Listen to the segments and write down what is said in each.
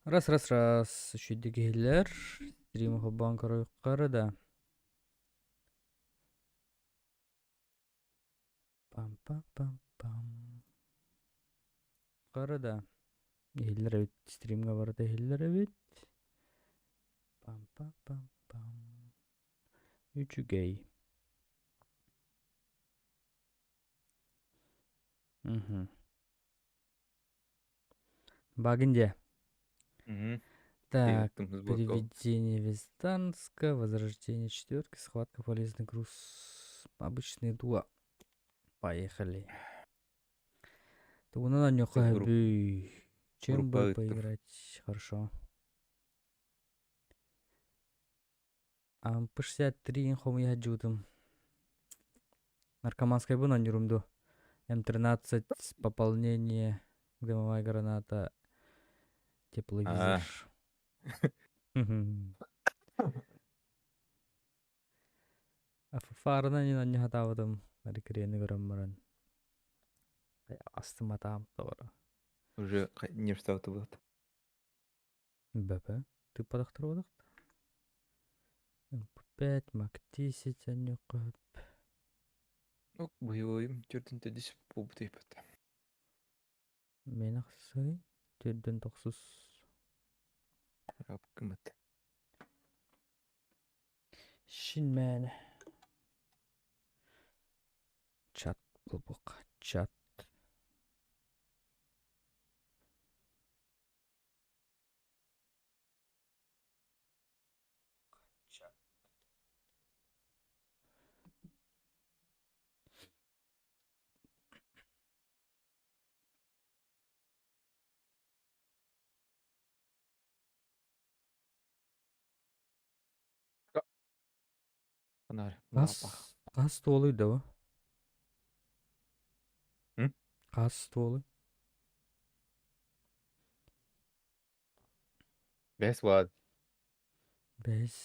Раз, раз, раз. Үчүгэйдик иһиллэр. Стрим холбоон көрүөххэ да. Пам-пам-пам-пам. Хара да. Иһиллэр эбит. Стримҥа барыта иһиллэр эбит. Пам-пам-пам-пам. Үчүгэй. Мгм. Багинде. Мгм. Так, Ты сборкал. привидение Вестанска, возрождение четверки, схватка полезный груз, обычные дуа. Поехали. Тугунан Ты онньуха групп, өбүй. Чем группа бы ыттым. поиграть? Хорошо. АМП-63 хомуйа дьуутум. Наркоманскайбын оонньуурум дуо? М13, пополнение, дымовая граната, тепловизор. А, Фарынан ин онньу хатаабытым. Рекрени көрөн баран. Астыматаам тоҕоро. уже не встал-то БП. Тыыппатахтар буолуохта. МП5, МАК-10 анньыахха сөп. Ну, боевойум төрдүн төдүс буолбут Мин ахсый төрдүн тохсус. Рапкымыт. Шин мээнэ. Чат булбук. Чат. Анар, Хас лапах. хас туолуй да бу? М? Хас туолуй? Бэс вад. Бэһис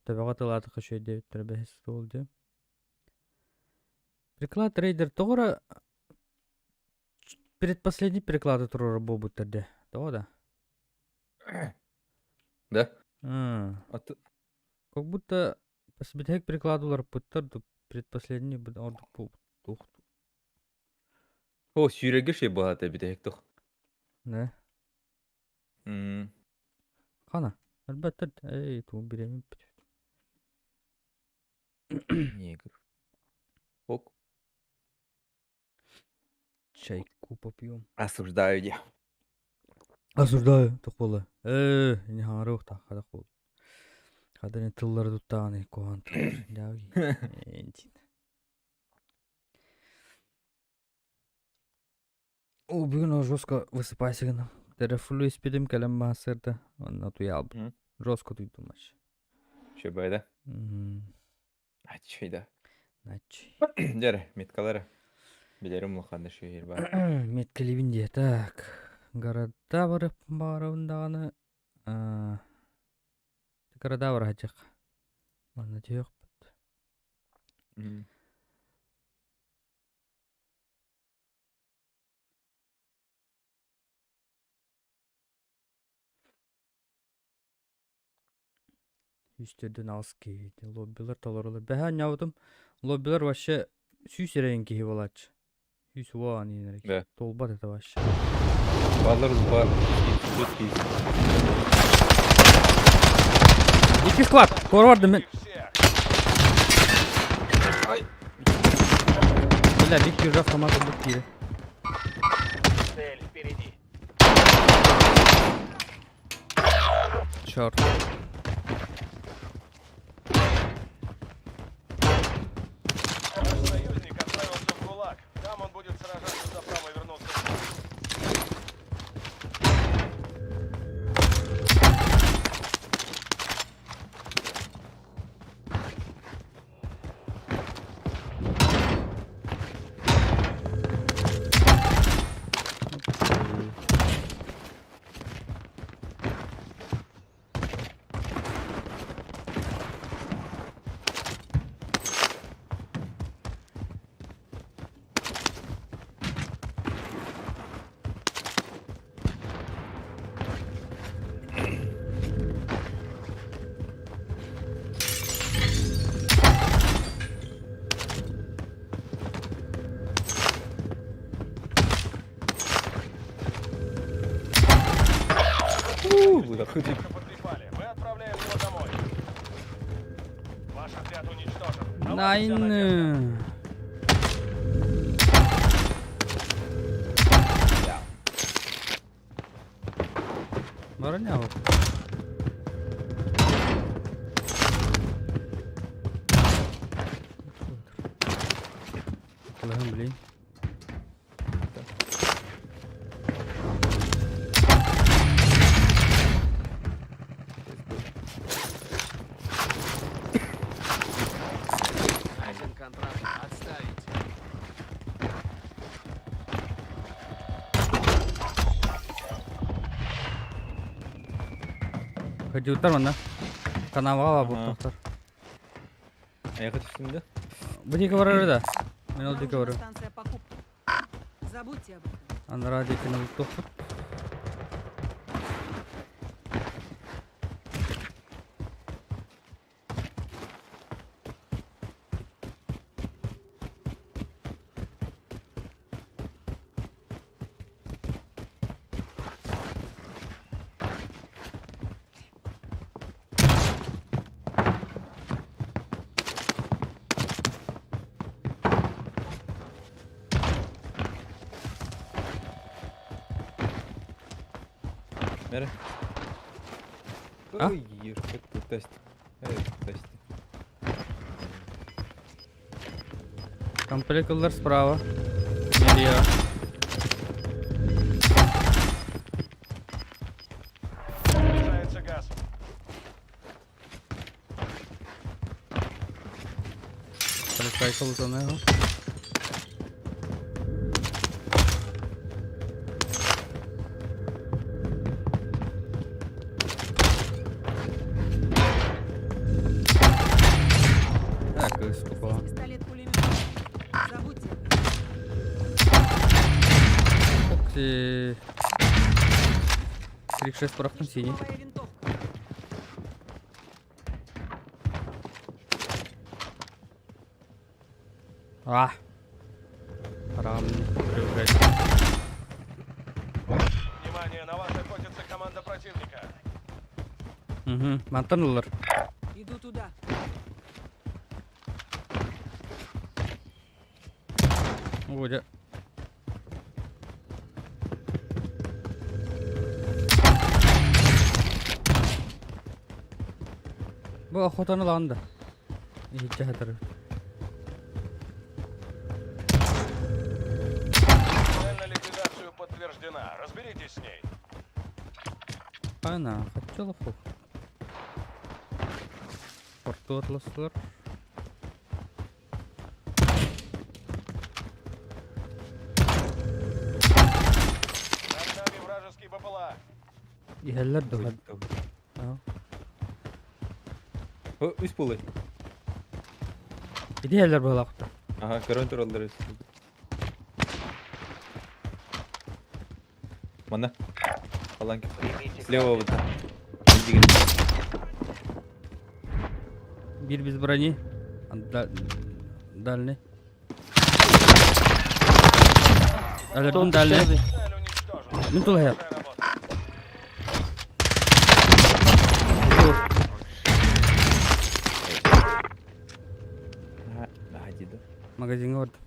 төбөҕө тылаатахха үчүгэй диэбиттэрэ бэһис суол дии. Приклад рейдер тоҕо эрэ предпоследний приклады туруорар буолбуттар дии. Тоҕо да? Да? М. А то Как будто бүтэһик приклады уларыппыттар да предпоследний ордук буолбут туох О, сүүрэргэ шей буолаата бүтэһик тух. Да? М. Хана? Өлбөттөр эй тугу бириэмим Негр. Ок. Чайку попьем. Осуждаю я. Осуждаю тохуола. Э, не хаҥарыах тааххадах буол. Хаданы тыллары туттаҕаны куһаҕан тыллар. О, бүгүн ол жестко высыпайся гынным. Терафлю испитим кэлэн маастарда онно утуйаалбыт. М. Жестко утуйдум вообще. Чөбөй да? Мгм. Аччый да. Начи. Дьэ меткалары. Билэрим улаханна шүһүр баар. Меткэлибин диэ. Так. Города барып баарабын даҕаны. А, Города бараһадьах. Манна түһүөхпүт. М. Үстэрдэн аҕыс киһи лоббилар толорулар. Бэһэ оонньообутум лоббилар вообще сүүс эрэйин киһи буолааччы. Сүүс уон иһин Да. Туолбат этэ вообще. Баллар узба киһи. Икки склад! Туора бардым мин. Ай! Бля, бик бирже автомат ылбыт киирэ. Цель впереди. Черт. Наш союзник отправился в ГУЛАГ. Там он будет сражаться за право вернуться в бой. Было хоть. Немного потрепали. Мы отправляем его домой. Ваш отряд уничтожен. На вас вся надежда. Найн. Бороня. Блин, блин. Один контракт. Отставить. Ходил манна. Канава Ага. буттар. А я хочу сюда. Бу диэки барар да. Мен ол диэки Обнаружена барар. станция покупки. Забудьте об этом. Анараа диэки налыктыахпыт. Мера. А? Ой, это тест. Это тест. Комплект справа. Илья. Снижается газ. Ресайкл за него. Так, скупала. Здесь пистолет-пулемет. Забудьте об этом. Ух ты. 36 порохом синий. Штурмовая винтовка. А. Рам, привыкать. Внимание, на вас охотится команда противника. Угу, мантан ылар. Иду туда. Оля. Бу охотаны ланда. Иһитчэ хатары. Цель на ликвидацию подтверждена. Разберитесь с ней. Ана, хотела хух. Порту атласлар. Над нами вражеский БПЛА. Иһэллэр дуһад. О, үс пулы. Иди иһэллэр быһалаахта. Ага, корон тураллар үс. Мана. Аланки. Слева вот. Иди. Бир без брони. Дальний. Алердун дальний. Цель уничтожена. Мин тулаһа. Хорошая работа. Ага, ага, дида. Магазинга барды.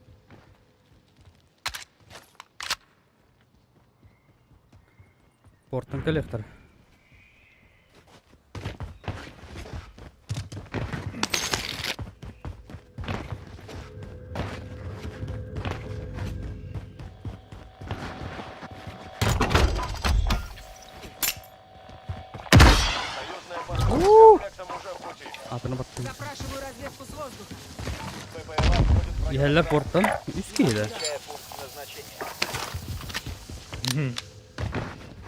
Порттан коллектор. Союзная посылка с комплектом уже в пути. Атына баттым. Запрашиваю разведку с воздуха. БПЛА входит в район. Иһэллэр порттан үс киһилэр.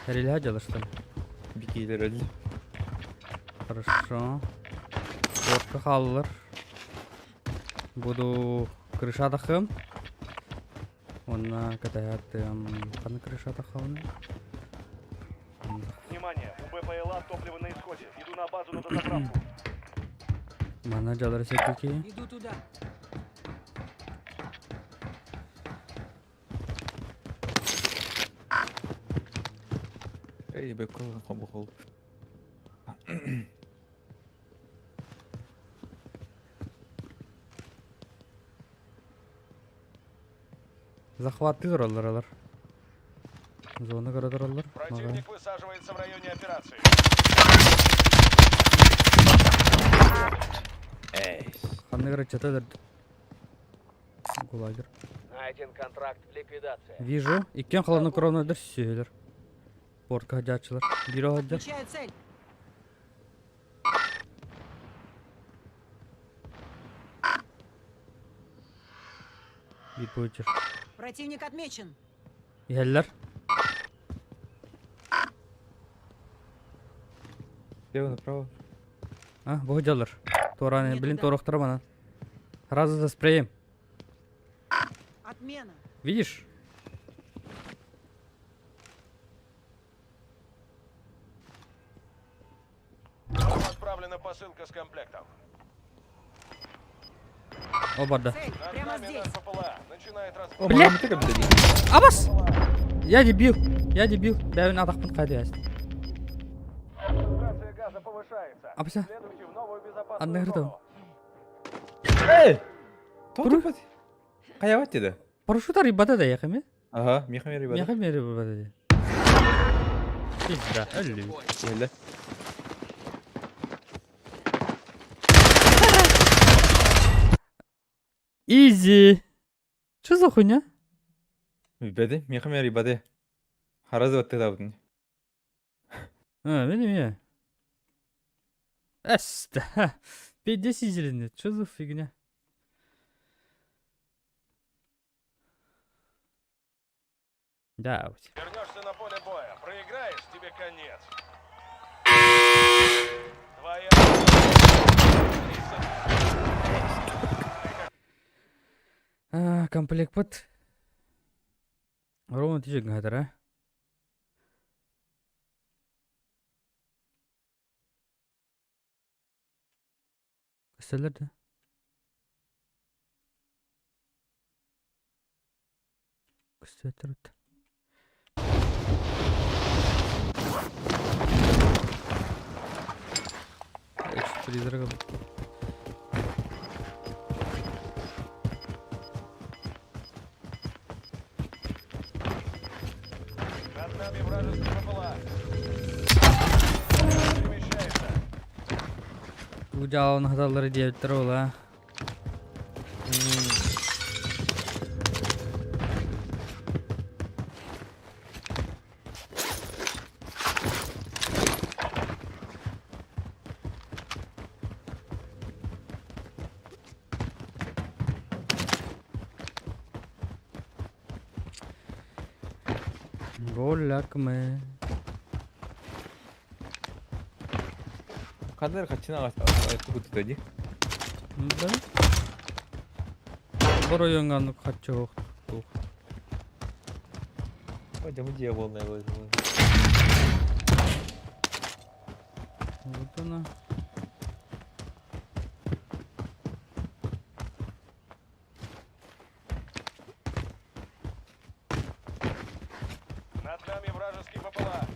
Релия дьалыштан. Бикейлер өлді. Хорошо. Портка хааллар. Буду крыша тахым. Онна катаятым. Қаны крыша тахауны? Внимание, у БПЛА топливо на исходе. Иду на базу на дозаправку. Мана жалар секеки. Иду туда. Эй, бекол, хобохол. Захваттыы тураллар алар. Зона көрө тураллар. Противник высаживается в районе операции. Эй. Ханнык эрэ чата өлөрдүм. Гулагер. Найден контракт ликвидация. Вижу. Иккиэн холоднокровнайдар сүһүлэр. Портка сылдьааччылар. Биир сылдьар. Отмечаю цель. Биир пуучер. Противник отмечен. Иһэллэр. Слева направо. А, бу сылдьаллар. Туораан Нет, блин, да. туорахтара манан. Сразу за спреем. Отмена. Видишь? Вам отправлена посылка с комплектом. О, барда. Цель Над прямо нами здесь. наш БПЛА. Начинает раз... О, Бля! мама, ты как дадим. Абас! Я дебил! Я дебил! Бэйбин атахпын хайда яст. Концентрация газа повышается. Абаса. Следуйте в новую безопасную Анны зону. Эй! Туру. Тоқтап Қаябат деді. Парашюта рыбата да яхами? Ага, меха рыбата. Меха мери рыбата да. Пизда, өллү. Келді. Изи! Что за хуйня? Беди, меха рыбаты. Харазы батты табытын. А, мені мені. Эста. 5-10 зеленый. Что за фигня? Да, вот. Вернешься на поле боя. Проиграешь, тебе конец. Твоя... А, комплект под. Ровно тижик гатар, а? Көстөлөр да. Көстөтөр өт. Призраков. Над нами вражеский БПЛА. Перемещается. Бу дьааланы хаталлары диэбиттэр ол аа. Голяк мы. Қандар қачына ағасы күтті ди. Да? Боройоҥҥа хаччы туох. Ой, жамы жия болнай бой. Вот она. Над нами вражеский БПЛА.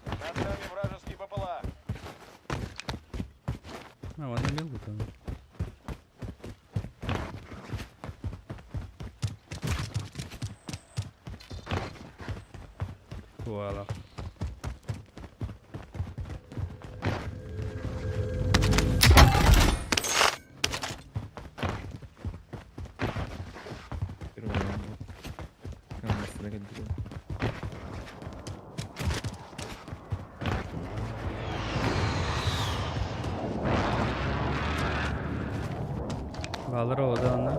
Над нами вражеский БПЛА. А, вон и мелкий там. Вуаля. Балыр ода онно.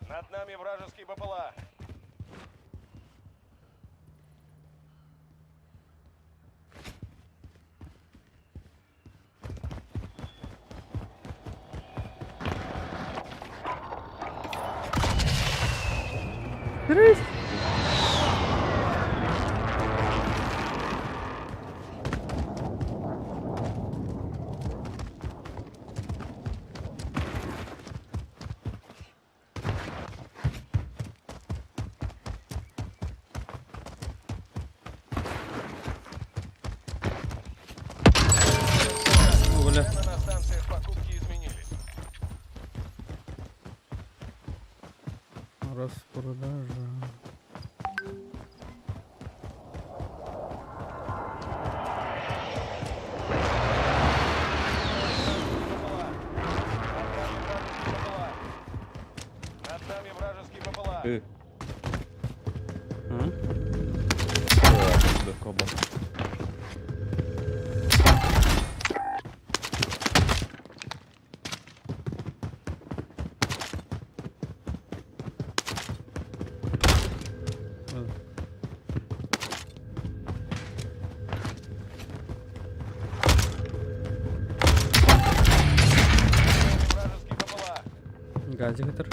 Над нами вражеский БПЛА. Рысь! Распродажа. Над нами вражеский БПЛА. Ы. Кобан. Вражеский БПЛА. Газик этер.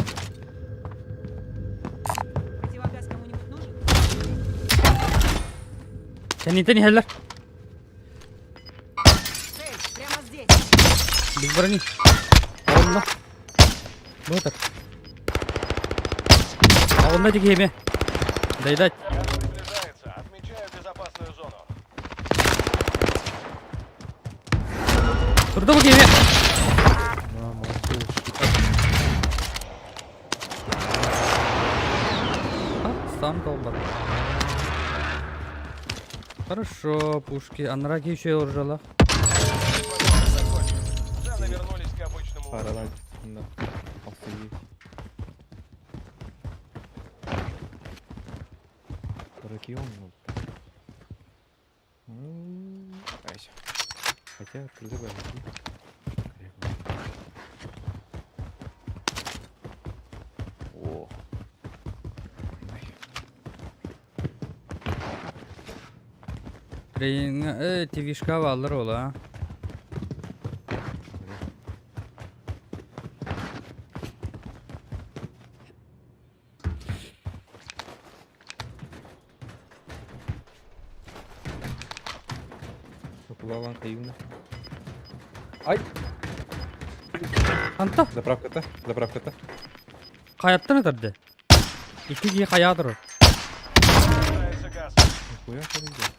Противогаз кому-нибудь нужен? Кэнниттэн иһэллэр. Цель, прямо здесь. Без брони. Онно. Бу так. А онно тигиэме. Доедать. Газ приближается. Отмечаю безопасную зону. Турда бу киһи. Сам долбат. Хорошо, пушки. Анраки еще уржала. Закончен. Цены вернулись к обычному уровню. Паралар да. Офигеть. Ракион, ну. Айся. Хотя, открытый О. Тренинг, ТВшка алыр ол, а. Плаван каюна. Ай! Анта, Заправка-то, заправка-то. қаяттан өтірді. Екі кие қаядыр. Приближается газ. Нихуя подойдет.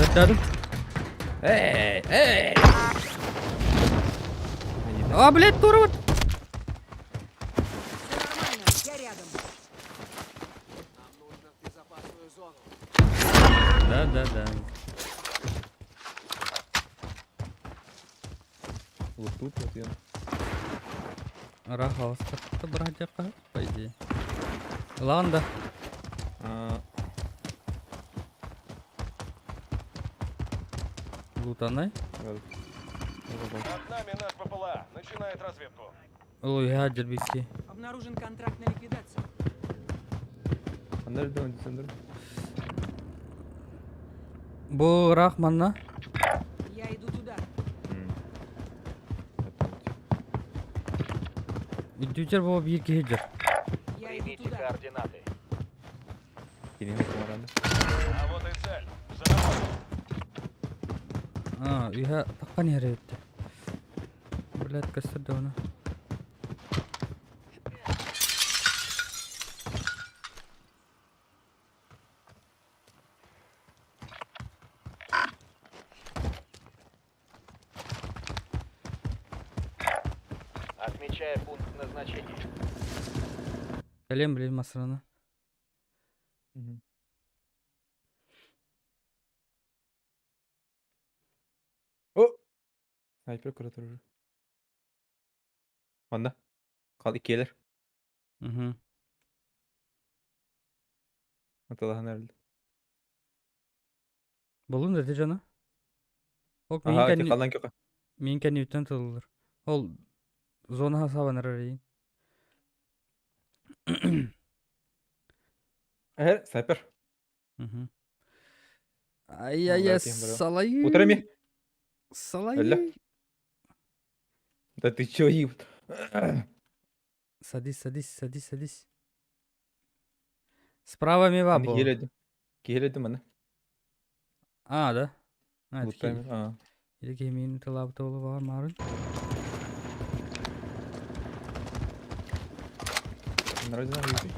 Өтірді. Эй, эй! А, блядь, тура вот. Все нормально, я рядом. Да, да, да. Вот тут вот я. Рахал, братья, по идее. Ланда. А, Лутанай. вот. Над нами наш БПЛА. Начинает разведку. Ой, я дербиски. Обнаружен контракт на ликвидацию. Андер, Андер. Бу Рахманна. Я иду туда. Үдүтер бу бир киһи Я иду Примите туда. координаты. А вот и цель. За работу. А, үйә таққан ері өтті. Блядь, көстірді оны. Отмечаю пункт назначения. Кәлем білем масыраны. О! Снайпер куратор уже. Анда. Кал иккиэлэр. Мгм. Аталаһан эрэллэр. Болун деді жана. Ок, мен Аха, кән ити халан көкө. мен кән үттен тылылыр. Ол зона хасабан арарайын. Э, снайпер. Мгм. Ай ай ай, Молодец, бро. салай. Утырами. Салай. Әллә? Да ты чё, еб... Садись, садись, садись, садись. Справа мева был. Киһилэдим. Киһилэдим аны. А, да? А, Лутайм. А. Или мен тылап толы бар марын. Нравится нам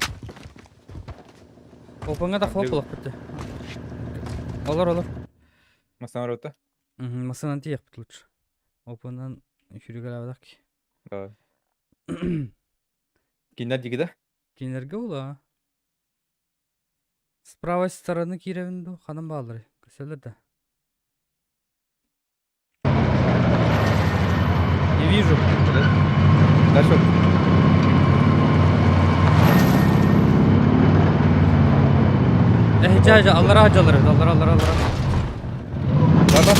Опаңа да А, хлоп блин. болып бітті. Олар, олар. Масана рота. Мгм, Масанан тиек бит лучше. Опанан жүргелі абадақ. Давай. Киннер диги да? Кинилэргэ була. С правой стороны киирэбин дуу, ханан баалларый? Көсөлөр да. Не вижу. Дальше. Э, жа, жа, аллара жалар, аллара, аллара, аллара. Бар бар.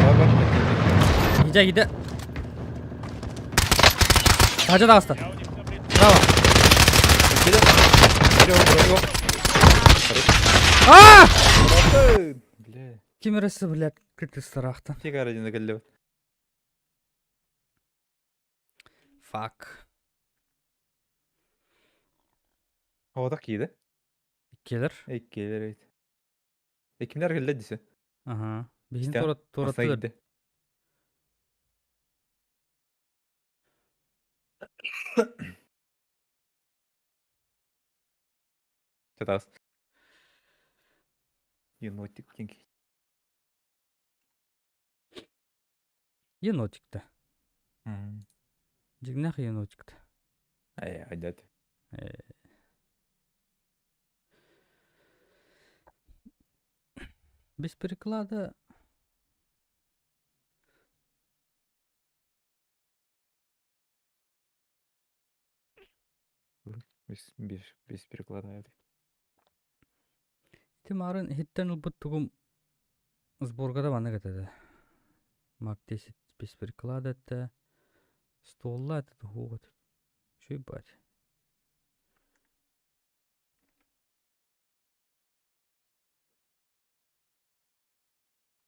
Бар бар. Иде, иде. Хажа таҕыста. Браво. А! Бля. Ким эрэ блядь, кытыстараахтан. Тик арадина кэллибит. Fuck. Оҕотох киирдэ. Иккилэр. Иккилэр эбит. Иккилэр кэллэ десе. Аха. Биһин Истэ. туора Массаа туораттылар. киирдэ. Чатаас. Енотик диэн Енотикта. Дьиҥнээх енотикта. Ай, айдат. Без переклада. Без переклада. Ити маарын иһиттэн ылбыт тугум сборга да маннык этэ да. Мак 10 без переклада этэ. Столла этэ туһуох этэ. Үчүгэй баать.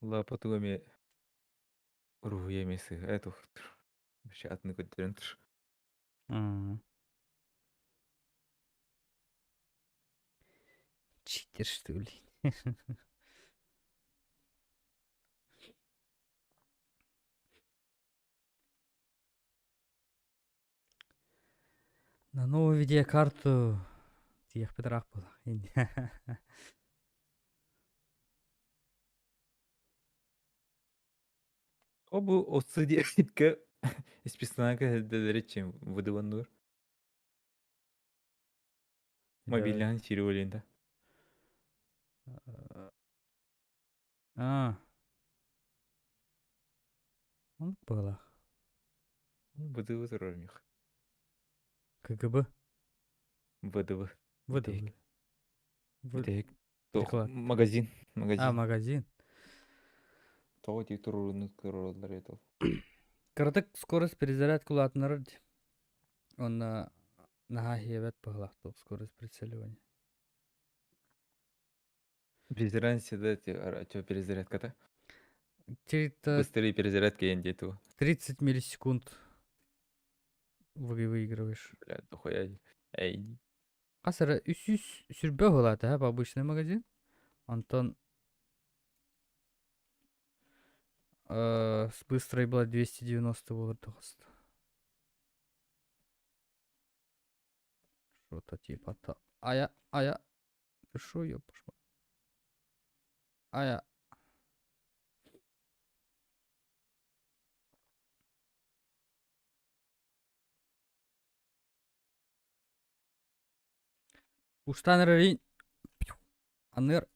Лапа туга эмиэ уруһуйа эмиэ сыыһа ээ туох вообще атыны көрдөрөн тур. Читер, что ли? На новую видеокарту тиэхпит ыраах буолла. О бу отцы диэбитке исписанака эрдэлэри чем выдываннуур. Мобильнаһын сири олента. А. Оннук быһыылаах. ВДВ турар мих. КГБ. ВДВ. ВДВ. Бүтэһик. Реклама. Магазин. А, Магазин. магазин. Тоҕо тиик туруорунну туруораллар эбит ол. Кыратык скорость перезарядка улаатыннарар дии. Уонна наһаа иһиэбэт быһыылаах туох скорость прицеливания. Без всегда что перезарядка-то? Три-то Быстрее перезарядка я не 30 миллисекунд вы выигрываешь. Бля, дохуя. Эй. Хас эрэ үс сүүс сүүрбэ уһулаата по обычный магазин. Онтон с быстрой была 290 буолар тоҕуста. Что-то типа то. Ая, ая. Ты шо, ёпш. Ая. Устан эрэрин анныгар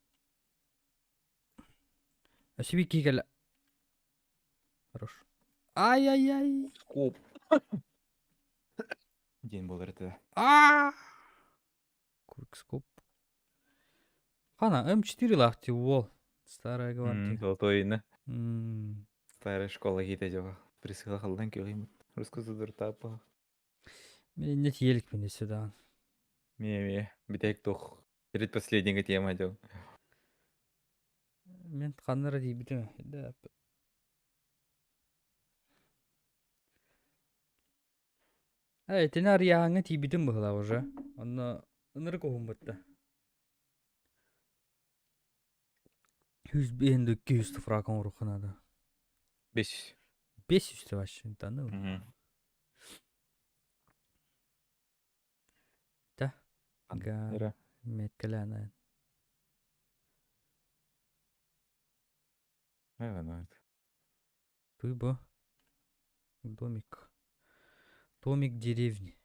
өссө биир киһи кэллэ. Хорош. Ай-яй-яй. Скоп. Диэн буолар этэ. Аа! Квикскоп. Хана, М4 лаах уол. Старая гвардия. Золотой ина. М. Старая школа киитэ дьоҕо. Присыла халлан күөҕүм. Русскую тапа. Мен не тиэликпин сюда. Ме-ме. Бүтэһик туох. Перед последняя тема дьол. Мен ханнара диэбитим. Да. Э, итини арыйааһыҥҥа тиийбитим быһыылаах уже. Онно ынырык уһуммутта. Сүүс биэһин да икки сүүс фраг оҥоруохха наада. Бес. Биэс сүүс вообще да ну. Да. Га Ира. меткэлээн Наверное. Туй бу. Домик. Домик деревни.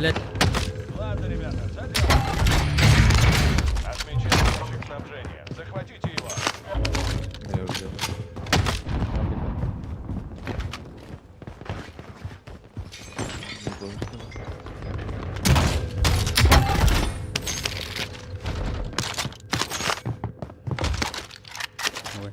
Блядь. Ладно, ребята, за дело. Отмечаем ящик снабжения. Захватите его. Я уже делаю. Ой.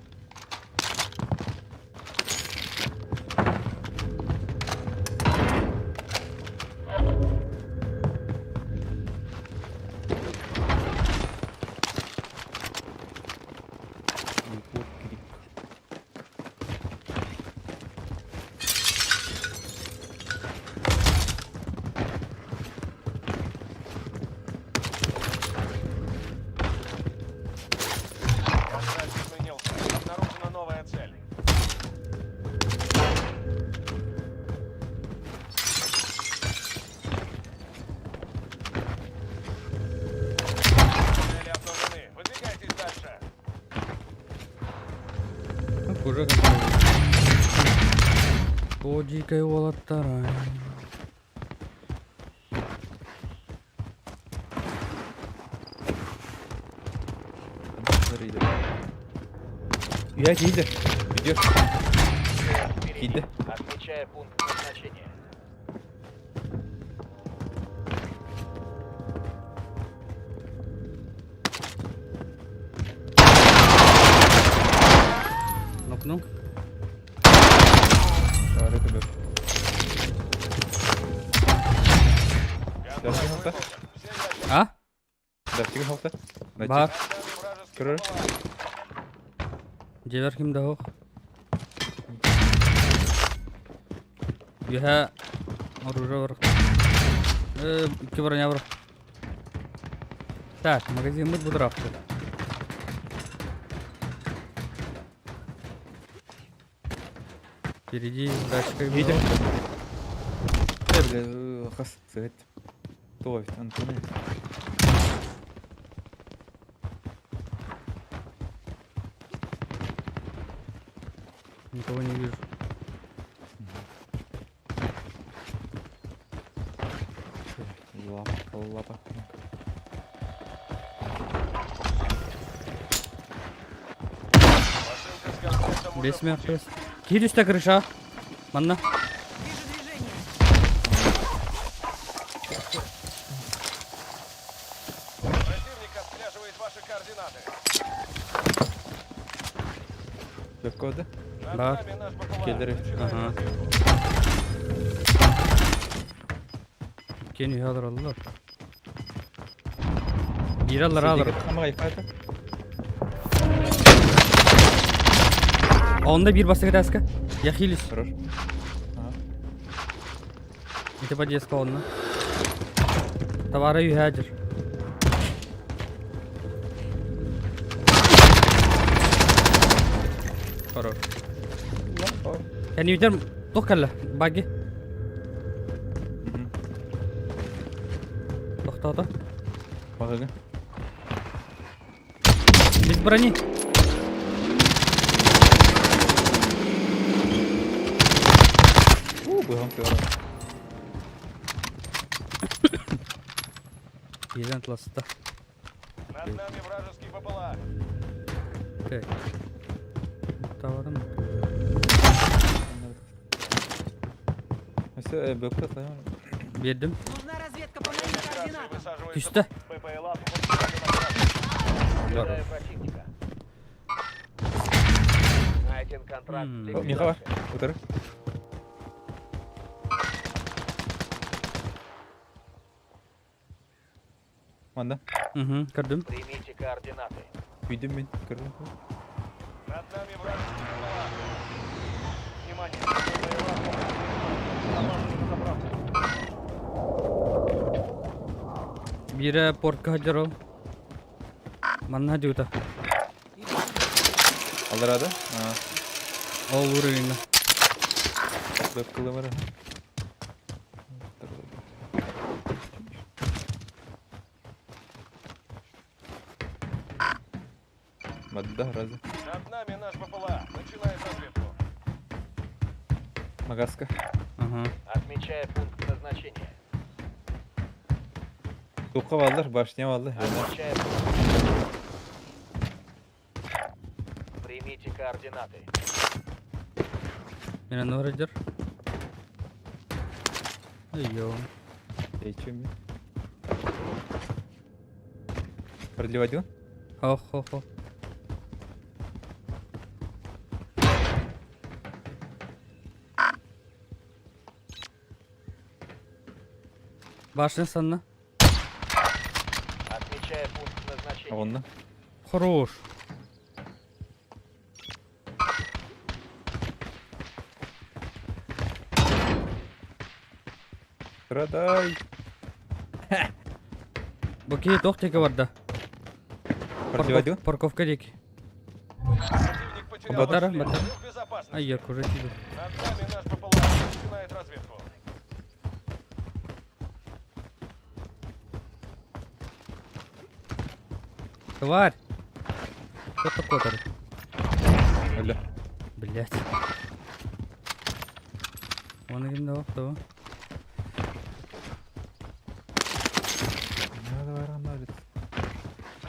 Егор Крик. Контракт изменился. Обнаружена новая цель. Цели обнаружены. Выдвигайтесь дальше. Ну, уже контроль. О, дикая уолаттара. Я киди. Идешь. Впереди. Киди. Отмечаю пункт назначения. Нокнул. Давай, ребят. Контракт Даже не выполнен. Все ящики А? Да, тигр халта. Бар. над нами вражеский Кры. БПЛА. Дьиэбэр ким да суох. Үөһэ оружие бар. Икки броня бар. Так, магазиммыт бу тураахты. Впереди тачка. Видим. Бля, хас, цвет. То, Антон. Никого не вижу. Лапа, лапа. Посылка с комплектом уже Бес в пути. мертвец. Киирдэ крыша. Манна. Вижу движение. Противник отслеживает ваши координаты. Легко, да? Над Да. нами наш БПЛА. Кедеры. Начинаем Ага. разведку. Кени алар. Биир аллар алар. Онда биир бастакы этээскэ. Я хилюсь. Хорош. Ага. Ити подъездка онно. Товары үһэдир. Хорош. Лапа. Кэннибитигэр туох кэллэ? Багги. Мгм. Тохтоото. Багага. Без брони. У, быгам кыра. Киирэн таҕыста. Над нами вражеский БПЛА. Так. Товарым. Все, бөкті тайм. Биэрдим. Нужна разведка по моим Операции координатам. высаживается Түстэ. БПЛА по на Наблюдаю противника. Найден контракт. М. Михаил, ликвидации. утары. Манда. Угу, көрдүм. Примите координаты. Үйдім мен. Көрдім. Над нами вражеский БПЛА. Внимание! БПЛА по на заправку. Биирэ портка сылдьар ол. Манна дьута. Иду Аларада. Ол уровеньна. Бөк кылымары. Мадда, разве? Над нами наш БПЛА. Начинает разведку. Магаска. Ага. Отмечаю пункт назначения. Туохха бааллар, башня бааллар. Отмечаю. Примите координаты. Мин онно барар. Айо. Эчим. Продлевать дуу? Хо-хо-хо. Башня санна. Отмечаю пункт назначения. Онно. Хорош. Продай. Бу киһи туох диэки барда? Продлевать дуу? Парковка диэки. Противник потерял Батара, ваш след. батара. Вы в безопасности. Ай, я уже тебе. Над нами наш БПЛА начинает разведку. Тварь! Кто такой то Бля. Блять. Вон им давал, того.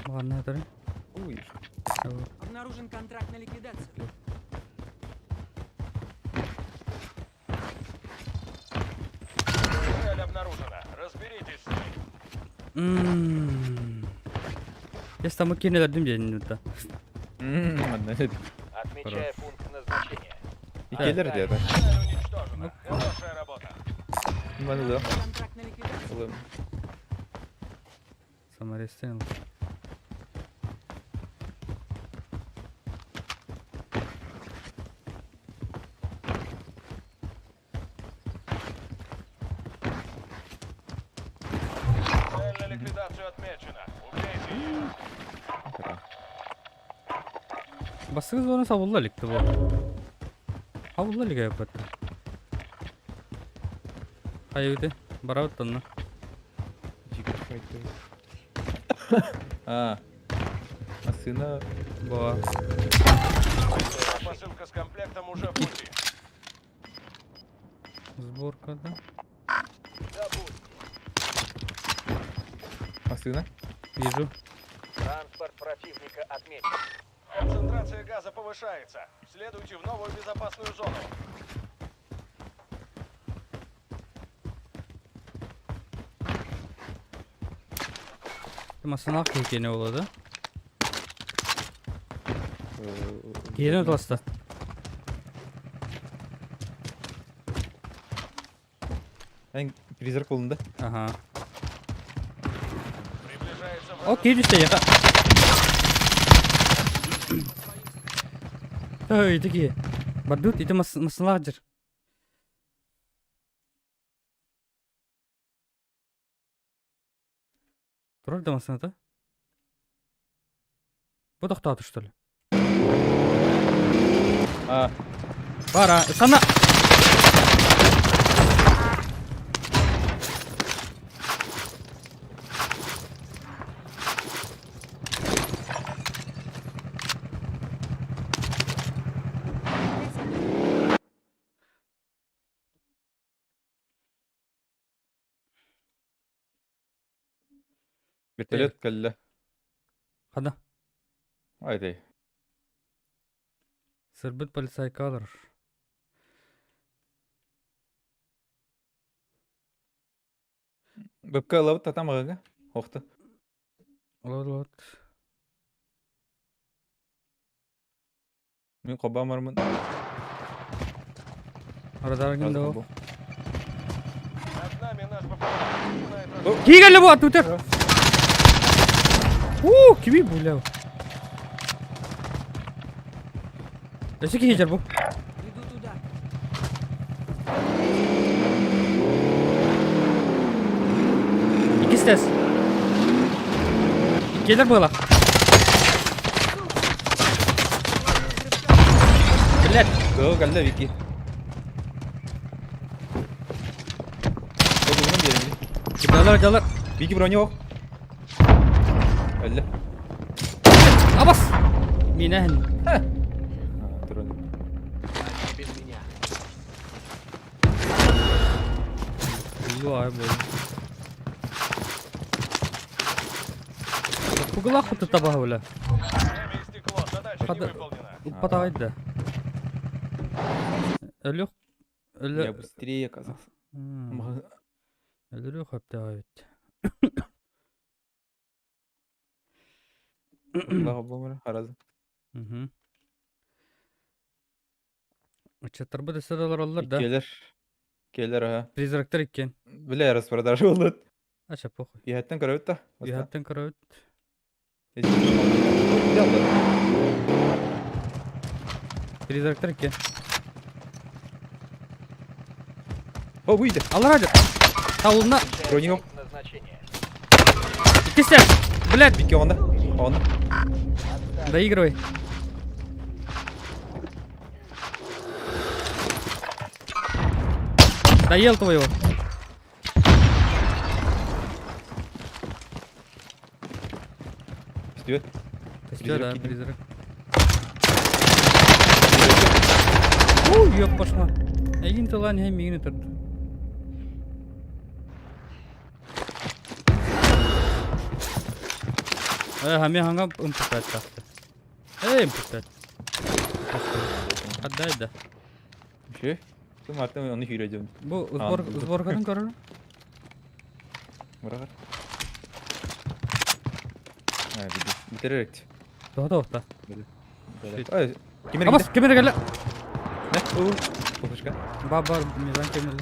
Ладно, это. Ой. Обнаружен контракт на ликвидацию. Цель обнаружена. Разберитесь с ней. Я там кинули дым день это. Ладно. Отмечаю пункт назначения. Икелер диэтэ. Цель уничтожена. Хорошая работа. Маны да. Контракт на ликвидацию. Улым. Самарестен. Цель на ликвидацию отмечена. Убейте ее. Бастыгы зона сабылла иликти бу. Хабылла илик эбит. Хайыгыты барабыт онно. А. Массыына Бо Посылка с комплектом уже в пути. сборка да. Массыына. Вижу. Транспорт противника отмечен. Концентрация газа повышается. Следуйте в новую безопасную зону. Масанах киһи буолла да? Киһини уталаста. Эн призрак болдун да? Ага. Приближается Окей, вражеский түстэ яха. Ой, такие. Бардут, ити масалаах дьир. Турар да масыната? Бу тохтоото что ли? А, Бара, сана! Вертолет кэллэ. Хана. Айдай. Сырбыт полицайка олорор. Бэпкэ ылабыт татам аҕыга. Охта. Олор вот. Мин хоббаам бараммын. Радаргин да. Над нами наш БПЛА начинает разведку. Киирэллэ бу атутер. Уу, кими бля. Өссө киһи дьэр бу. Иду туда. Иккис тэс. Иккиэлэр буолах. Блядь. Го кэллэ Вики. Одугунан биэрин. Дьалар, дьалар. Вики броня ох. Өллө. Абас! Минэһин. А, туран. Они без меня. Улуу ай буолла. Тугулаах куту табаһа бля. Время истекло, задача не Хада- выполнена. Уппатаҕай да. Өлүөх өлө Я быстрее оказался. М, Өлөрүөх өптөөх эбит. Харазы. Мгм. Ыччаттарбыт өссө да олороллор да. Келер. Келер аха. Призрактар иккиэн. Бля, распродажа болот. Аша похуй. Иһэттэн көрөбүт да. Үһэттэн көрөбүт. Призрактар иккиэн. О, выйди. Аллара дьэ. Табылынна. Отмечаю Броню. пункт назначения. Иккисте. Блядь. Бикки оҕонда. Оҕонда. Доигрывай. Доел твоего. Үстүбэт. Костер, да, Призрак кидим. призрак. Ой, ёб пошла. Эйин тылан хэ миигин ытырды. Э, хами ханга ымпытат тахты. Эй, ымпытат. Отдай да. Үчүгэй. Тым артым ону күүрэ дьон. Бу сбор сборкатын көрөр. Быраҕар. Аа, биди. Бүтэрэрик. Тоҕо тоҕо Ай, ким эрэ Абас, ким эрэ кэллэ? Не? Уу, кухушка. Ба бар, мизан кемеле.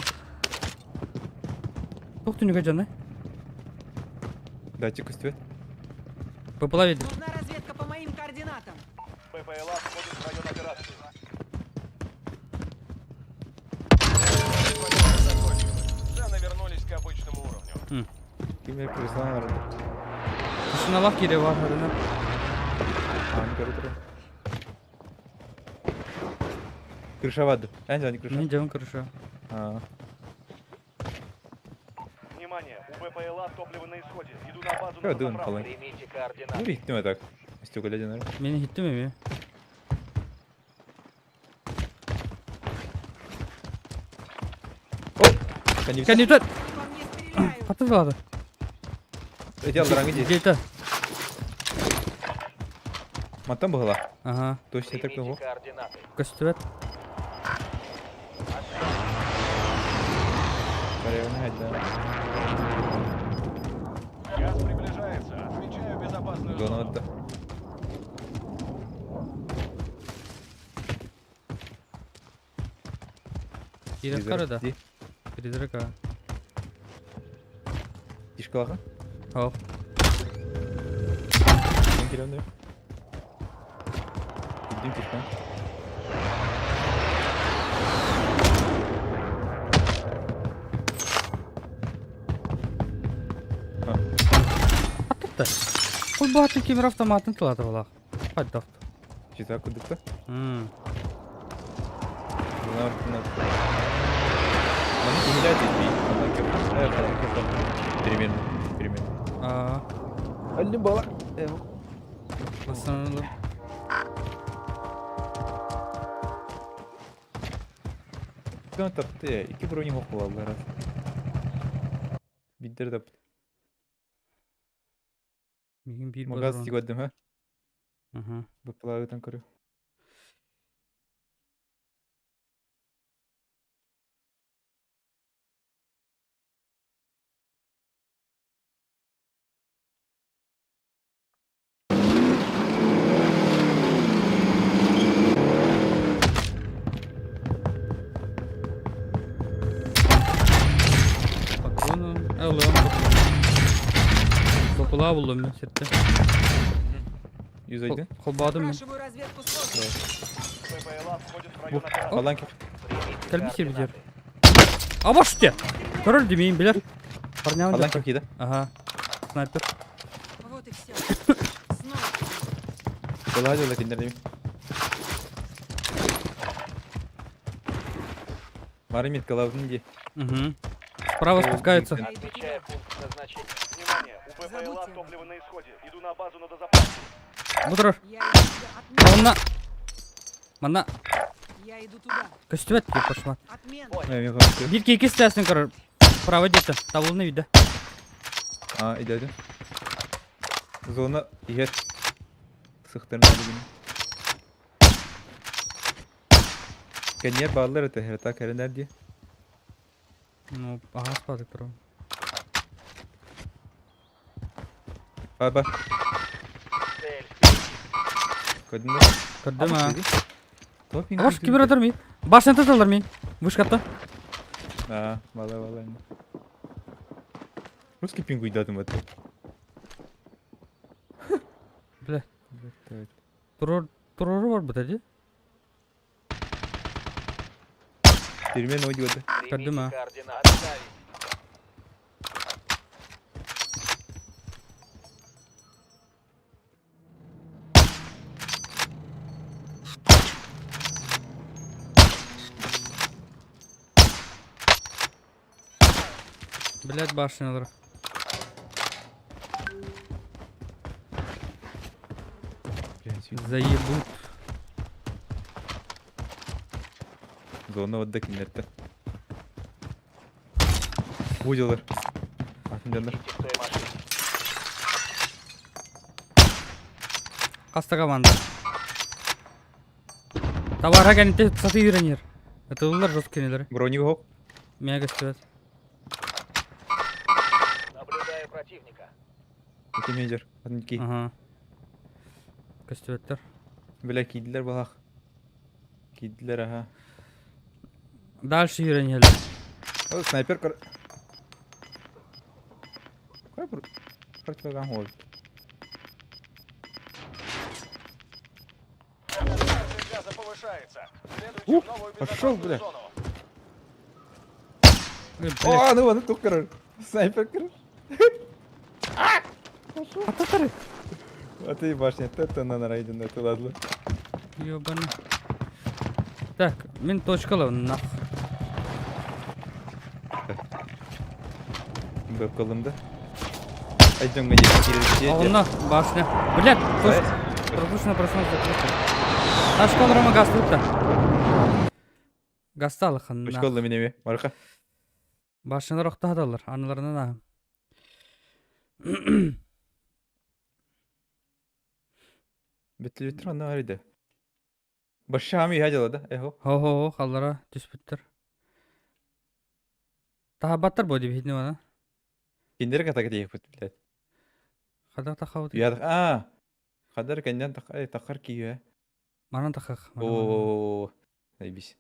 Туох түнүгэ дьоной? Датчик көстүбэт. ППЛА видит. Нужна разведка по моим координатам. БПЛА входит в район операции. Цены вернулись к обычному уровню. Ким эрэ крысалаан барда. Тишиналаах киирэ бар харына. Аан көрө турар. Крыша барды. Эн жани крыша. Мин дьон крыша. Аа. Внимание, у БПЛА топливо на исходе. Иду на базу Кö на дын дозаправку. халын. Примите координаты. Ну иттим так. Стеколе дьонор. Мин иһиттим эмиэ. Кэннибит. Кэннибит. По мне стреляют. Хатылаады. Эти аллараңы дии. Где-то. Мантан быһыла. Ага. Точно так Примите того. координаты. Көстүбэт. Барыгына хайда. Газ приближается. Отмечаю безопасную Зона зону. отда. Киирэх да. Призрак а. Тишкалаха. Оох. Мен кириэн дөө. Кирдим тишкан. Атта. Кулбаатын кимир автоматын тылата балаах. Хайдах. Чита курдукта. М. Зона ортунан. Маны киһилээх диэбит. Онон кеп. Перемен. Перемен. Аа. Өллүм буолар. Восстановил. Көн тапты. Икки брони хохула раз. Биддер тапты. Мигин биир Магаз патрон. тигоддым ха. Аха. Быппалаагытан көрү. Патрону. Ылыам патрон. Бапылаа буллум мин сиртэ. Yüz айдын. Холбаадым мин. Запрашиваю разведку с воздуха. БПЛА входит в Бу. район операции. Халан кеп. Примите Кэлбит сирбитигэр. координаты. Абаш дьэ! Көрөр димиин билэр. Парням Халан дьэ. кеп кида. Ага. Снайпер. Вот и все. Снова. Балаа жолда киндер деми. Мары меткалабытын ди. Угу. Справа О, спускаются. блин. Я иду Отмечаю туда. пункт назначения. Внимание, у БПЛА Забудьте об топливо на исходе. Иду на базу на дозаправку. Бу турар. Я иду туда. Отмена. Онна. Манна. Я иду туда. Көстүбэт диye пошла. Отмена. Мен мен Биир киһи иккис көрөр. Право диэтэ. Табылны вида. А, иди иди. Зона иһэр. Сыхтарын билигин. Кэнниэр бааллар этэ, херта кэрэнэр дии. Ну, ага, спадок туру. Ба-ба. Цель. Көрдүн Көрдүм а. Топинг. Аш кибер атар ми? Башня туталар ми? Вышкатта. А, бала бала. Русский пингвин дадым это. Бля. Турор турору бар бу дии. Перемен ойдуода. Көрдүм а. Примите координаты. Отставить. Блять башнялар. Заебут. Зона отда кинилэртэн. Будилар. Атын дьоннор. Идите к той машине. Хаста команда. Товара кэнниттэн сатыы үөрэнэр. Ытыллар жестко кинилэр. Броник оһох. Мега көстүбэт. Наблюдаю противника. Ити мейджер. Атын ки. Ага. Көстүбэттэр. Бля киирдилэр балах. Киирдилэр аха. Дальше үөрэнэллэр. О, снайпер кор... Кой бр... Противоган хол. Концентрация газа повышается. Следуйте Ух, в новую пошел, безопасную бля. зону. Ой, блядь. О, ну вон тут король. Снайпер король. Ататары. А ты башня, это на райден, это ладно. Ёбаный. Так, мин точкалабын нах. Бэп да. Айдем где Онно башня. Блядь, точка. Пропущено прошло закрыто. Ташка олорма газ да. Гасталы ханна. Точка минеме, марха. Башнялар охтаһадаллар, аныларынан аһым. Бит анна ариде. Башами хадила да, эхо. Хо-хо-хо, халлара түспүттэр. Таһабаттар бо дип иһитинэ бана. Киндер ката кете блядь. Хада тахабыт. Я а. Хадар кеннен тах тахар кие. Манан тахах. О, заебись.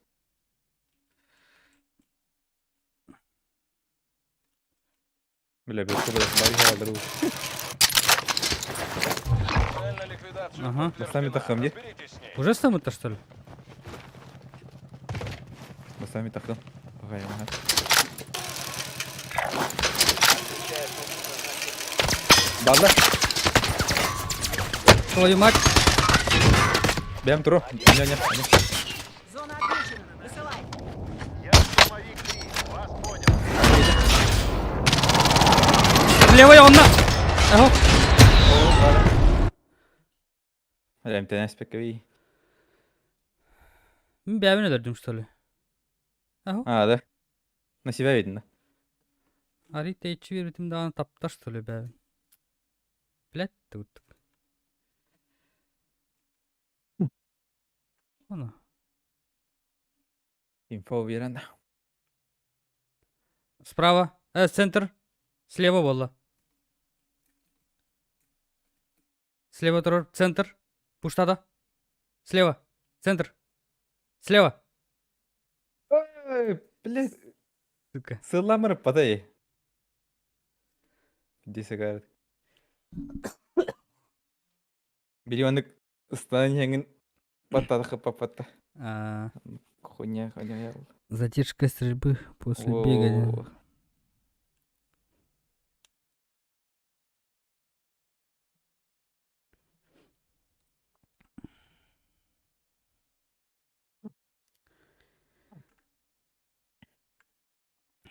Бля, без бля, бари хадар. Цель на ликвидацию Ага. подтверждена. Сами тахам, где? Разберитесь с ней. Уже стамыттар что ли? Басами тахам. Ага, ага. Отмечаю пункт назначения. База. Твою мать. Бэм туру. Не, не, не. Зона отмечена. Высылай. Я штурмовик 3. Вас понял. Левая онна. Эхо. Бля, МТНС ПКВ. Мин бэйэбин өлөрдүм что ли? Эхо. А, да. На себя видно. Ари тэйчи биэрбитим даҕаны таптар что ли бэйэбин. Блядь, туттук. Оно. Инфо уверен. Справа. Центр. Слева буолла. Слева турар. Центр. Пуштада. Слева. Центр. Слева. Ой, блядь. Сука. Сыламыр подай. Иди сигарет. Бери оны станеңин паттадыхы папатта. А, Хуйня, хуйня. Задержка стрельбы после бега. О.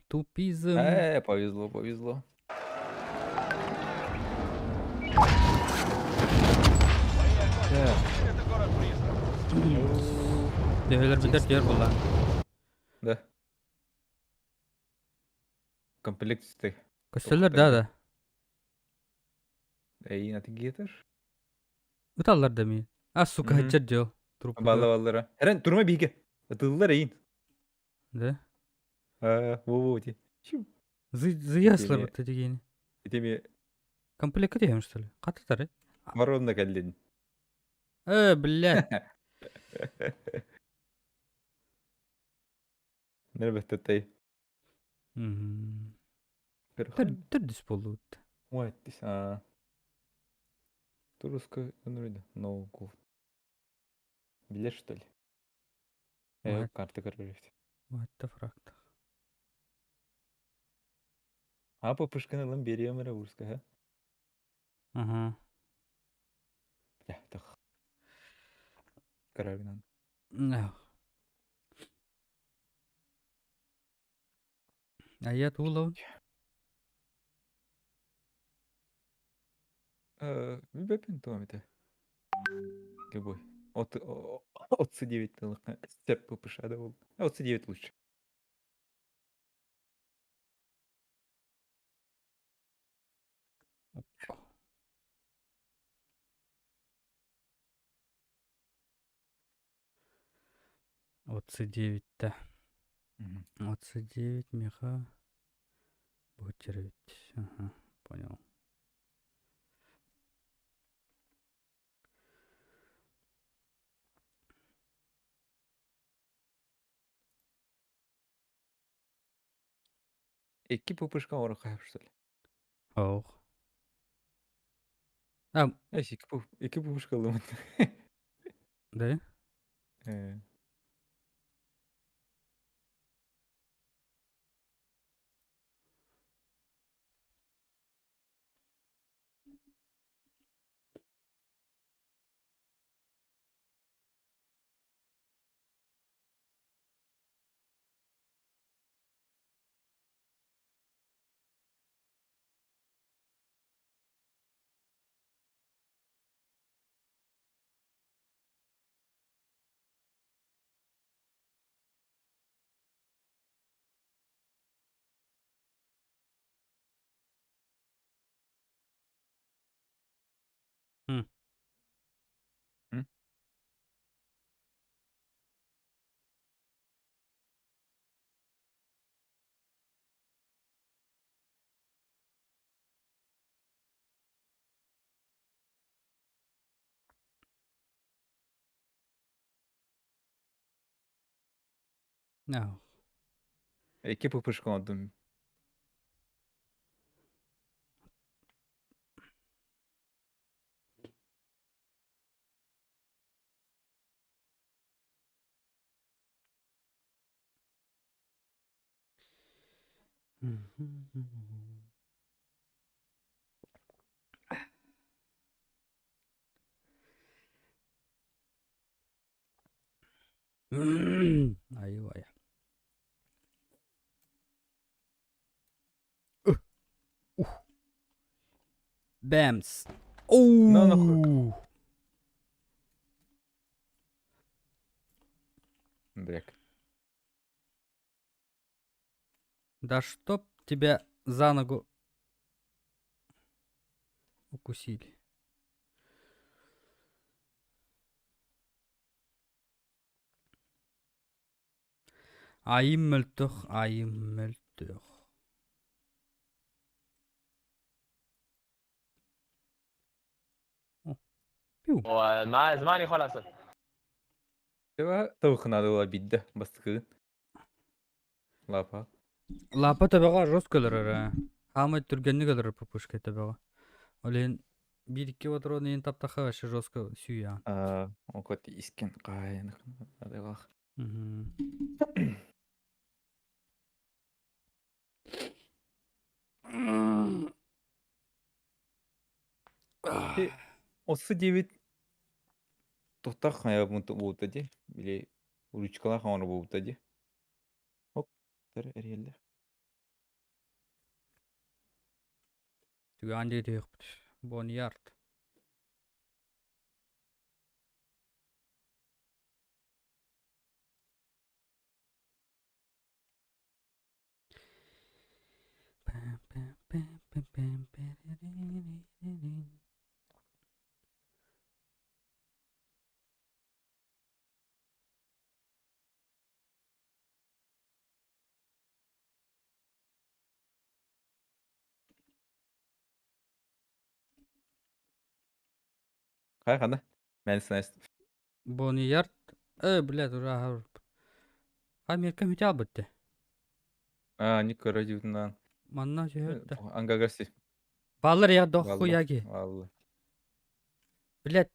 Тупизм. Повезло, повезло. Так. Это город-призрак. Дөһөлөр бүтэр түөр буолла. Да. Комплект ты. Көстөллөр да да. Эйиин атын киһитэр. Ыталлар да мин. А, сука, хаччар дьыл. Балла баллара. Эрен, турма биһиги. Ытыллар эйиин. Да? А, во-во, ти. Зыяслар бытта дигени. Итими. Комплектка дьэм, что ли? Кататары. Воронна кэллин. Э, блядь. Нэрбэттэтэй. Төрдүс буоллубут. Ой, Туруска No good. Билер, что ли? Карта көрөрүт. What фракта. А попышканы ылан бериэм эрэ урска, ха? Ага. Бля, тах. Карабинан. А я тулов. Бэпин туом этэ. Любой. От, от 9 степ ППШ да был. От 9 лучше. От 9-то. От 9 меха. Будет Ага, понял. Икки ППшка оҥоро что ли? Ох. А, Икки ППшка ылыммыт. Да? Э. М? No. Икки ППшка оҥордум. Айвай. Ух. Бэмс. На нахуй. Оу. Бряк. Да чтоб тебя за ногу укусили. Айым мөлтөх, айым мөлтөх. О, пиу. מה, אז מה אני יכול לעשות? Табыхынады бидде бастыкы. Лапа. Лапа төбөҕө жестко өлөрөр ээ. Хаамай түргэнник өлөрөр ППшка төбөҕө. Ол иһин биир икки патрон иһин таптахха вообще жестко сүүйэҕин. Окот искен кайын. Адылах. Мгм. 39 тохтах хайа буолта дии. Били ручкалаах оҥоро буолбута дии. Оп, эрийэллэр. Түгээн диэтиэхпит. Боньярд. Хайа хана? Мэн снайс. Бонияр. Э, блядь, уже ага. Америка мүтэ албытты. А, не көрө Манна сүһөттө. Ангагаси. Баллар я дохуяги. Валла. Блядь,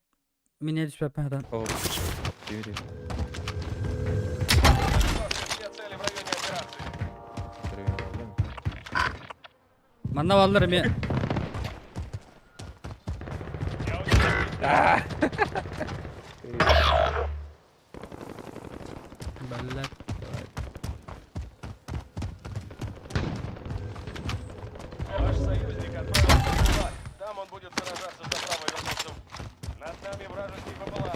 меня түспэппин О, Юрий. Все цели в районе операции. Манна баллар эми Блядь. Ваш союзник отправился в ГУЛАГ. Там он будет сражаться за право вернуться. Над нами вражеский БПЛА.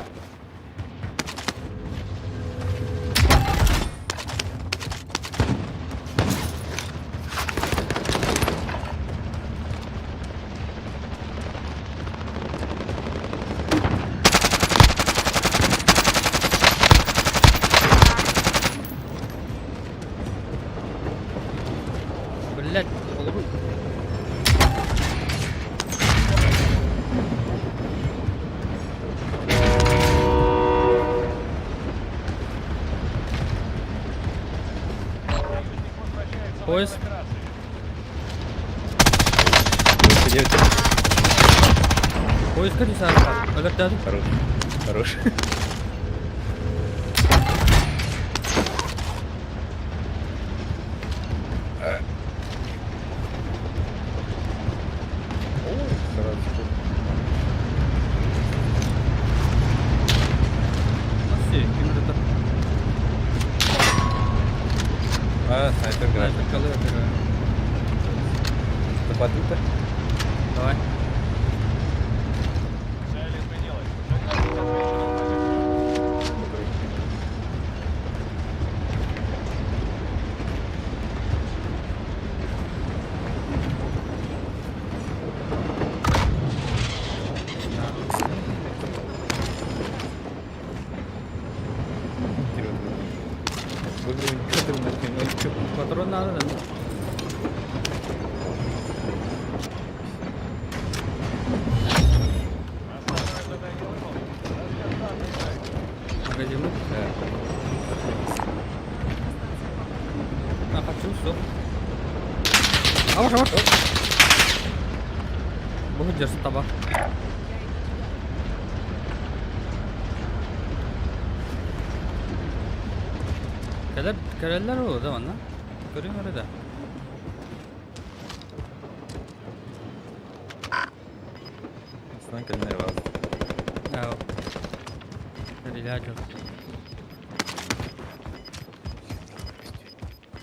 Блядь, олору. Союзник возвращается в Поезд. район операции. Поездка десарга. Өлөрдөдүм. Хорош. Хорош. О, сразу же. Nasıl? Kim это? А, снайпер грабит. Снайпер калıyor. Захватил-то? Давай. Цель изменилась. Захватить отмеченную позицию. Патрон надо, да? Основное задание выполнено. Разведданные Магазин. А, хочу, все. Аваш, аваш. Буду держать табак. Кэлэр, кэлэллэр ол да манна. Көрүҥ эрэ да. Астынан кэлинэр баар. Ээ. Релядер.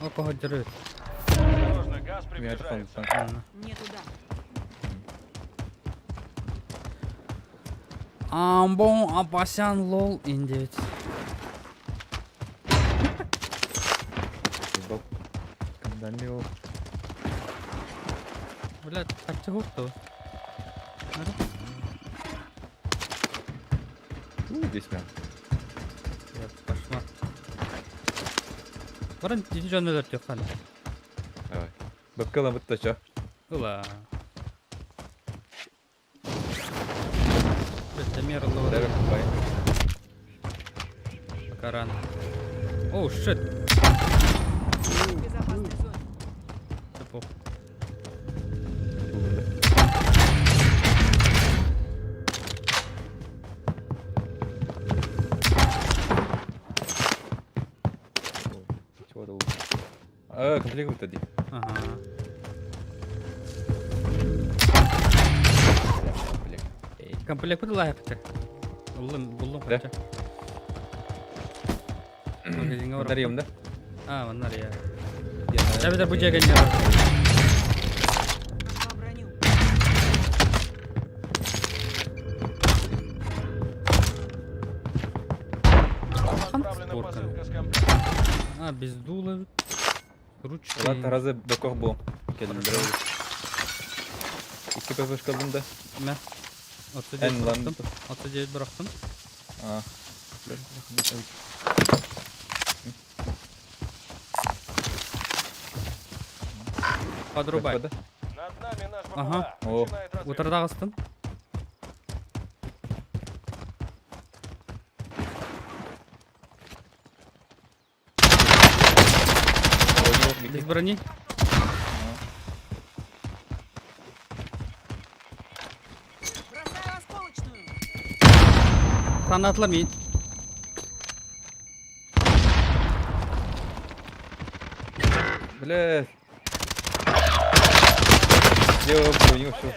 О, кого дерет. Осторожно, газ Меня приближается. Не туда. Амбон, Абасян, лол, индивид. Скандальный Блядь, так чего то? Здесь прям. Я пошла. Баран дижоннолор тёхан. Давай. Бабкала бытта чё? Ыла. Это мер лол. Давай, бай. Пока рано. Оу, shit. В безопасной зоне. Да пох. Чего это А, комплект вот один. Ага. Комплект. Эй. Комплект буду лайк. Буллум, буллум Да. хотя. Магазинга барып. Мандарьем, да? А, мандарья. Я бит бу жеген яр. Нашла броню. Вам отправлена Сборка. посылка с комплектом. А, без дула. Ручки. Ладно, разы бокох был. Келдим бир Икки ППшка алдым да. Мә. 39 Эн лан. бырахтым. 39 бырахтым. А. Подрубай. Да? Над нами наш БПЛА. Ага. О. Начинает разведку. Утырда астын. Без брони? Бросаю осколочную. Гранатла мин. Блядь. Дело броню все.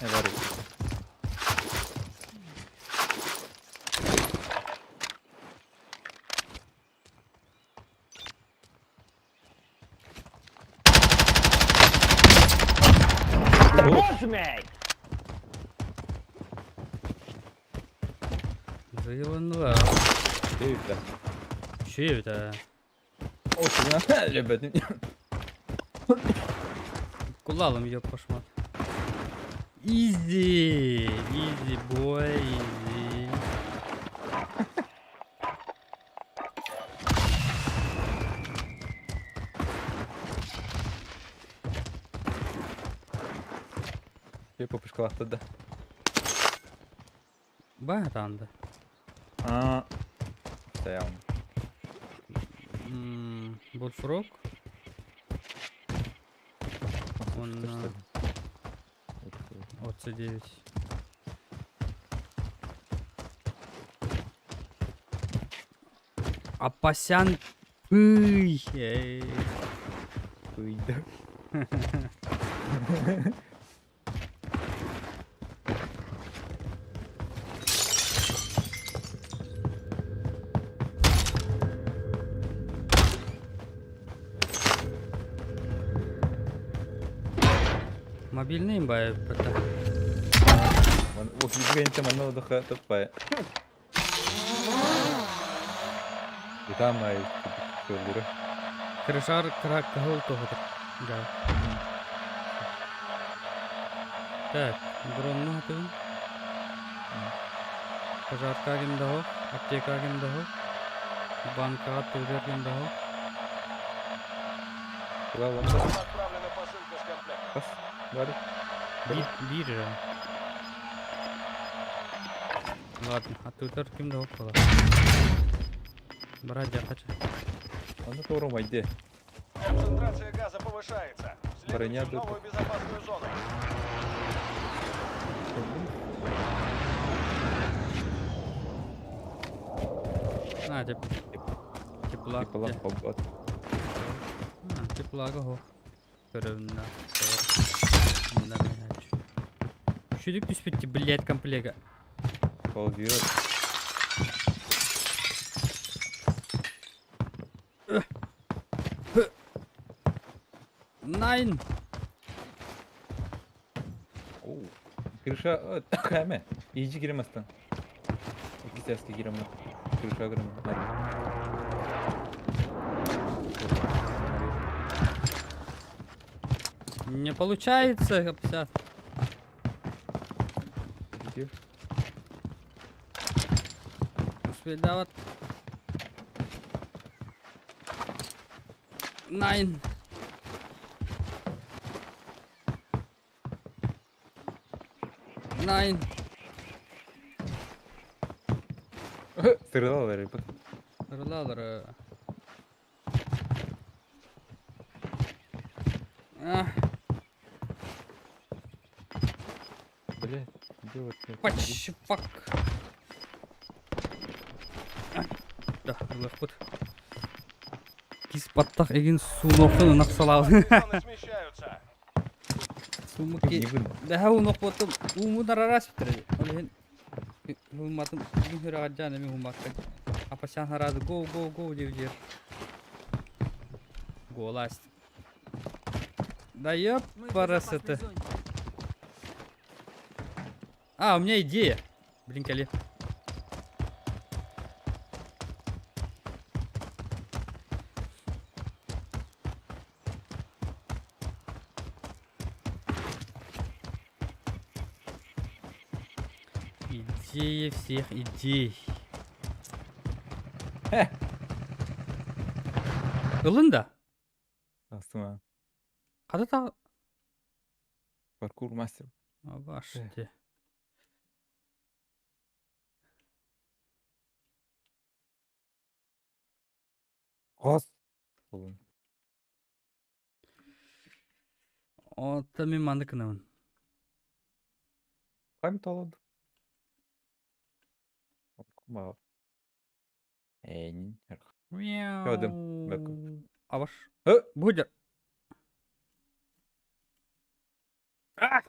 Не варю. Зыйланла. Девять, Үчүгэй эбит ээ. О, ребят. Кулалым ёб пошмат. Easy! Easy boy, easy. Я попушкала тогда. Баһытаанда. А. Стоял. Bullfrog. Он ОЦ-9. Апасян пый. Эй. Пый, да. Мобильный бай это. Вот Евгений манна доха топпай. И там ай көрдүрө. Крышар крак кыһыл тоһутур. Да. Так, дронну хатыбын. Пожарка ким да хоох, аптека ким да хоох, банкаҕа тыытар ким да хоох. Кула Вам отправлена посылка с комплектом. Бас бар. Биир, биир эрэ. Ладно, атыытар ким да хоох буолар. Бараа дьахача. Аны тоору майде. Концентрация газа повышается. Следуйте Броня в новую безопасную зону. А, тип... Теплак. Типа побат. А, теплага хоох. Көрөбүн да. Үчүгэй түспүт блядь комплега. Ползет. Найн! Оу. Крыша каме. Иджи киремастан. Кисяски кирема. Крыша кирема. Не получается, 50. Где? Успеть да вот. Найн. Найн. Сырылалар ребят. Рылалар. Ах, Блядь, где вот это? пач, фак. Да, ылыхпыт. Кис баттах эгин суунохтун ынах салаабын. Зоны смещаются. Суумуки. Не гын. Дэһэ уунохпутум уумун арарас бүтэр. Ол иһин хуумматын күн эми хууммакка. Апасян харады go go go диэбитигэр. Голасть. Да ёп Мы в парасоты. безопасной зоне. А, у меня идея. Блин, кали. Идея всех идей. Ылын да. Астыма. Хата та... Паркур мастер. Абаште. Гос. Булун. Оттон мин маннык гынабын. Хайм толуд. Кума. Эйн. Көрдüm. Бөкү. Абаш. Hı. Будет. А!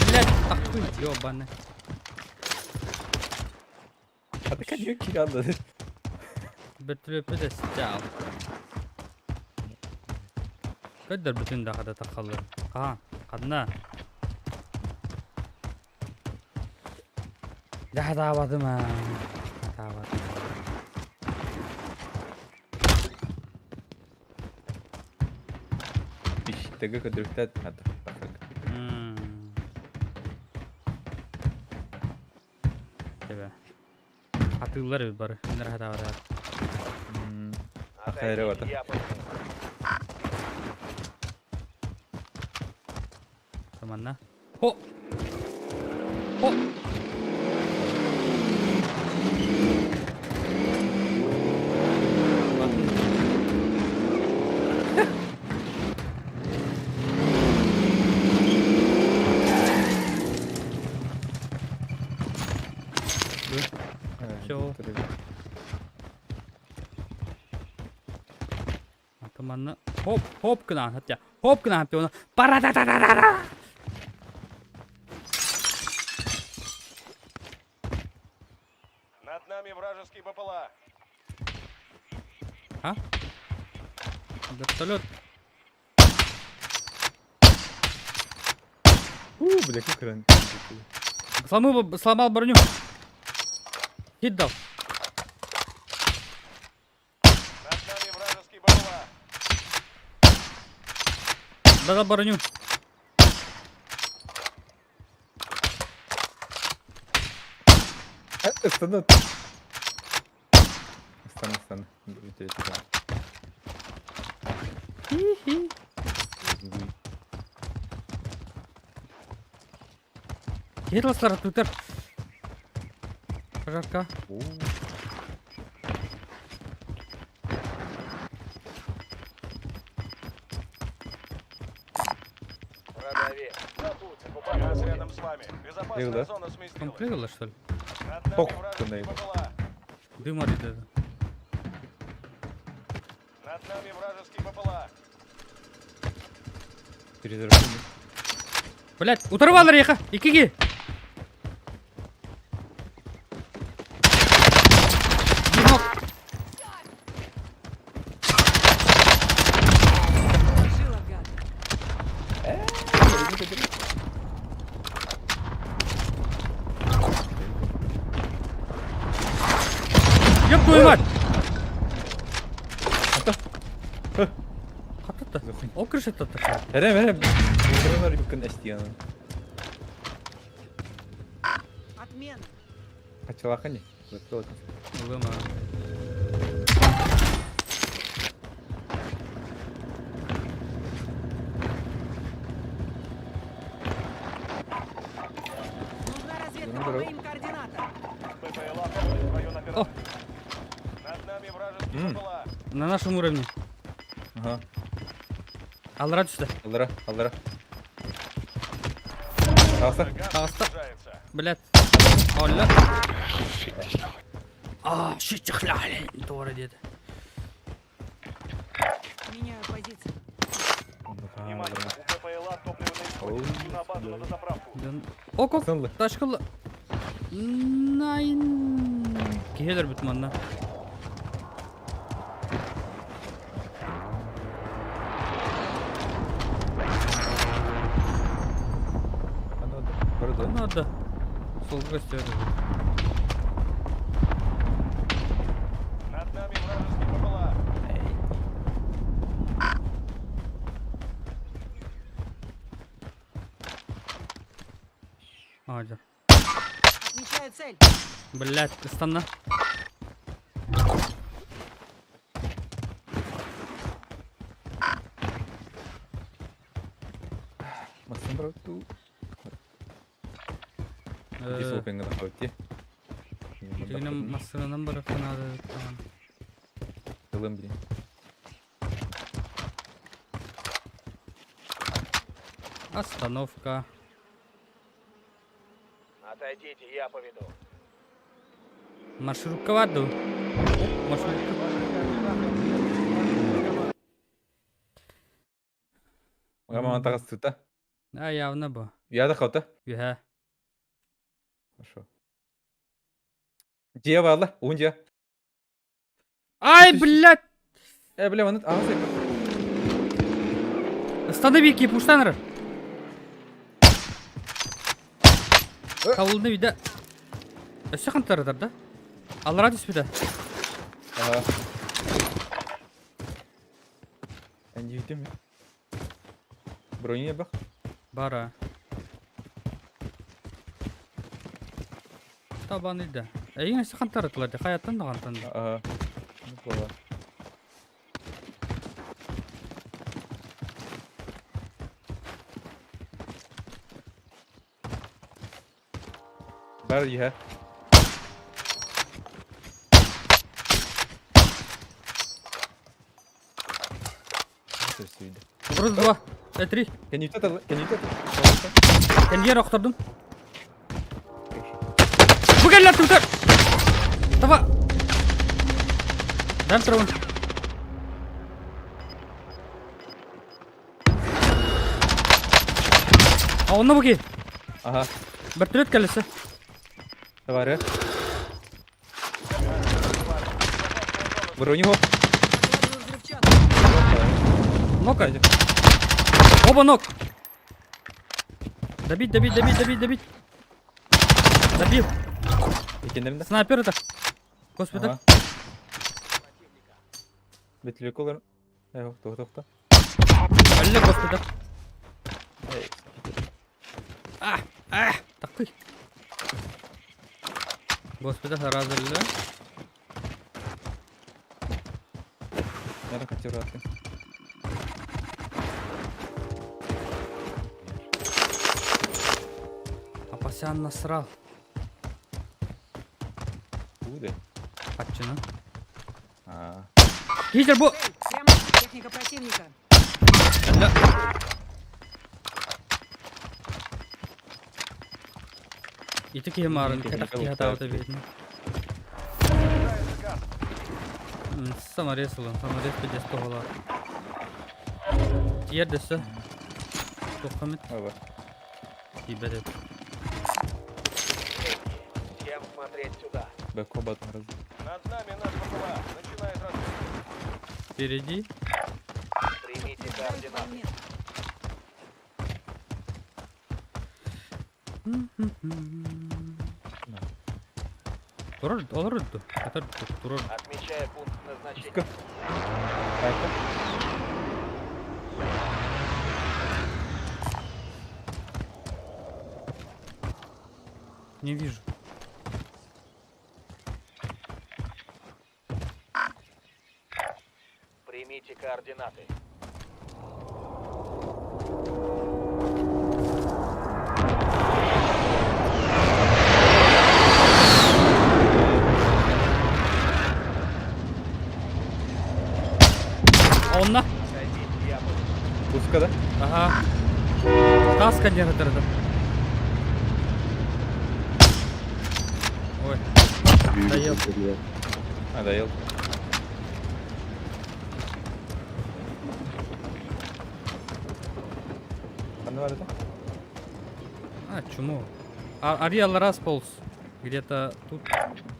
Блять, ах ты ёбаный. А ты как киралды. Бөтүрөпү да ситэ алта. Көрдөрбүтүн да хата тахаллар. Хаһан? Ханна? Дьэ хатаабатым аа. Хатаабатым. Иштэгэ көдүрүктээт хата. Тебе. Атыылар эбит бары. Кинилэр хатаабатылар. Ахайра бата. Манна. Хо! Хо! Всё. Манна хоп хоп гынан хотя хоп гынан хотя пара Над нами вражеский БПЛА. А? Вертолет. У, бля, как ран. Сломал, сломал броню. Хит дал. Над нами вражеский БПЛА. Дал броню. Стану. Стану, стану. Хи-хи. Киһи тутар. Пожарка. Газ рядом с вами. Безопасная да? зона Он сместилась. прыгал, что ли? Над нами Ох, вражеский ты БПЛА. Дым от это. Над нами вражеский БПЛА. Перезарядку. Блять, уторвал реха. Икиги. Дымок. Жила, гад. Ёб твою мать! Хатта. Ол крыша-то такая. Эрем, эрем. Утралар юкын эстиан. Отмена. Хачалахани. Лыма. Нужна разведка Ну, по здорово. моим координатам. БПЛА проводит в район О! операции. Над нами вражеский БПЛА. На нашем уровне. Ага. Алра сюда. Аллара, аллара. Алса. Газ Аста. снижается. Блять. Оля. А, щит-хляли. Тура деді. Меняю позицию. Внимание, у БПЛА топливо на исходе. Идти на базу на дозаправку. Ок, ок. Сынлы. Ташкылы. Найн. Киһилер бит манна. Надо. Надо. Солга стер. Над нами вражеский БПЛА. А, да. Отмечаю цель. Блять, ыстанна. Масын брату. Дисопинг на хауте. Дьиҥинэн массыынанан барыахха наада эбит даҕаны. Ылым билин. Остановка. Отойдите, я поведу. Маршрутка бар дуу? Маршрутка. Роман таҕыстыта. А явно бу. Уйа хата. Үһэ. Хорошо. Дьиэ баалла, уун дьиэ. Ай, блядь! Э, бля, маннык аҕыс Останови, пуштаныр. Кабылны вида. Өссө хантарыдар да? Аллара түспүтэ. Ага. Эндиитим. Броня бах. Бара. Табан иде. Эйин өссө хантарытылар де. Хаяттан да хантан да. Ага. Ну, буолар. Бар иһэ. Вроде два. Три. Кэннитэ кэннитэ. Кэнниэр охтордум. Бу кэллэр тутар. Давай. Дай второго. А онно буки. Ага. Вертолет кэллэ. Товары. Броню. Закладываю взрывчатку. Нока. Оба ног. Добить, добить, добить, добить, добить. Добил. Икеннем да. Снайпер это. Господи. Ага. Бетлек олар. Э, тоқта, тоқта. Алле, господи. А, а, такой. Господи, сразу Надо котироваться. Апасян насрал. Буде. Аччына. А. Гитлер бу. Цель. Прямо. Техника противника. Алле. Ити киһи маарын Техника кэтэх киһи луктаах. атаабыта биһитин. Саморез ылын, саморез пиздец тоҕолоор. Тиэр дөссө. Туохха эмит Ава. тиийбэт эбит. Всем смотреть сюда. Бэкобат раз. Над нами наш БПЛА. Начинает разведку. Впереди. Примите Подтверждаю твою координаты. метку. Турар, олорор ду. Атар турар. Отмечаю пункт назначения. Ска. Айта. Не вижу. Примите координаты. А онно? Отойдите, я поведу. Пуска да? Ага. Тас генераторда. Ой. Доел. А, доел. Ханна бар это? А, чему? А, Ариал раз полз. Где-то тут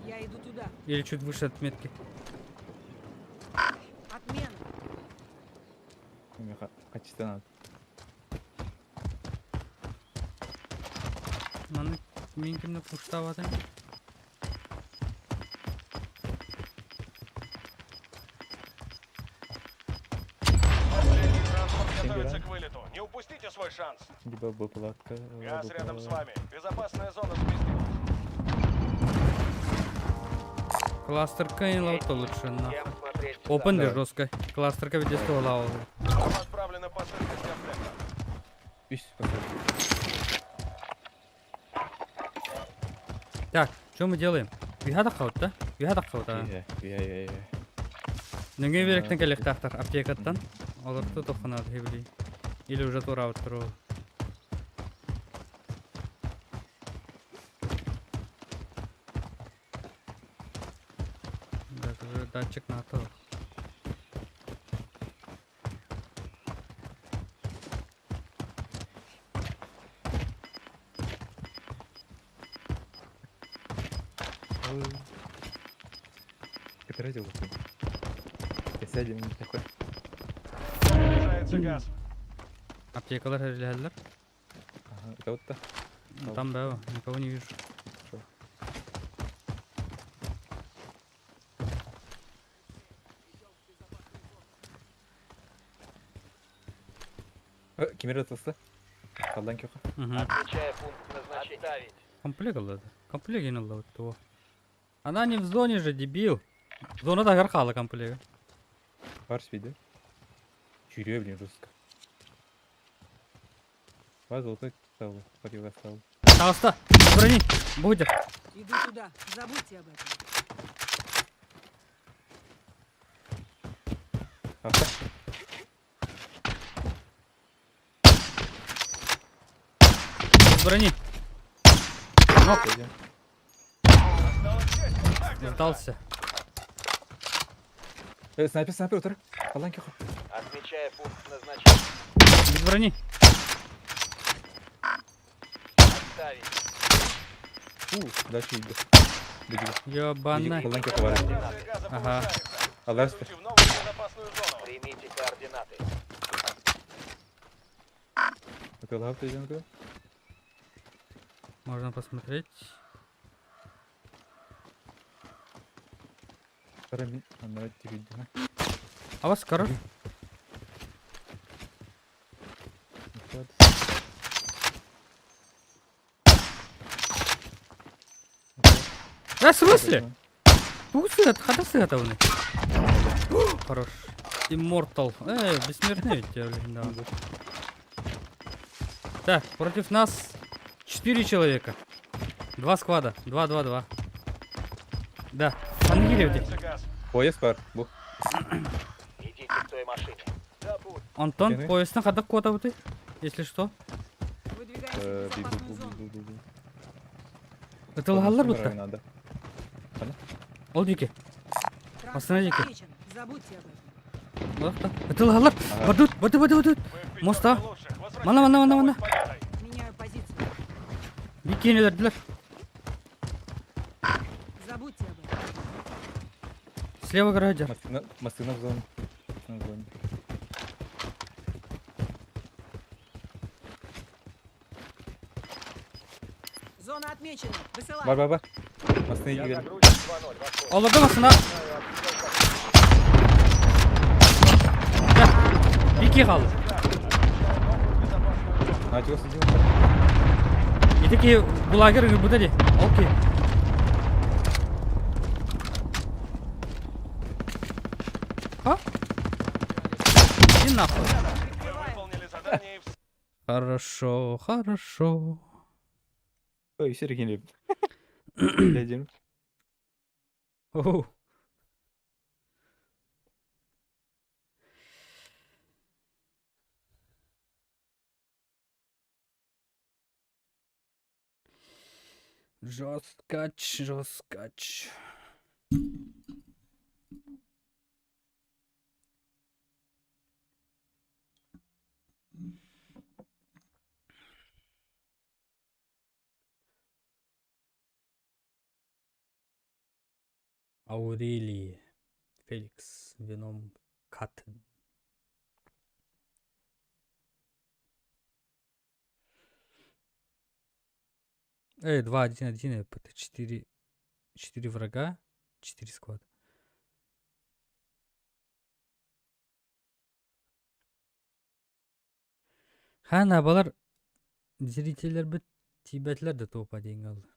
Я иду туда. или чуть выше отметки. Отмена. Мне качество надо. Маны мин кимне пуштаватын. Последний транспорт готовится Сингера. к вылету. Не упустите свой шанс. Либо палатка. Газ рядом с вами. Безопасная зона сместилась. Кластерка и лаута лучше на. Всем смотреть сюда. Опен Давай. жестко. Кластерка ведь лава. Вам отправлена посылка с комплектом. Үс, пошел. Так, что мы делаем? Үһэ таххабыт да? Үһэ таххабыт аа. Үһэ, үһэ, үһэ, үһэ. Нөҥүө биэрэктэн кэлиэхтээхтэр аптекаттан. Олорто тоххунаат хибили. Или уже туораабыттар ол. Да, это же датчик НАТО. Копирайте вот. Сядем такой. Приближается газ. Аптекалар эрилэһэллэр. Ага, это вот та. Там да, никого не вижу. Хорошо. Кимер атылса? Қалдан кеха. Угу. Отмечая пункт назначения. Отставить. Комплект ылла. Комплект ылла вот того. Она не в зоне же, дебил. Зона да хаала комплект. Бар спиді. Чүрө, блин, жестко. Бар золотой стал, парила стал. Пожалуйста, брони, будет. Иду туда. Забудьте об этом. Авто. Брони. Пойдем. Осталось шесть. Так держать. Сдался. Снайпер, снайпер, утыр. Қалдан кеха. Отмечая пункт назначения. Без брони. Отставить. У, дальше иди. Беги. Ёбана. Қалдан кеха бар. Концентрация газа Ага. повышается. Алар Следуйте в новую безопасную зону. Примите координаты. Это идем туда? Можно посмотреть. А вас хорош? Да, в смысле? Тугу сыгат, хата сыгат ауны. Хорош. Immortal. Бессмертный ведь, я блин, да. Так, против нас 4 человека. Два склада. 2, 2, 2. Да. Ангири газ. Поезд бар. Бу. Идите к той машине. Антон, Кини? поездна хадак куота бутый, если что. Выдвигаемся в безопасную зону. Ытылалар бутта. Надо. Ол дике. Транспорт Остановите. отмечен. Забудьте об этом. Олақта. Ытылалар. Бадут, бады, бады, бадут. Вы в пятерке Моста. лучших. Возвращайтесь Мана, мана, мана, домой мана. с победой. Меняю позицию. Бикени өлөрдүлөр. Забудьте об этом. Слева гаражер. Машина, машина в зоне. Машина в зоне. Зона отмечена. Высылаю. Бар, бар, бар. Машина Я егер. загрузчик 2-0. Вас понял. Олорду машина. Бики қалды. Новую безопасную зону. На чего сидел? Итеки булагер бұда де. Окей. А? Иди нахуй. Вы выполнили задание и в Хорошо, хорошо. Ой, Сергей. Дядя. Оу. Жесткач, жесткач. Аурелии Феликс Веном Каттен. Эй, 2, 1, 1, это 4, 4 врага, 4 склада. Хана балар зрительдер бит тибетлер де топа дейін алды.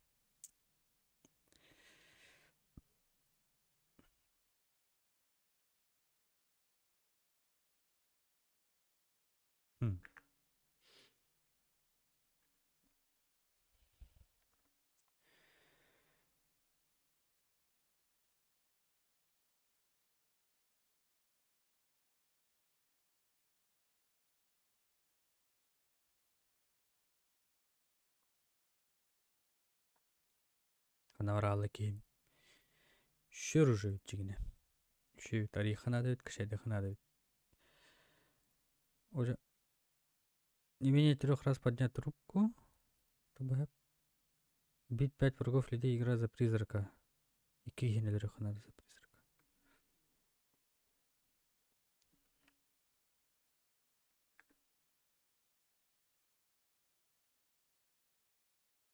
Ханавралы киһим. Шөр уже дьиҥинэ. Үчүгэй тарихха наада эбит, кэшэйдэххэ наада эбит. Уже не менее трех раз поднять трубку, чтобы убить пять врагов людей, игра за призрака. Икки киһини өлөрүөххэ наада за призрака.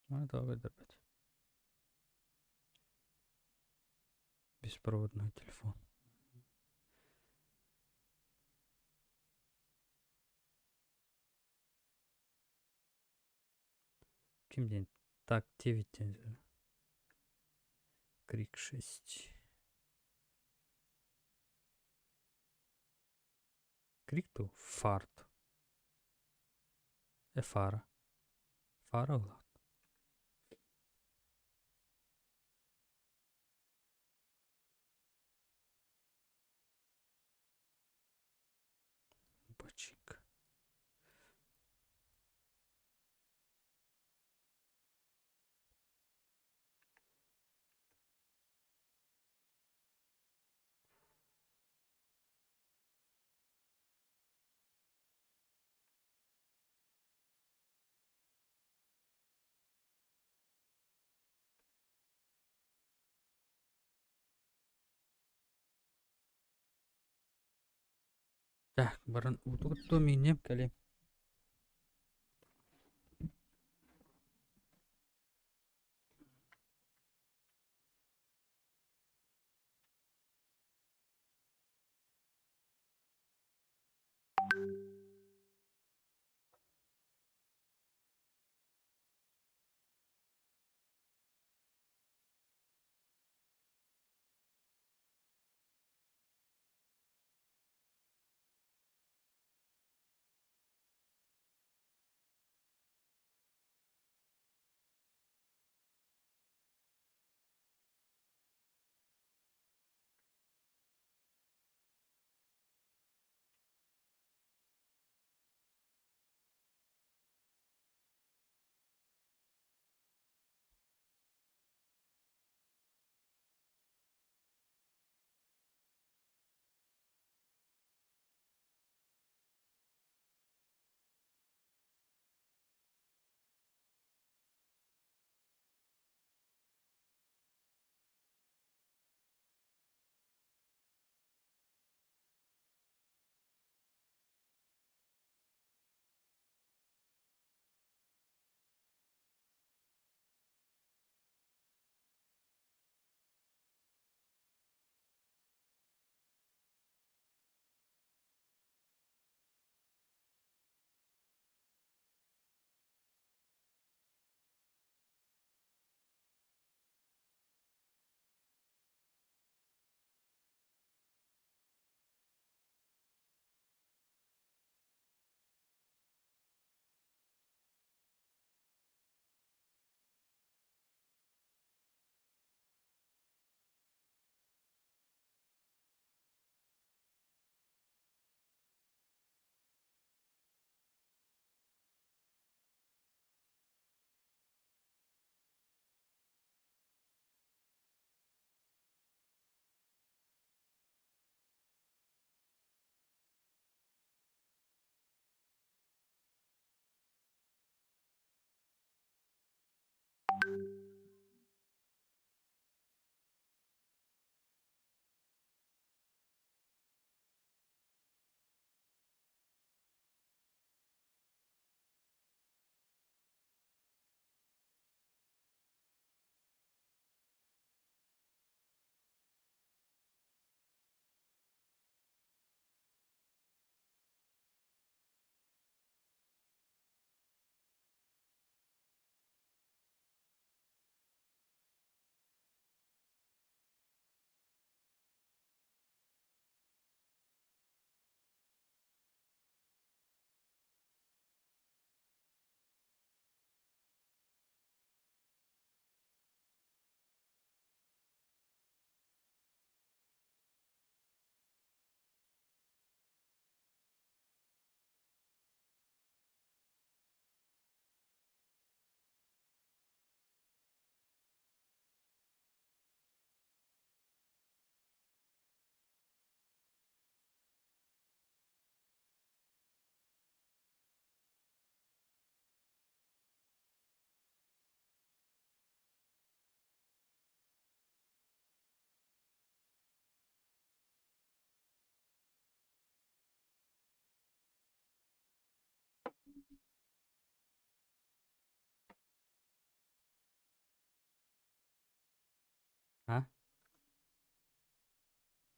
Маны тоҕо көрдөрбөт. Беспроводной телефон. Ким диэн? Так, 9 диэн. Крик 6. Крик ту? Фарт. Э, фара. Фара улаат. Бачик. Так, баран уутугуттуо миинньэм кэлиэм.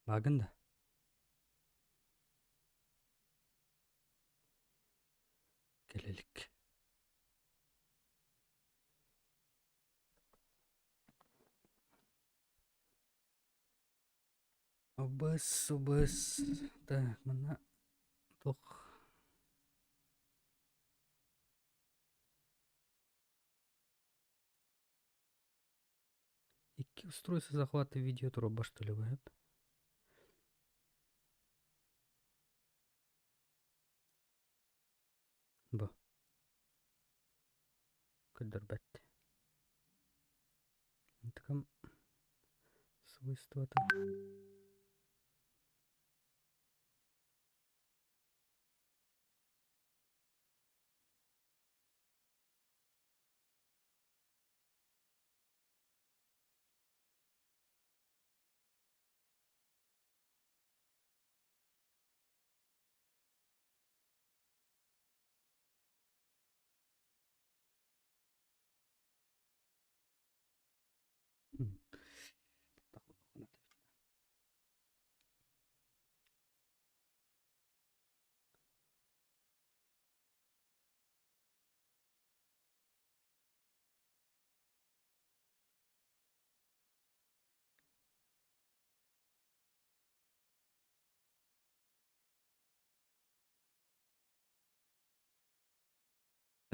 Бааҕын да? Кэлэ илик. Обыс, обыс. Так, манна туох Икки устройство захвата видео туруорба что ли быһып? Бу. Көрдөрбөт. Ынтыкам свойствота.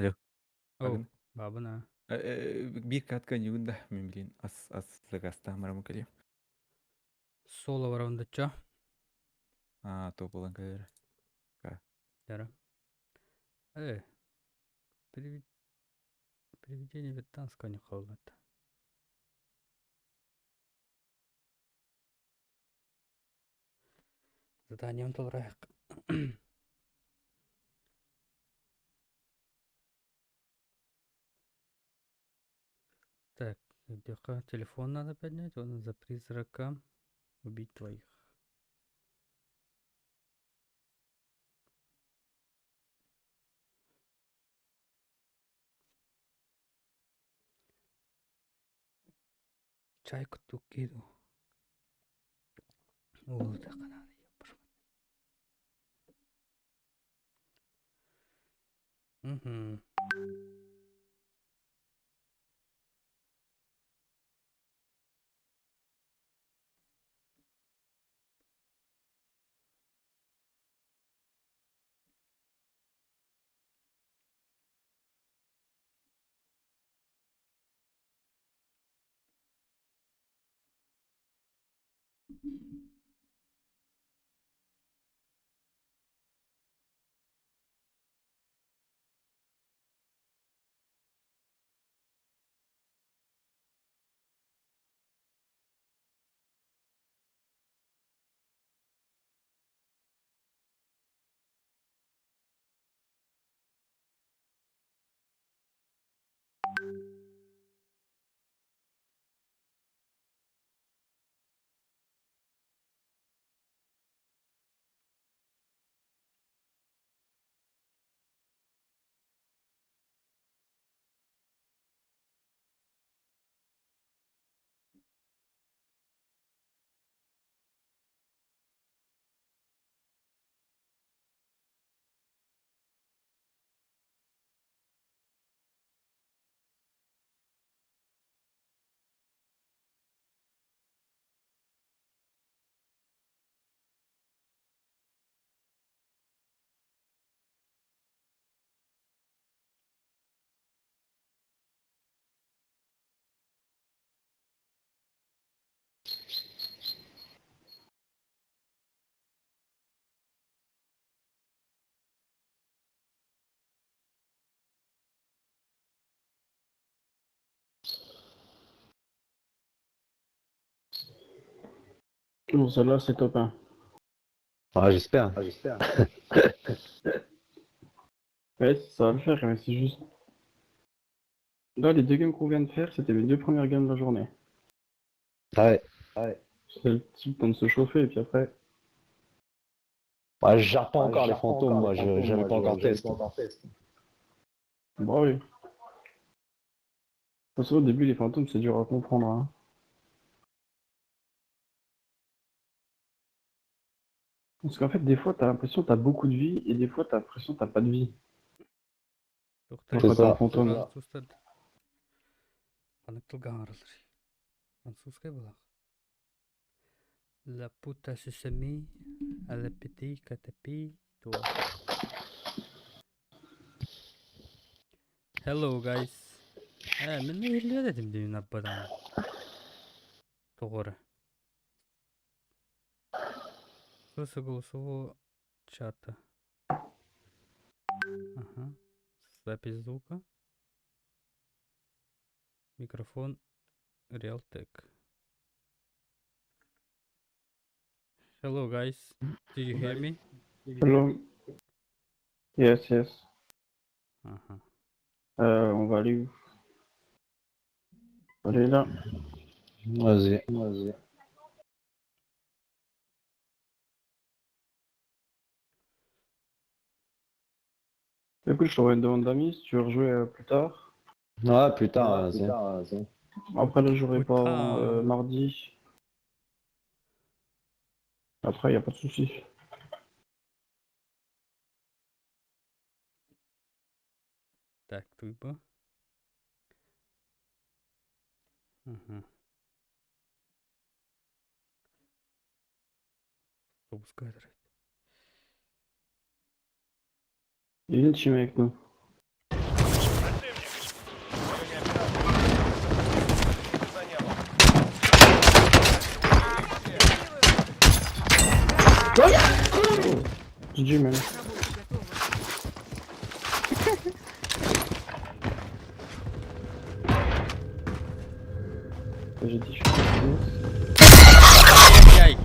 Алло. Оу, Баабын. баабын Биир катка ньугун да, мин билин ас ас заказтаан барамын кэлиэм. Соло барабын Аа, то буолан кэлэр. Дара. Э, привидение британского не холод. Заданием толрайық. Так, где телефон надо поднять, он за призрака убить твоих. Чай куту киду. Оо, надо, Угу. Bon, celle-là, c'est top 1. Ah, j'espère. Ah, j'espère. Ouais, ça va le faire, mais c'est juste. Là, les deux games qu'on vient de faire, c'était mes deux premières games de la journée. Ah ouais. C'est le petit temps de se chauffer, et puis après. Ouais, je gère pas encore les fantômes, moi, je j'avais pas encore test. Bah oui. De toute façon, au début, les fantômes, c'est dur à comprendre, hein. Parce qu'en fait, des fois, t'as l'impression que t'as beaucoup de vie et des fois, t'as l'impression que t'as pas de vie. Туохтар Quand C'est t'es en ça. fantôme. Французтар ханнык тылга аҥараллар? Французскай буоллах. La puta sesame, à la petit catapi, toi. Hello guys. Ээ, мин иһиллибэт этим дии наппадаан. Тоҕо эрэ. Слышу голосового чата. Ага. Запись звука. Микрофон Realtek. Hello guys. Do you hear me? Hello. Yes. Ага. On va aller où? On va aller là. Vas-y, vas-y. Écoute, je t'envoie une demande d'amis si tu veux rejouer plus tard. Ouais, plus tard, vas-y. Après, là, je jouerai Plus pas tard. avant, mardi. Après, y a pas de souci. Так, туйба. Ага. Автобуска Il y a une team avec nous. Противник. В районе операции. За небом. GG, man. Работа готова. J'ai dit, je suis pas sûr. Яй!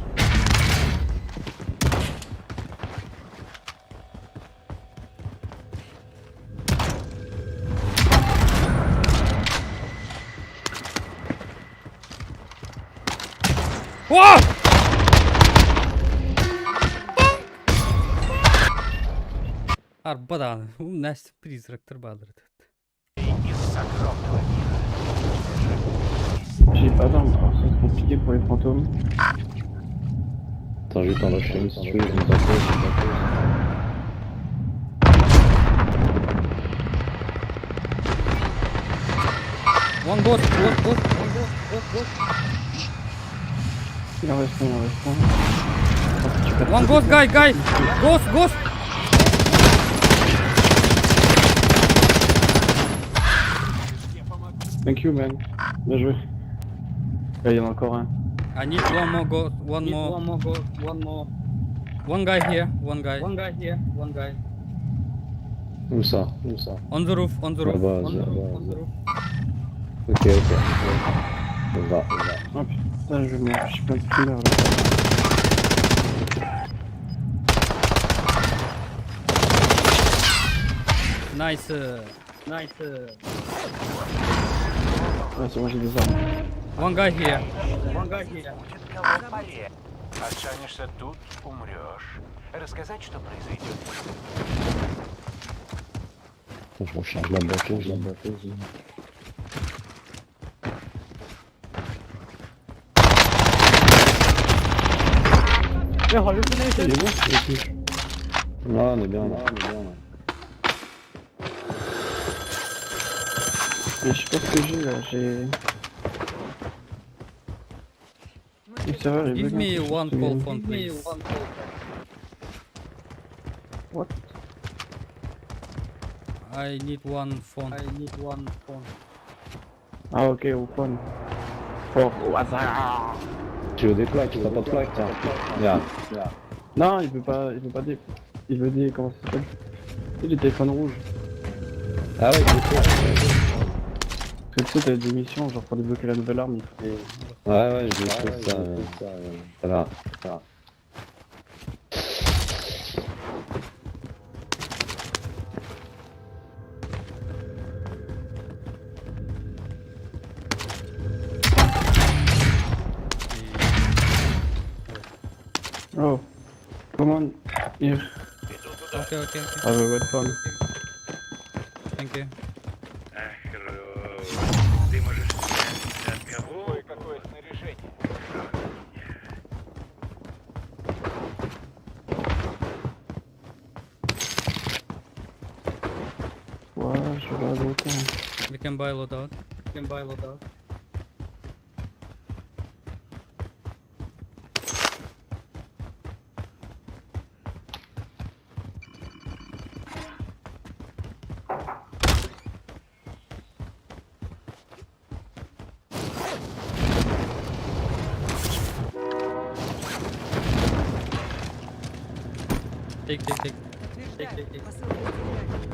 О! Арбадан, у нас призрак баалар. J'ai pas d'armes, alors ça c'est compliqué pour les fantômes. Attends, je vais t'en lâcher une si tu veux, je me tape, je me tape. One ghost, ghost, ghost, one ghost, ghost, ghost. Il en reste un, il en reste un. Attends, tu perds One ghost guy, guy! Ghost, ghost! Thank you, man. Bien joué. Là, il y en a encore un. I need one more ghost, one more. One more ghost, one more. One guy here, one guy. One guy here, one guy. Où ça? Où ça? On the roof, on the roof. Là-bas, On the vas-y, roof, on the vas-y. roof. Ok. On va, on va. Oh putain, je vais mourir. J'ai plein de screamers là. Nice. Nice. Ouais, c'est bon, j'ai des armes. One guy here. One guy here. Останешься тут, умрешь. Рассказать, что произойдет? Attends, je recharge la batterie, la batterie. Il est bon, ok. Ouais, on est bien là, on est bien là. Mais je sais pas ce que j'ai là, j'ai. Le serveur est Give bugué, me un peu, one je sais call pas. phone, Give me please. one call. What? I need one phone. I need one phone. Ah ok, au phone. Oh, au hasard. Tu veux des plaques? T'as pas de plaques, tiens. Regarde. Non, il veut pas, il veut pas des. Il veut des. Comment ça s'appelle? Tu sais, les téléphones rouges. Ah ouais, c'est cool. Parce que tu sais, t'as des missions, genre pour débloquer la nouvelle arme, il faut des. Ouais, je trouve ça. Ça va, ça va. Oh. Come on. Here. Okay. I have a red phone. Thank you. Ты можешь от кого? Кое-какое снаряжение. Sur la droite. We can buy loadout. Can buy loadout. Take, take, take. Подтверждаю. Take, take, take. Посылка в Телеграме.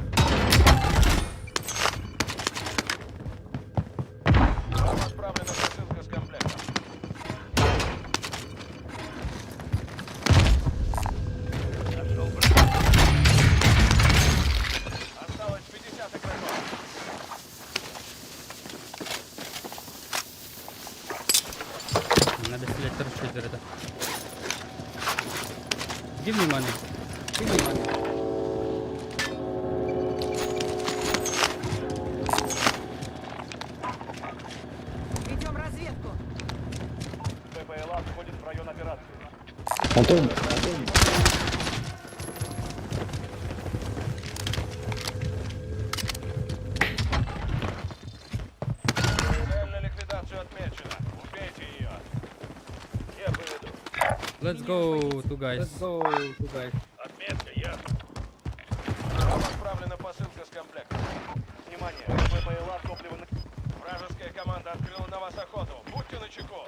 Вам отправлена посылка с комплектом. Осталось 50 игроков. Надо селектор это. Give me money. Give me money. Ведем разведку. БПЛА входит в район операции. Fantôme. Цель на ликвидацию отмечена. Убейте ее. Я поведу. Let's go, two guys. Let's go, two guys. Отметка, я. Вам отправлена посылка с комплектом. Внимание, БПЛА топливо на... Вражеская команда открыла на вас охоту. Будьте начеку.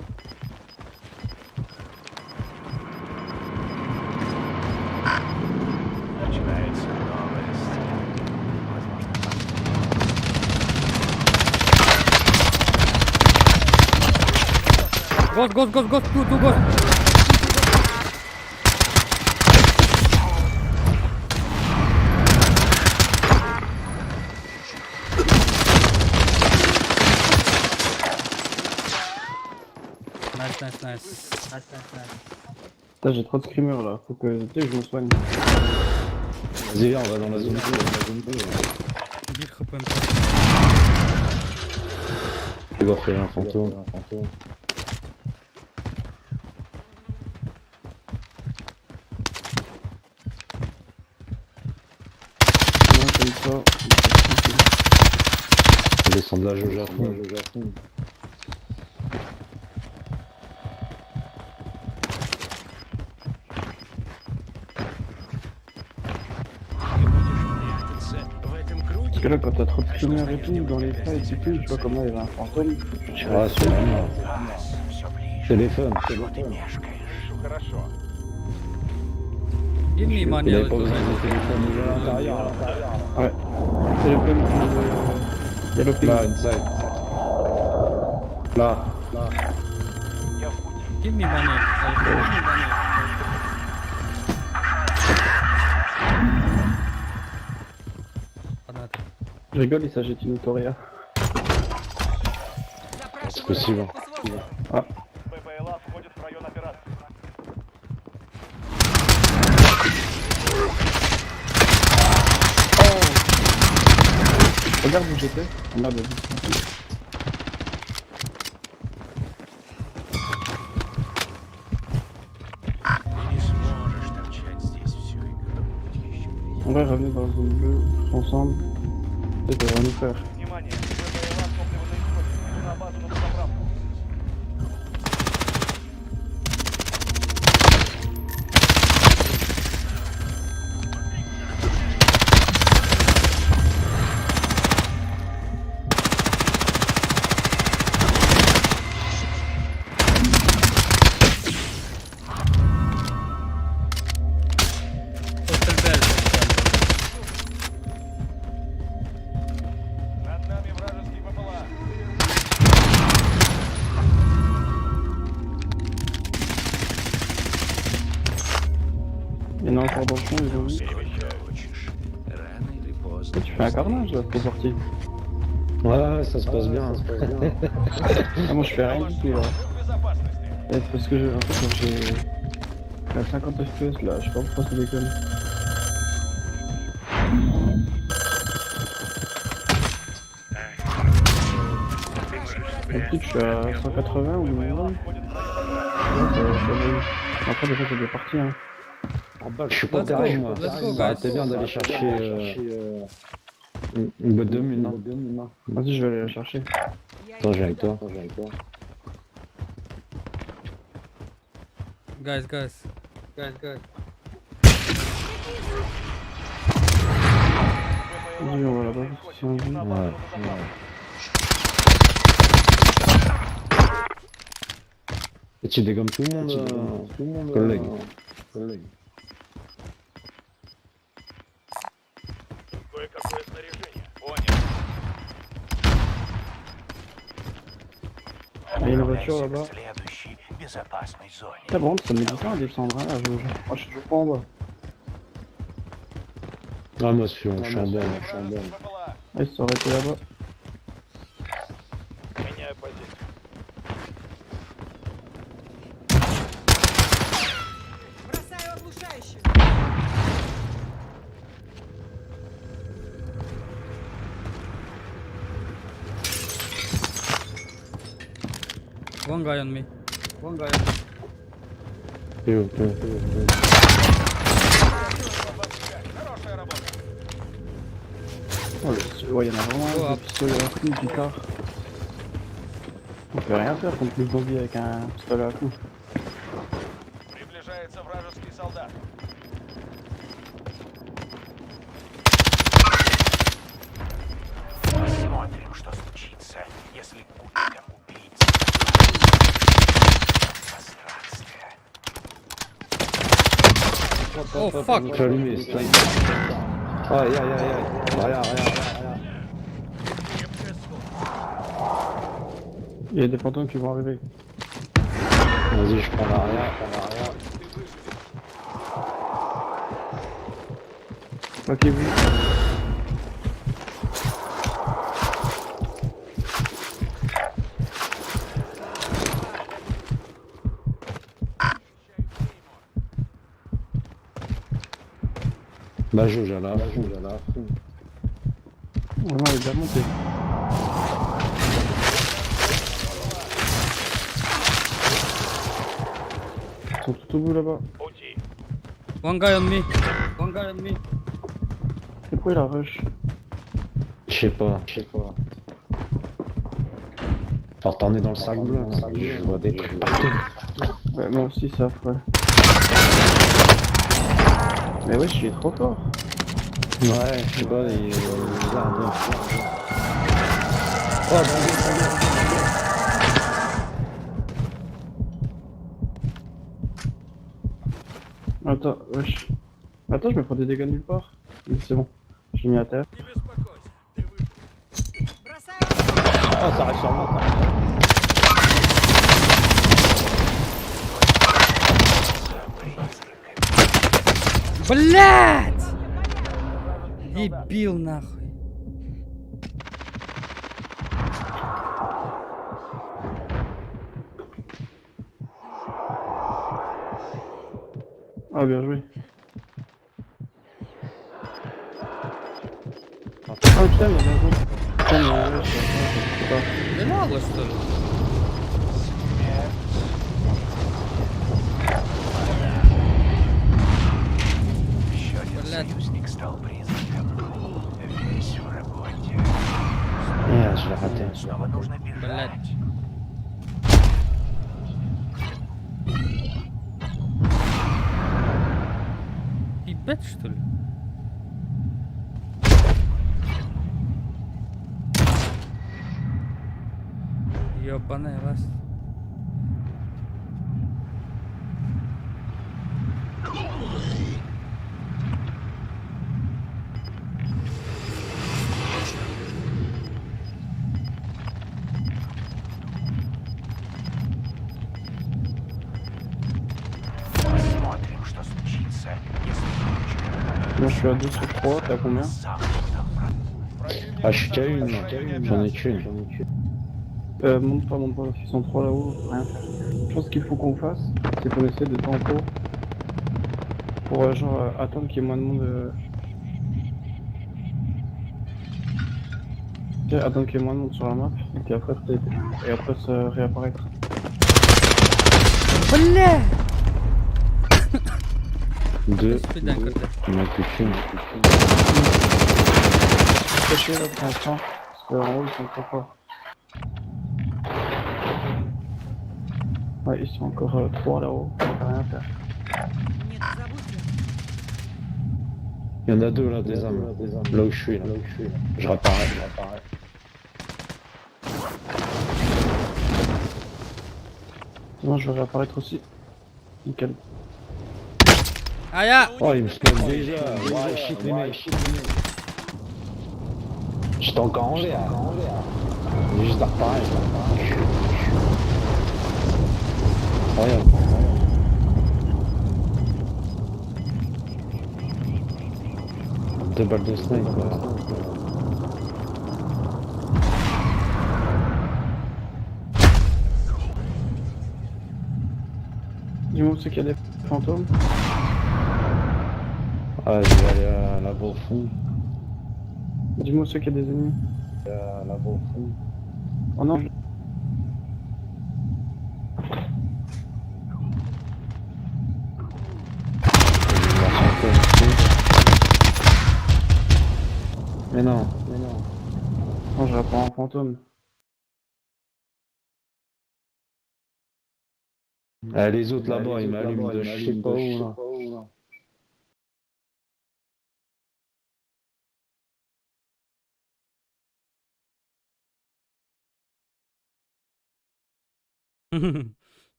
Начинается новая сцена. Возможно, Ghost, ghost, ghost, ghost, two, two ghost. Nice, nice, nice. Nice, nice, nice. Putain, j'ai trop de screamers là. Faut que, tu sais, que je me soigne. Vas-y, viens, on va dans la zone 2. La zone 2. Bir HP. Tu vas faire un fantôme. Non, comme ça. Descends de la jauge à fond. Parce que là, quand t'as trop de screamers et tout, dans les fights et tout, tu vois, comme là, il y avait un fantôme. Ah, c'est vraiment. Téléphone. Хорошо. Give me money Il a avait pas little besoin bit. de téléphone déjà à l'intérieur. là. Ouais. Téléphone, Yellow ping. Là, inside. Là. Là. Я в пути. Give me money. Give me money. Another. Je rigole, il s'agit d'une Toria. Запрашиваю possible. разведку с воздуха. БПЛА входит в район операции. Regarde où j'étais. Ah, merde, On va revenir dans la zone bleue, tous ensemble. Ça va nous faire. Внимание, БПЛА топливо на исходе. Иду на базу на дозаправку. Hotel Над нами вражеский БПЛА. Il y en a encore dans le fond, ils ont vu. Et tu fais un carnage là, pour sortir. Ouais, ça se passe bien. Ah, moi je fais rien du tout là. Вы в безопасности. Eh, C'est parce que je, en fait, j'ai. J'ai à 50 FPS là, je sais pas pourquoi ça déconne. D'habitude, je suis à 180 ou minimum. Входит в район операции. Ouais, je suis à Après, des fois, c'est des parties. Hein. En bas, je suis pas Let's go, derrière moi. let's go, Ça aurait guys. été bien d'aller chercher Une botte de mine, non? Vas-y, je vais aller la chercher. Я Attends, иду je viens avec туда. toi. Guys, guys. Guys, guys. Vas-y, on va là-bas, parce que c'est un zombie. Ouais. Et tu dégommes tout le monde, collègue. Кое-какое снаряжение. Понял. Ah, il y a une voiture là-bas. следующей безопасной зоне. Putain, par contre, ça met du temps à descendre, hein, la jauge. Moi, je suis toujours pas en bas. Ah, moi, je suis en bas, je suis en bas. БПЛА. Ah, ils se sont arrêtés là-bas. Меняю позицию. Бросаю оглушающую. One guy on me. One guy. T'es où, t'es où, t'es où, t'es où? Хорошая работа. Oh, ouais, il y en a vraiment Oh, un, hop. des pistolets à coups, du car. On peut rien faire contre le zombie avec un pistolet à coups. Приближается вражеский солдат. Посмотрим, что случится, если кучка убийц в пространстве. Oh fuck! J'ai allumé, c'est Aïe, aïe, aïe, aïe. Regarde, regarde, regarde. Il y a des fantômes qui vont arriver. Vas-y, je prends l'arrière, je prends l'arrière. Ok, oui. La jauge, elle a fou, elle a fou. Vraiment, elle est déjà montée. Ils sont tout au bout là-bas. Пути. One guy on me. One guy on me. Et pourquoi il a rush? Je sais pas, je sais pas. Faut retourner dans le sac bleu, hein. Je vois des trucs partout. Ouais, moi aussi, ça ouais. Mais ouais, je suis trop fort. Ouais, je sais pas, il est bizarre, un peu. Oh, bon, Attends, wesh. Attends, je me prends des dégâts nulle part. Mais c'est bon, j'ai mis à terre. Не беспокойся. Ты выживешь. Бросаю Ah, ça arrive sur moi, ça arrive. Блять! Дебил нахуй. Ah, bien joué. Ah putain, mais il y en a un autre. Putain, mais ouais, je sais pas. Мало что ли? Еще один Блядь. союзник стал призраком. Весь в работе. Merde, je l'ai raté. Снова нужно бежать. Блядь. Ебать что ли? Ёбаная вас. Посмотрим, что случится, если кучка Moi, je suis à 2 sur 3, t'as combien? замкнутом Противник Ah, je suis qu'à une, уничтожил районе j'en ai операции. qu'une. Monte pas, parce qu'ils sont 3 là-haut, faut rien faire. Je pense qu'il faut qu'on fasse, c'est qu'on essaie de tempo pour genre attendre qu'il y ait moins de monde. Tu sais, attendre qu'il y ait moins de monde sur la map, et puis après, et après se réapparaître. Бля! Deux. Спидан Il m'a plus qu'une. Cacher là pour l'instant, parce qu'en haut ils sont trop forts. Ouais, ils sont encore trois là-haut, on peut rien faire. Нет, забудьте. Il y en a deux là, des armes. Là où je suis, là. Je réparais, je réparais. Sinon je vais réapparaître aussi. Nickel. Ая! Oh, il me spawn déjà. Ouais, shit, les mecs. J'étais encore en l'air. J'ai juste à réparer. Regarde. Deux balles de snipe. quoi. Dis-moi où c'est qu'il y a des fantômes. Ah, je vais aller là-bas au fond. Dis-moi où c'est qu'il y a des ennemis. Là-bas au fond. Oh non, Je vais voir sur quoi, au fond. Mais non, mais non. non, je réapparais en fantôme. Ah, les autres là-bas, ils m'allument de je sais pas où là.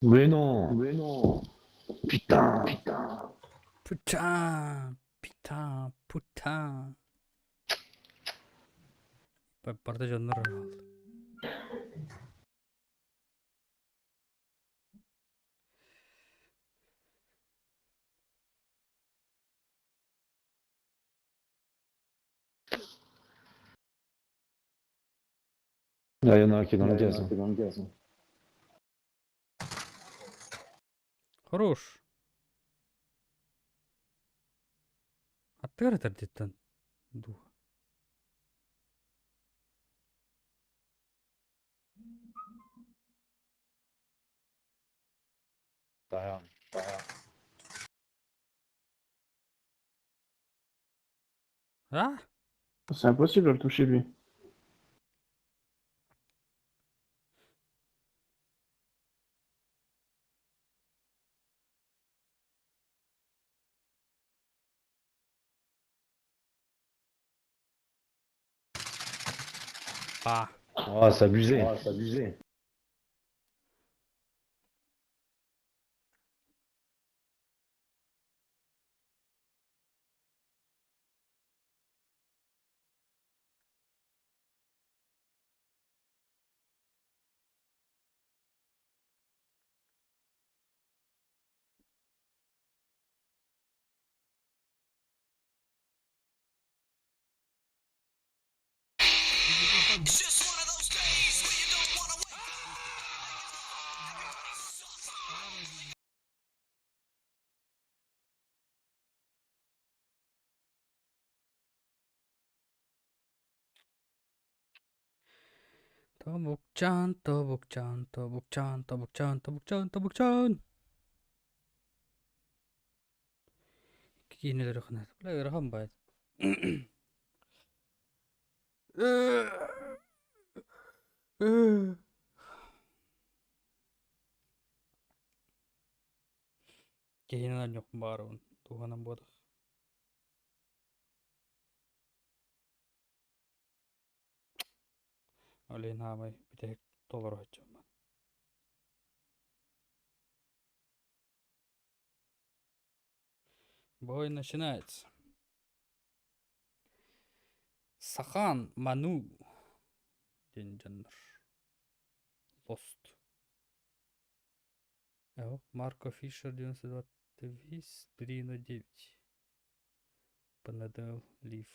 Mais non, mais non. Putain, putain. Putain! Putain! Putain! Барда дьоннор хаалла. Là, il y en a un qui est dans le gaz. hein. Хорош. Аттыгар этэр духа. Derrière. Derrière. А? C'est impossible de le toucher lui. Па. Oh, c'est abusé. c'est abusé. Тобукчаан, тобукчаан, тобукчаан, тобукчаан, тобукчаан, тобукчаан. Киинэлэр ханаа. Бля, ыарахан баайт. Киһинэн анньуохпун баҕарабын, туһанан буолах. Ол иһин хаамай бүтэһик толоро сылдьабын. Бой начинается. Сахан Ману диэн дьоннор. Lost. Марко Фишер 92 3.09. ПНД Лив.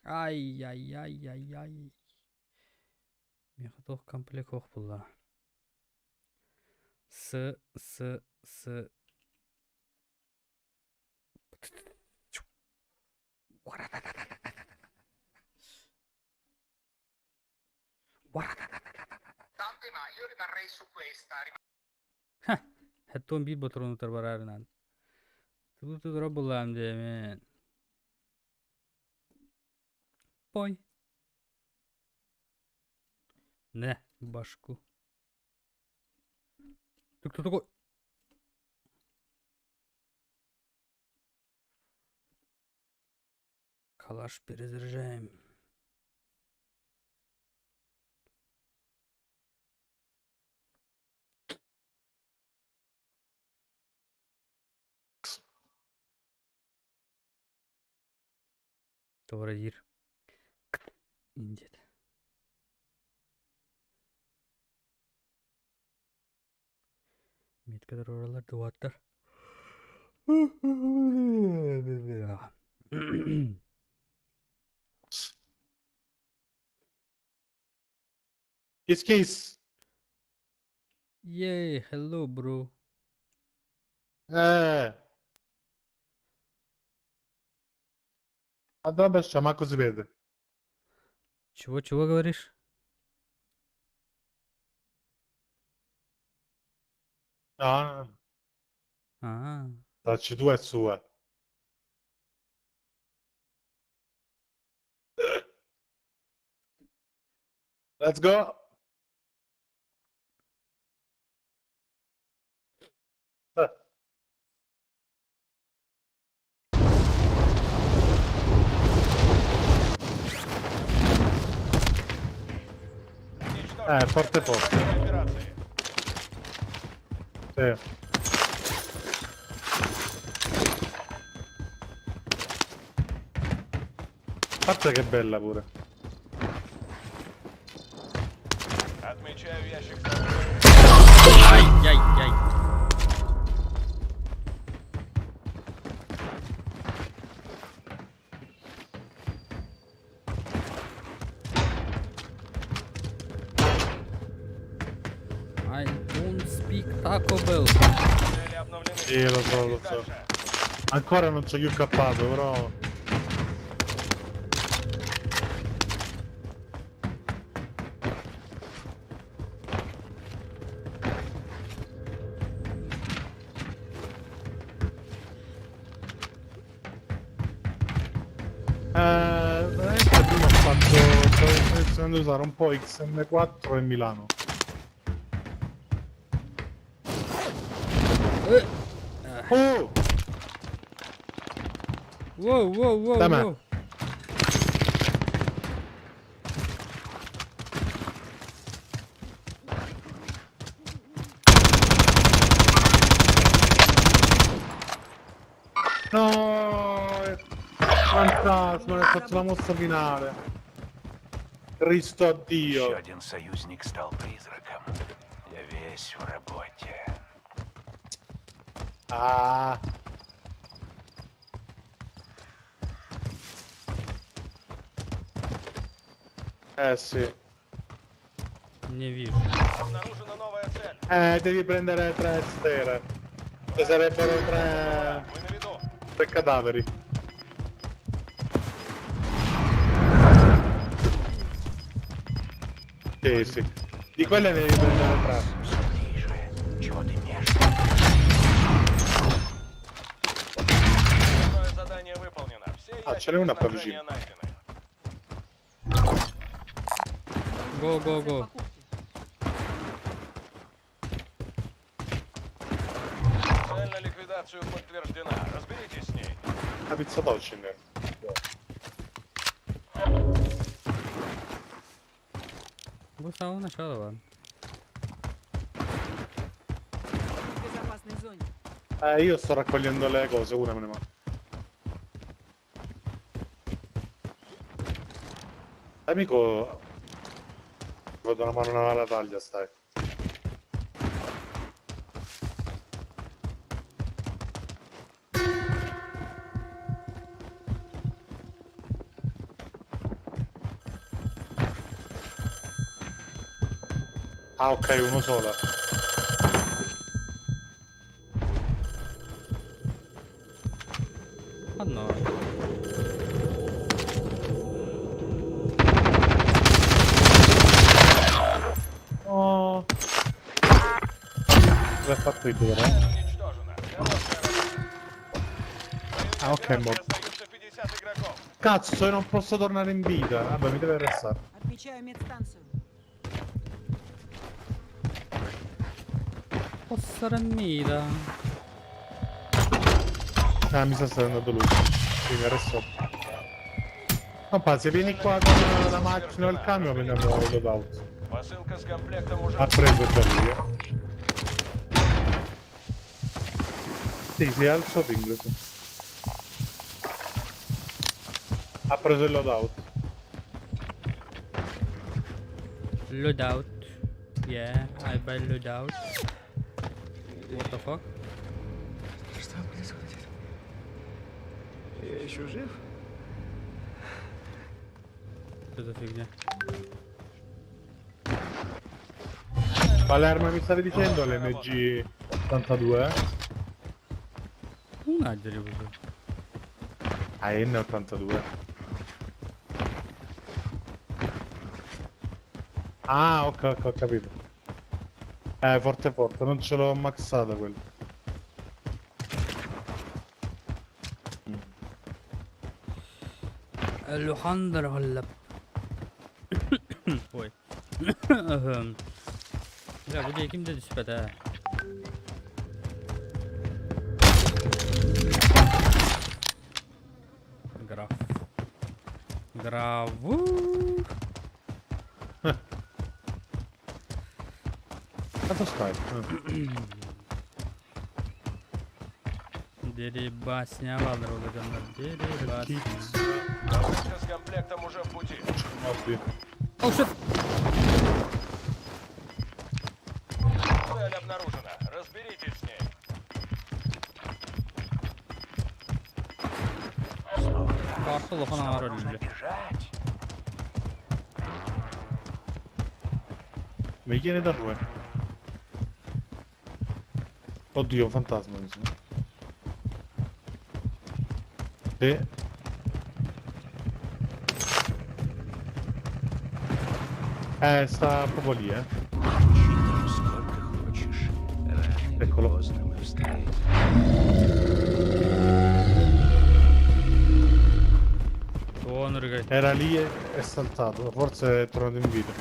Ай-яй-яй-яй-яй. Миэхэ туох комплект суох буолла. С, С, С. Хэттон биир ботуруонутар бараарынан. Тугу тутура буллаам диэмин. Пой. Не, башку. Ты кто такой? Калаш перезаряжаем. Тоҕо диир диэтэ. Метка туруораллар дуоттар. It's case. Yay, hello bro. Eh. Vabbè, manco si vede. Чего, чего говоришь? No, А, la C2 è sua. Let's go. Eh. Forte forte. Операции. Sì. Guarda che bella pure. Отмечаю ящик с оружием. Ай-яй-яй. I don't speak Taco Bell. Цели обновлены. Sì, lo so, lo so. Дальше. Ancora non c'ho più cappato, però. Veramente prima ho fatto. Stavo iniziando a usare un po' XM4 e Milano. Oh! Воу, воу, воу, Da me. воу. No! È fantasma, mi ha fatto la mossa finale. Cristo a Dio. Еще один союзник стал призраком. Я весь в работе. Ah. Eh sì. Не вижу. Обнаружена новая цель. Devi prendere tre sfere. Ci sarebbero tre, Вы на виду. tre cadaveri. Sì. Di quelle ne devi prendere tre. Все ближе. Чего ты мешаешь? Основное задание выполнено. Все А, ящики ce n'è una qua снабжения vicino. найдены. Go, go, go. Покупки. Цель на ликвидацию подтверждена. Разберитесь с ней. La pizza dolce ne. Бу самого начала ладно. В безопасной зоне. Io sto raccogliendo le cose, una me ne va. Amico, vado una mano alla taglia, stai. Ah, ok, uno solo. Ханна? Oh. L'ha fatto ridere, eh? Уничтожена. Хорошая работа. Ah, ok, В morto. остаются 50 игроков. Cazzo, io non posso tornare in vita. Vabbè, mi deve arrestare. Отмечаю медстанцию. Posso mira. Ah, mi sa sta andato lui. Sì, mi arrestò. No, se vieni qua con la macchina o il camion, prendiamo il loadout. Посылка с комплектом уже... Ha preso già lui, eh. Sì, si è alzato inglese. Ha preso il loadout. Loadout. Yeah, I buy loadout. What the fuck? Что происходит? Я еще жив? Что за фигня? Palermo mi stavi dicendo l'MG 82? Eh? Un дерево. Ah, N82. Ah, ok, ho capito. Forte forte, non ce l'ho maxata quello. Alejandro Hallab. Ой. Бля, бу ким да түспэт ээ. Граф. Граву. Quanto stai? Дерибасня валру Дерибасня. Посылка с комплектом уже в пути. Oddio. Oh shit! Цель обнаружена. Разберитесь с ней. Карта лохана Нужно роль. бежать. Mi viene da due. Oddio, un fantasma mi sa. Sì. Sta proprio lì, eh. Ищи сколько хочешь. Рано или Eccolo. поздно мы встретимся. Вон рыгай. Era lì e è saltato. Forse è tornato in vita.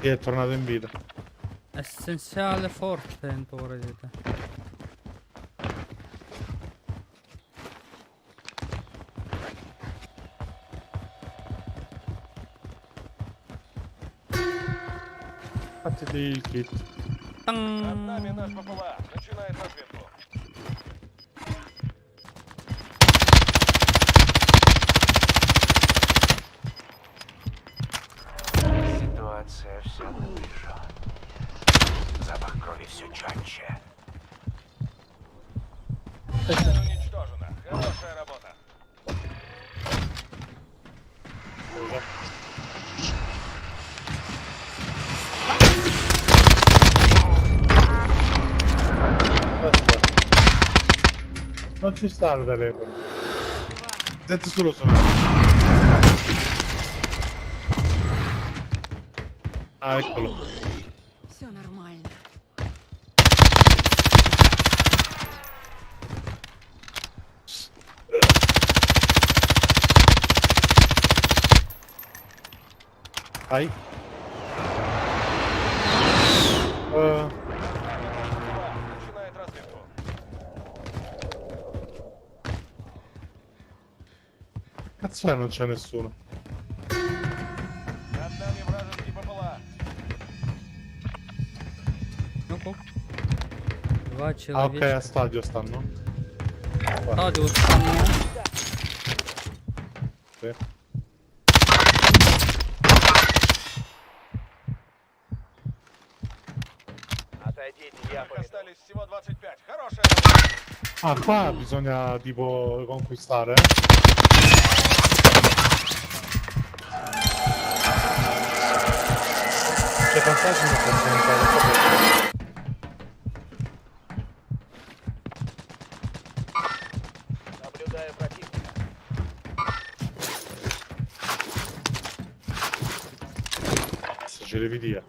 Sì, è tornato in vita. Essenziale forte in где-то. Fattiti il kit. Над нами наш БПЛА. Начинает разведку. Ситуация вся напряжена. Запах крови все четче. Цель уничтожена. Хорошая работа. Aspetta. Non ci sta il telefono. Senti solo suonare. Ah, eccolo. Все нормально. Vai. Начинает разведку. Cazzo è, non c'è nessuno. Над нами вражеский БПЛА. Ну-ка. Два Ah, ok, человека. a stadio stanno. Стадио стану. Sì. Отойдите, я Их остались всего 25. Хорошая работа. Ah, qua bisogna tipo conquistare. Eh? pagina possiamo entrare sopra. Наблюдаю противника. Se ce li via.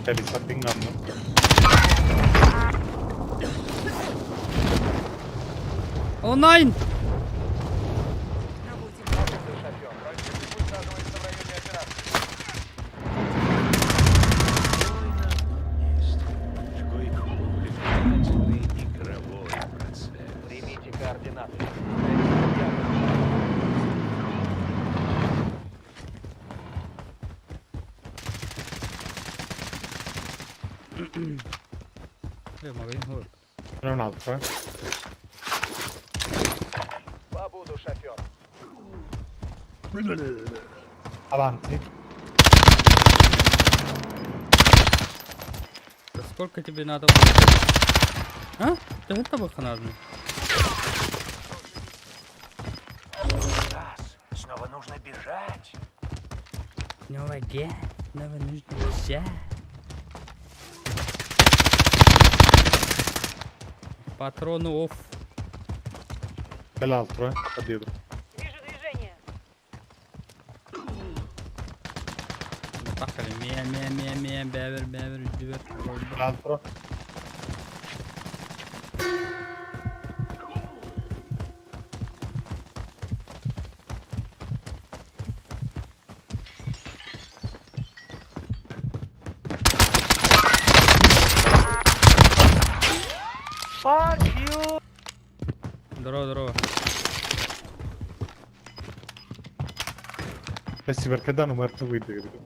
Mi sta pingando. О, найн! Работе. Шофер. Противник высаживается в районе операции. Есть такой увлекательный игровой процесс. Примите координаты. Бля, магазин город. Ce n'è un altro, eh. Побуду шофер. Avanti. Да сколько тебе надо? А? Да это было надо. Раз. Снова нужно бежать. Снова ге, снова нужно бежать. Патроны офф. C'è l'altro, eh. Qua dietro. Вижу движение. Поехали. Ме, ме, ме, ме, бевер, бевер, бевер. L'altro. Здорово, здорово. Eh sì, perché danno muerto quindi, capito?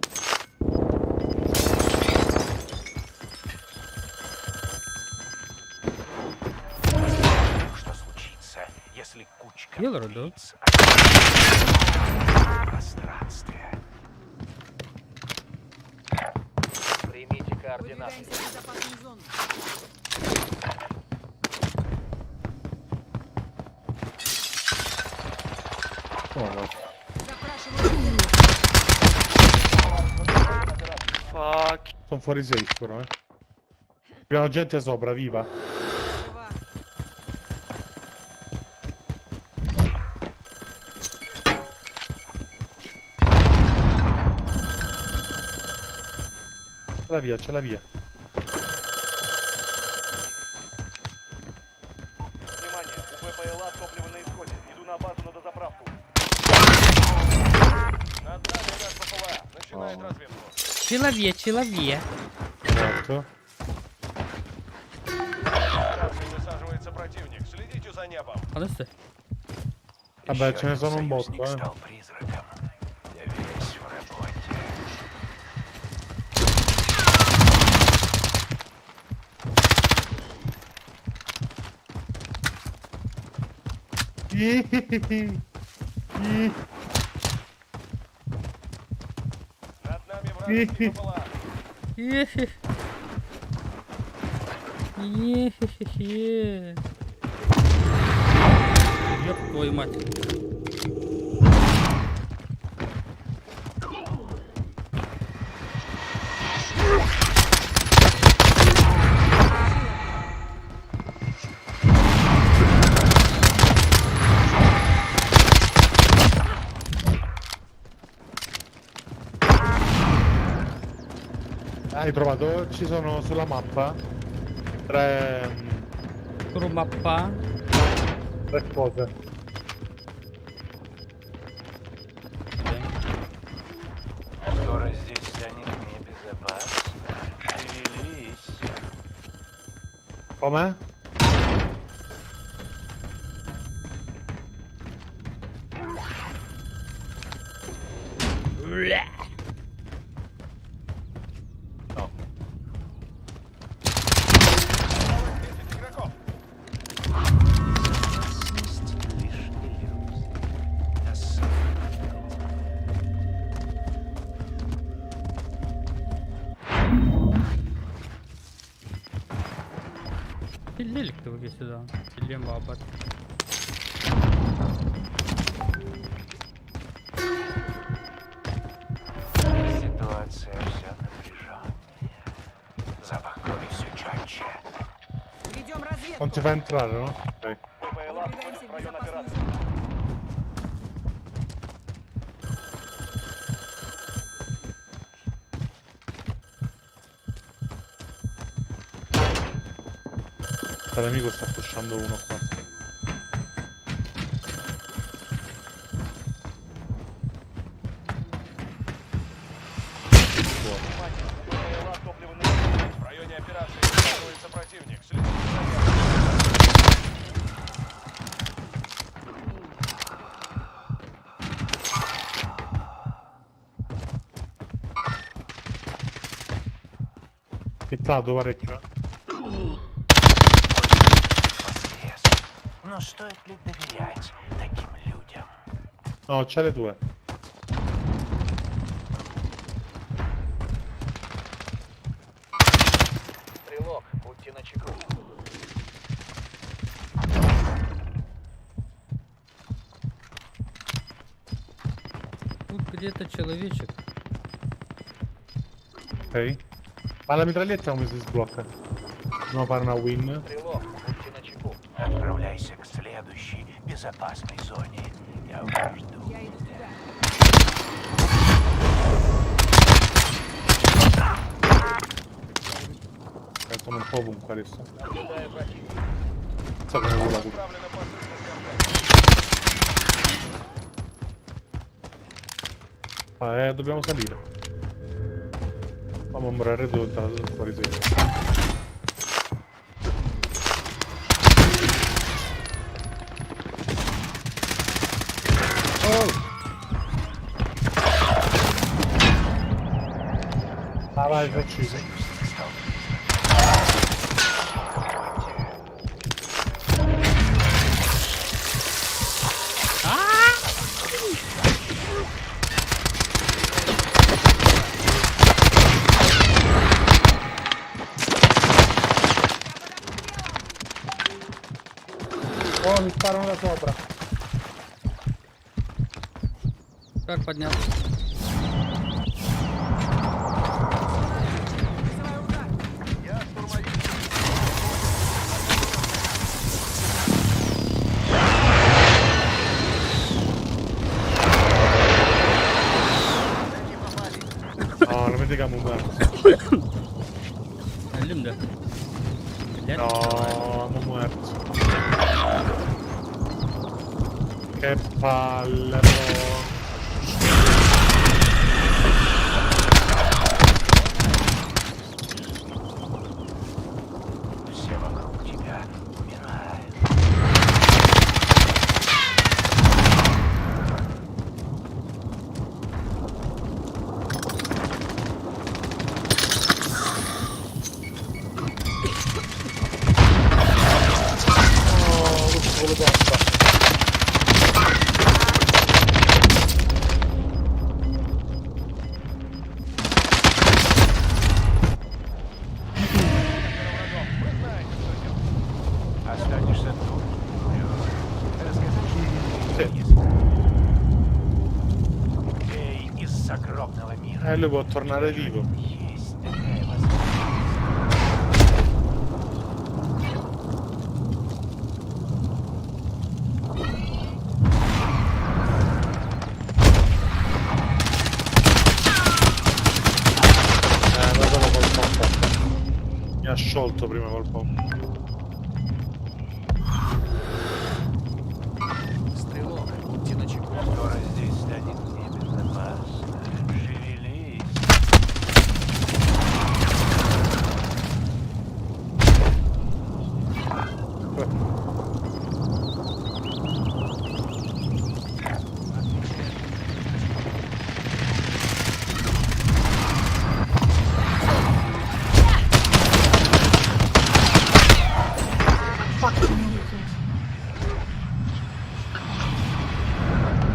Что случится, если кучка Киллер, да? птиц окажется в пространстве? Примите координаты. Выдвигаемся в безопасную зону. Come no? Запрашиваю. Sono fuori safe però, eh. Abbiamo gente sopra, viva. Жива. C'è la via, c'è la via. Внимание, у БПЛА топливо на исходе. Иду на базу на дозаправку. Над нами наш БПЛА. Начинает разведку. Человек, человек. Morto. Операции высаживается противник. Следите за небом. Подожди. Vabbè, Еще ce ne один sono un союзник botto, eh. стал призраком. Я весь в работе. Над нами вражеский БПЛА. Ехе. Ехе-хе-хе. Ёб твою мать. Hai trovato? Ci sono sulla mappa tre, Турмапа. tre cose. Скоро здесь станет небезопасно. Шевелись. Com'è? Осталось 10 игроков. Безопасность лишь иллюзия. Особенно Лелик ты сюда. Лемба абат. ci fa entrare, no? Ok. БПЛА входит Выдвигаемся в в район безопасную операции. зону. L'amico sta pushando uno qua. Внимание! БПЛА топливо на В районе операции высаживается противник. Следите за ним. Hittato parecchio. Воскрес. Но стоит ли доверять таким людям? No, c'è le due. Стрелок, будьте начеку. Тут где-то человечек. Ok. Ma la mitraglietta come si sblocca? Dobbiamo fare una win. Стрелок, будьте начеку. Отправляйся к следующей безопасной зоне. Я уже жду. Я иду туда. Sono un po' ovunque adesso. Наблюдаю противника. Non so come vola. Отправлена посылка с комплектом. Ah, dobbiamo salire. Ma morire tutta fuori sede. Oh! Ah vai, ti ho ucciso. Союзник стал призраком. Oh, mi sparano da sopra. Как подняться? Вызываю удар. Я штурмовик. No, non mi dica muerto. Өллүм дуо? Блядь. No, I'm muerto. Che palle, bro. Все вокруг тебя умирают. No, questo con le pompa. Врагов. Вы знаете, что делать. Останешься тут, умрешь. Рассказать, что Sì. Эй, из загробного мира. Lui può tornare vivo. Есть такая возможность. Ma sono col pompa. Mi ha sciolto prima col pompa. Стрелок, будьте начеку. Скоро здесь станет небезопасно. Шевелись.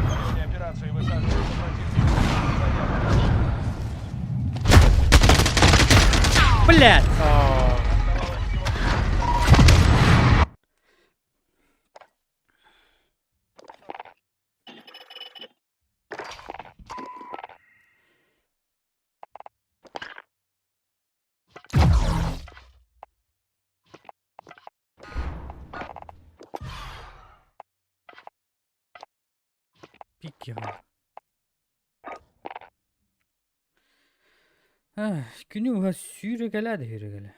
В районе операции высаживается противник. Заявка. Блядь! No. Оставалось всего Picchia. Күнү быһа сүүрэкэлээ да сүүрэкэлээ.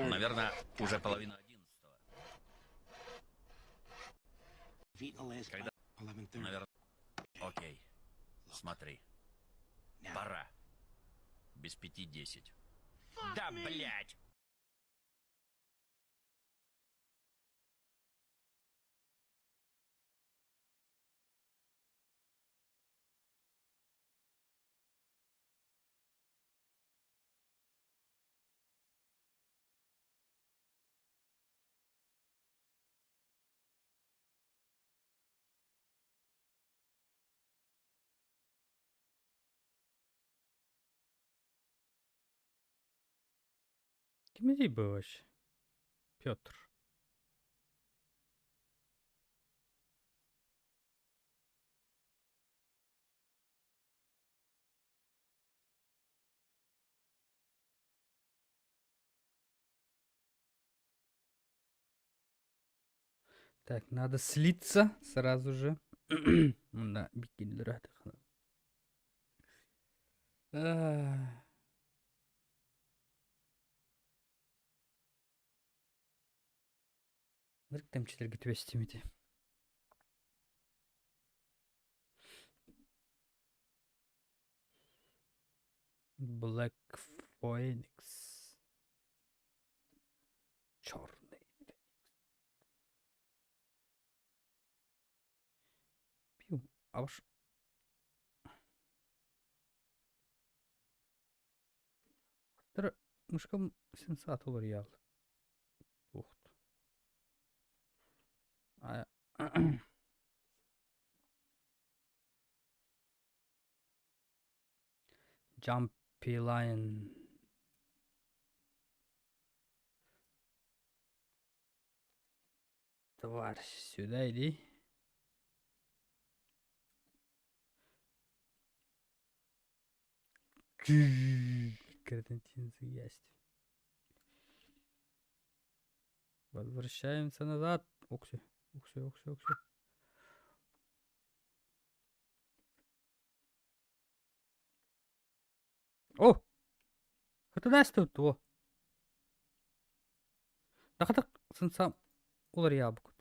Наверное, уже половина одиннадцатого. Когда... Наверное... Окей. Смотри. Пора. Без 9:55. Да, блядь! Ким вообще? Петр. Так, надо слиться сразу же. Да, бикини Ах. Нырк тэмчилэргэ түбэстим ити. Black Phoenix. Черный Феникс. Пиу. А уж... Мышкам сенсатор ял. Ухт. А... Jumpy Lion. Тварь, сюда иди. Есть. Возвращаемся назад. Окси, окси, окси, окси. О! Хатынас тут о. Дахатак сынсам улар ябык.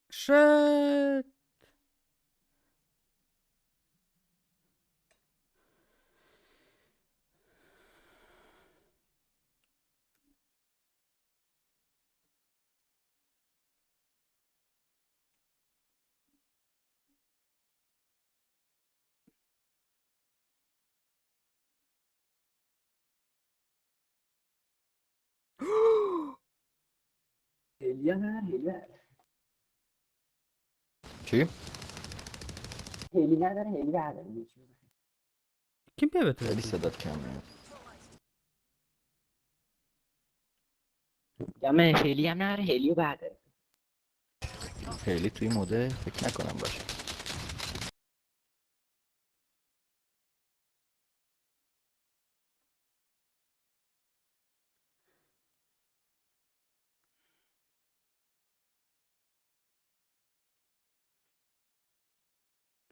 Shit. چی؟ Kim evet خیلی صدات کمه هلی هم نره هلیو بعده خیلی توی مده فکر نکنم باشه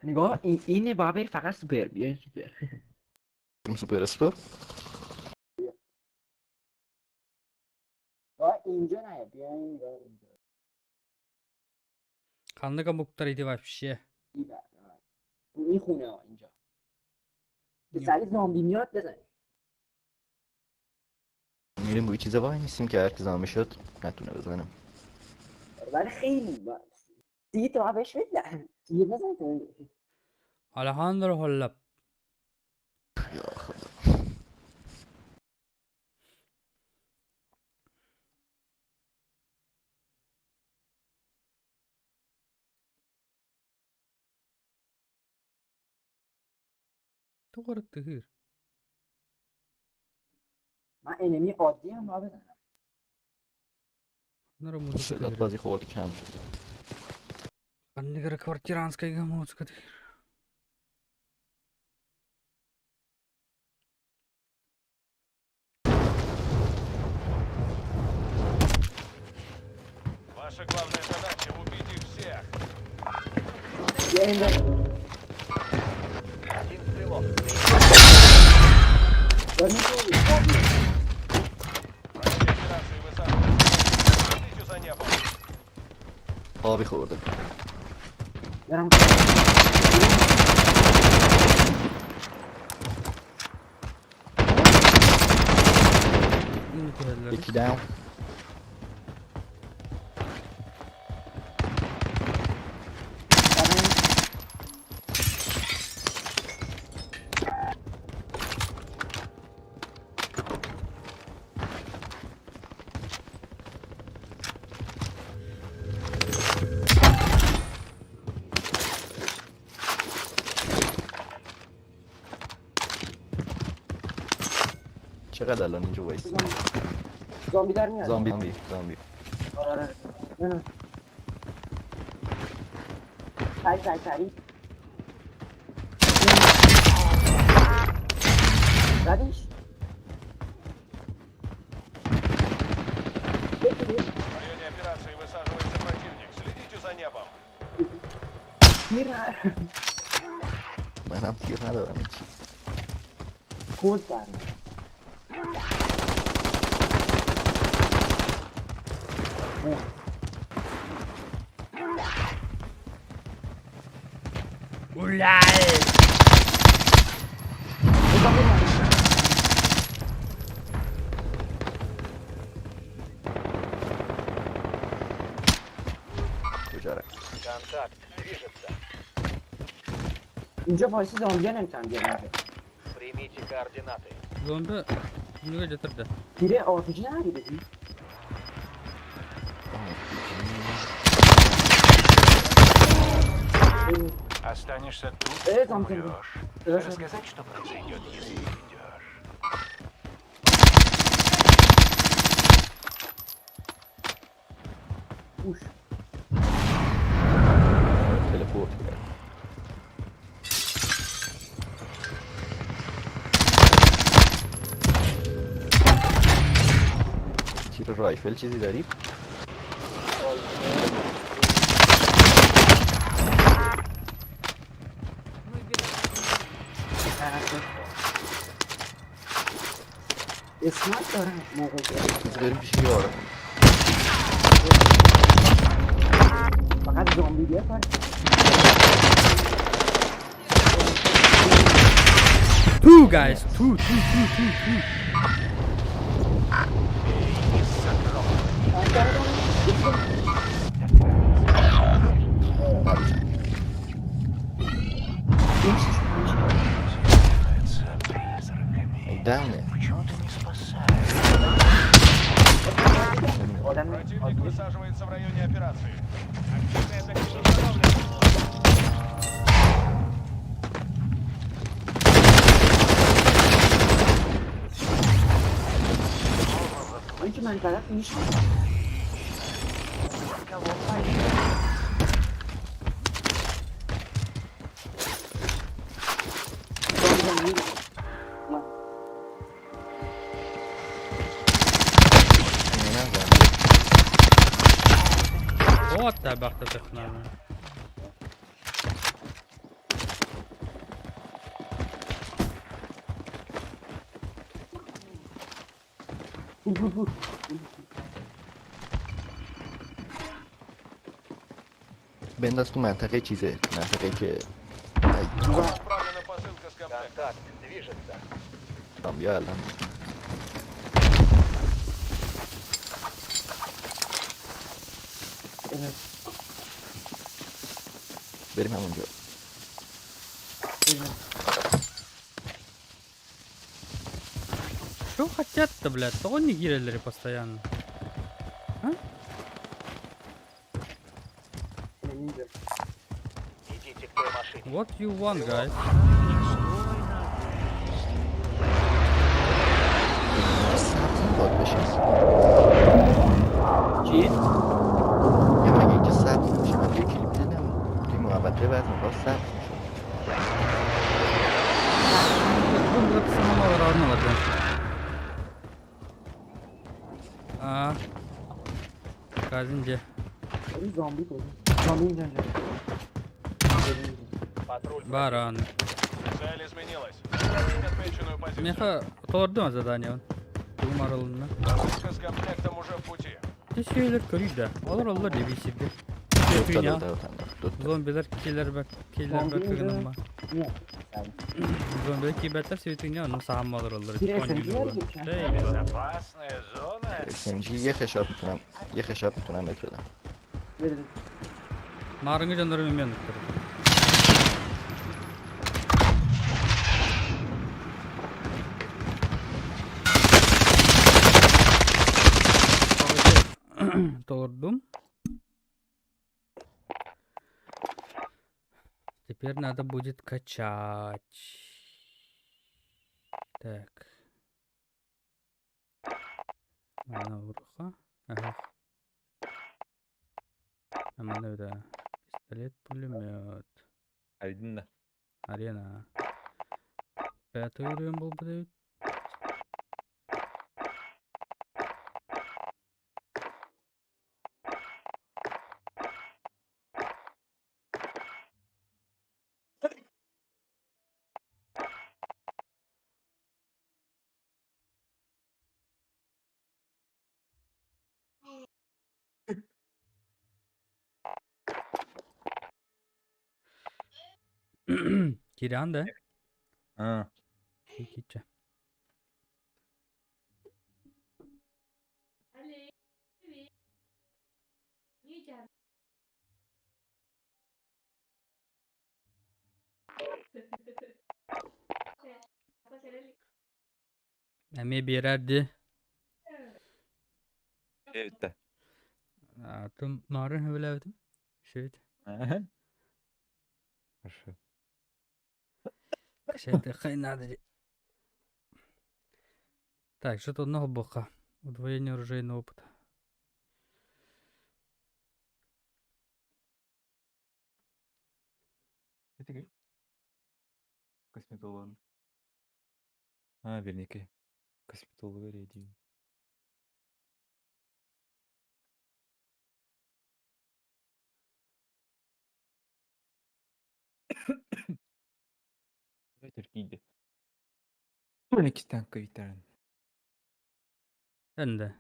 نگاه این اینه باید بری فقط سوپر بیاین سوپر سوپر اسپور اینجا نه بیاین نگاه اینجا Ханнык омуктар иди вообще. این خونه ها اینجا به سری زامبی میاد بزن میریم روی چیزا وای میسیم که هر کی زامبی شد نتونه بزنه ولی خیلی دیگه تو بهش بزن تیر بزن تو Alejandro Hollap. Тоҕо эрэ тыһыыр. من enemy عادی هم باید بزنم. Нара музыка صدات тыһыыр. بازی خورد کم شد. Ханнык эрэ квартиранскайга музыка тыһыыр. Ваша главная задача — убить их всех. بیا اینجا. Один стрелок. داریم تو. В районе операции высаживается. Следите за небом. آبی خورده. دارم. Инники түһэллэр. یکی down. دارم. چقدر الان اینجا وایسی؟ زامبی در میاد. زامبی زامبی زامبی. آره آره. نه نه. سریع سریع سریع. زدیش. В районе операции высаживается противник. Следите за небом. میره. منم تیر ندارم هیچی. کد در میاد. کجا رفت؟ Контакт движется. اینجا وایسی زامبیا نمیتونم بیام اینجا. Примите координаты. Зомби түнүгө жатыр да. تیره آرپیجی نداری بدی؟ Останешься тут, Зомби. умрешь. Э, Рассказать, что произойдет, если уйдешь. اوش. تلپورت کرد. تیر رایفل چیزی داری؟ Мы в безопасности. اسمت دارم موقع بذار بریم پیش یارم. فقط زامبی بیا کار. Two guys, two, two, two, two, two. Становятся призраками. داونه. Почему ты не спасаешь? آدم Противник высаживается в районе операции. Активная защита установлена. این که من طرف میشه. نه زامبی. Вот табакта тахнана. پول پول پول. بنداز تو منطقه چیزه منطقه که ای، Отправлена посылка с комплектом. движется. زامبی الان بریم همونجا. Что хотят-то, блядь? Того не гирелери постоянно. اینجا. Идите к той машине. What you want, guys? Не стой на اینجا سبز باید بشه. چی؟ یا مگه اینجا سبز نمیشه؟ من توی کلیپ دیدم توی محوطه بعضی موقع سبز میشه. А. Казинде. این زامبی کجا؟ زامبی اینجا اینجا. Патруль. Баран. Цель изменилась. Сохранить отмеченную позицию. Меха тордым задание он. Умарылына. Посылка с комплектом уже в пути. Тешейлер көрүйді. Олар олар деп есепте. دو تا دو تا انداخت دو تا. Зомбилер келер бәк келер бәк кыгынма. نه. Зомбилер кибәтләр светине аны саһамалар олар. Кирәк, кирәк. Безопасная зона? SMG یه خشاب میتونم یه خشاب میتونم بهت بدم. بده بده. Нарыңы жандар мен Тордум. Теперь надо будет качать. Так. Ана уруха. Ага. Амана да. Пистолет, пулемет. Айдын да. Арена. Пятый уровень был бы. Кирян, да? А. Кича. Эме берерди. Evet de. Атым нарын хөвләвдим. Шөйт. Ага. Хорошо. Шөйт хайнады. Так, что-то одного бока. Удвоение оружейного опыта. Это Косметолог. А, вернее, косметолог рядом. Киди. Iki tanka bir tane. Энде.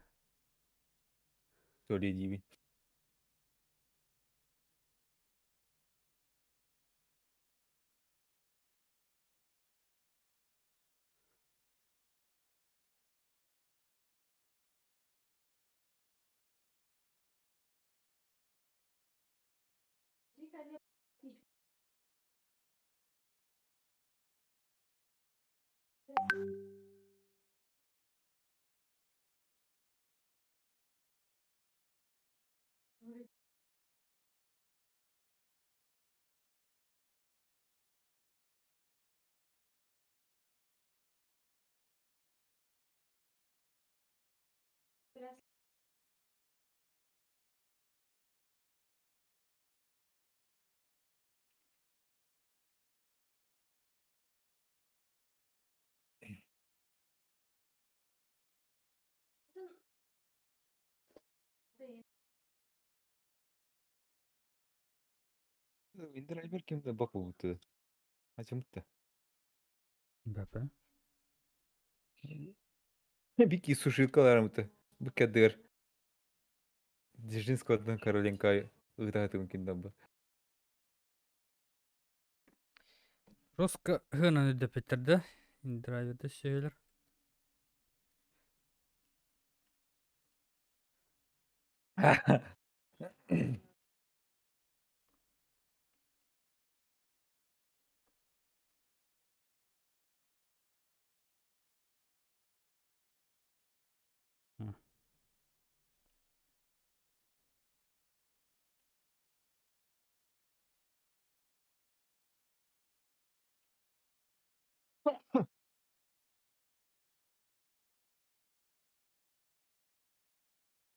Söylediği. Индрайвер кемде бакылбыты. Ачымытты. Бәпе. Бики сушилкаларымыты. Букадыр. Дзержинского одна Короленко ыытаатым киндабы. Жестко гына дөпеттерде. Драйверде сөйлер.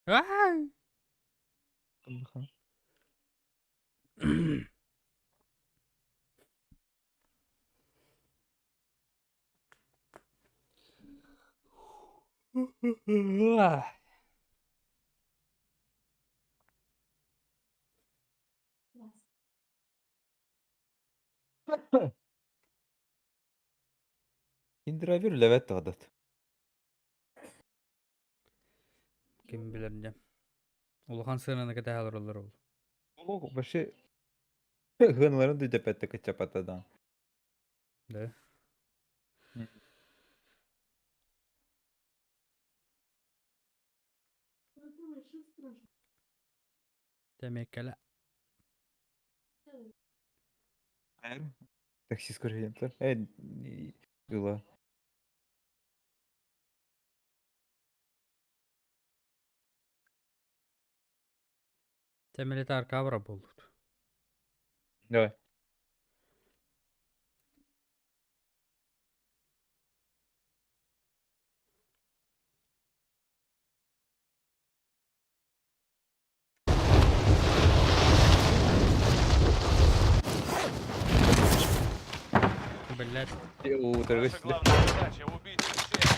Аа! Индрайвер үлэбэт тоҕдот. Ким билэр дьэ. Улахан сыананы кэтэһэ олороллор ол. Ол вообще ыһыаналарын да дэпэттэ кыччапата да. Да. Тэмиэккэлэ. Такси скоро Э, было. Тэ милитарка бара буолбут. Давай. Блядь. Наша главная задача — убить их всех.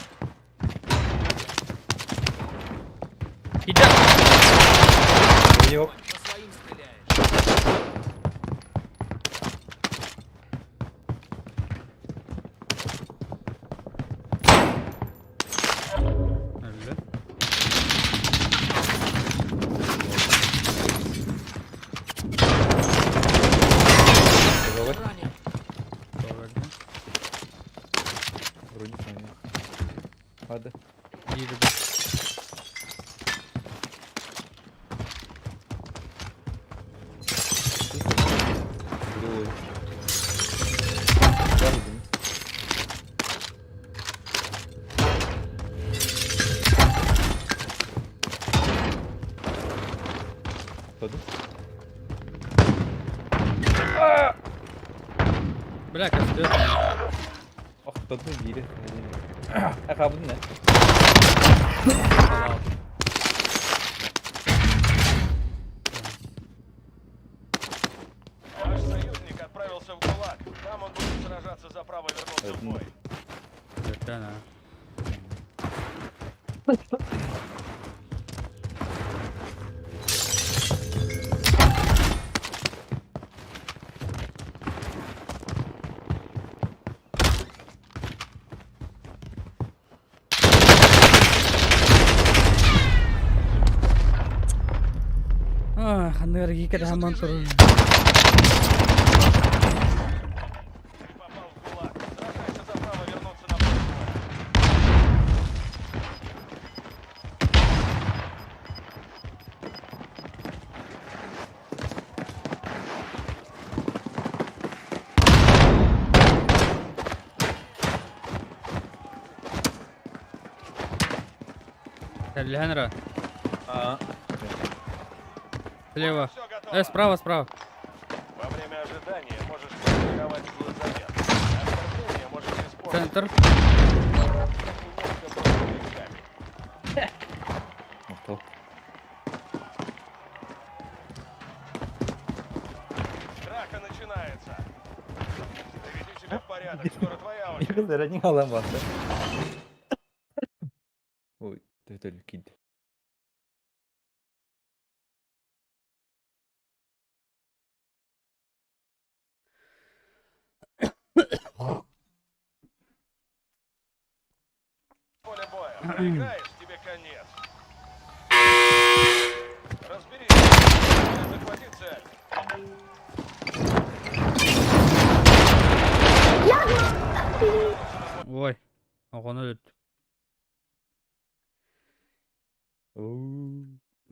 Иди! Его. По своим стреляешь. Өллө. Ранен. Вроде понял. Ладно. Биир Другой. Ходу. Бля, костер. Ох, тоду бири. Аха, бу не? Ваш союзник отправился в ГУЛАГ. Там он будет сражаться за право вернуться в бой. Бля, Ханныгар кэтэһэн турар. Ты попал в ГУЛАГ. Сражайся за право вернуться на поле боя. Леонра. А. Слева. Все готово. Справа, справа. Во время ожидания можешь потренировать глазомер. Оскорбление можешь использовать. Центр. Как и несколько камень. Махтал. Драка начинается. Приведи себя в порядок, скоро твоя очередь. Заранее аламанды. Ой, это кид. Поле боя. Проиграешь, тебе конец. Разберись. Захвати цель. Ой. Оҕону өлөрдүм.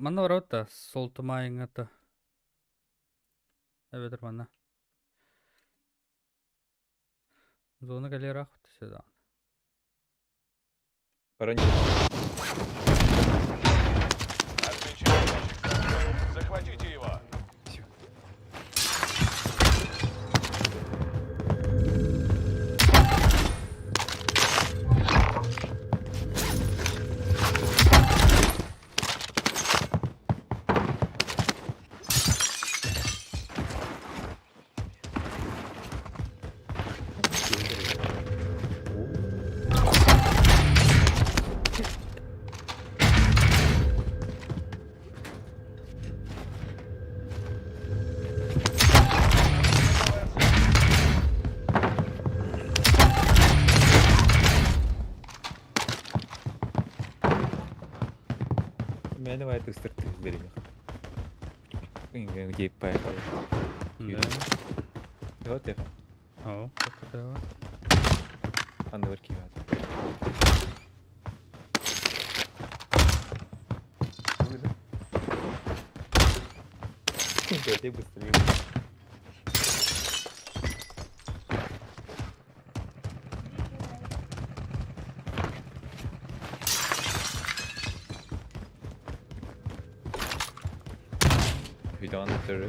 Манна барабыт да, солтумайыҥҥа Эбэтэр манна. Зона кэлиэрээх сюда. Отмечаю ящик с оружием. Захватите его. Всё. Мээнэ баайы тыстыр тыһыллар ини. Где поехали. Да. Вот это. О, как Анны киһи. Давайте быстрее. Видео на Цели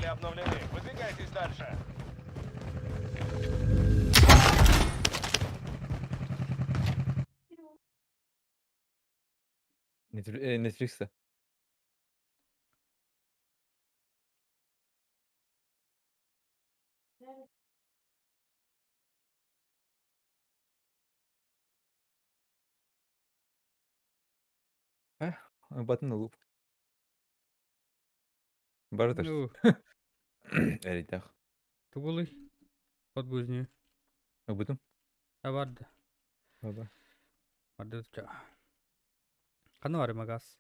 обновлены. Выдвигайтесь дальше. Netflix'te. Button loop. Барытыр. Ну, Эридах. тугулый. Подгузни. Бутум. А барды. Баба. Барды ча. Ханна бар магаз.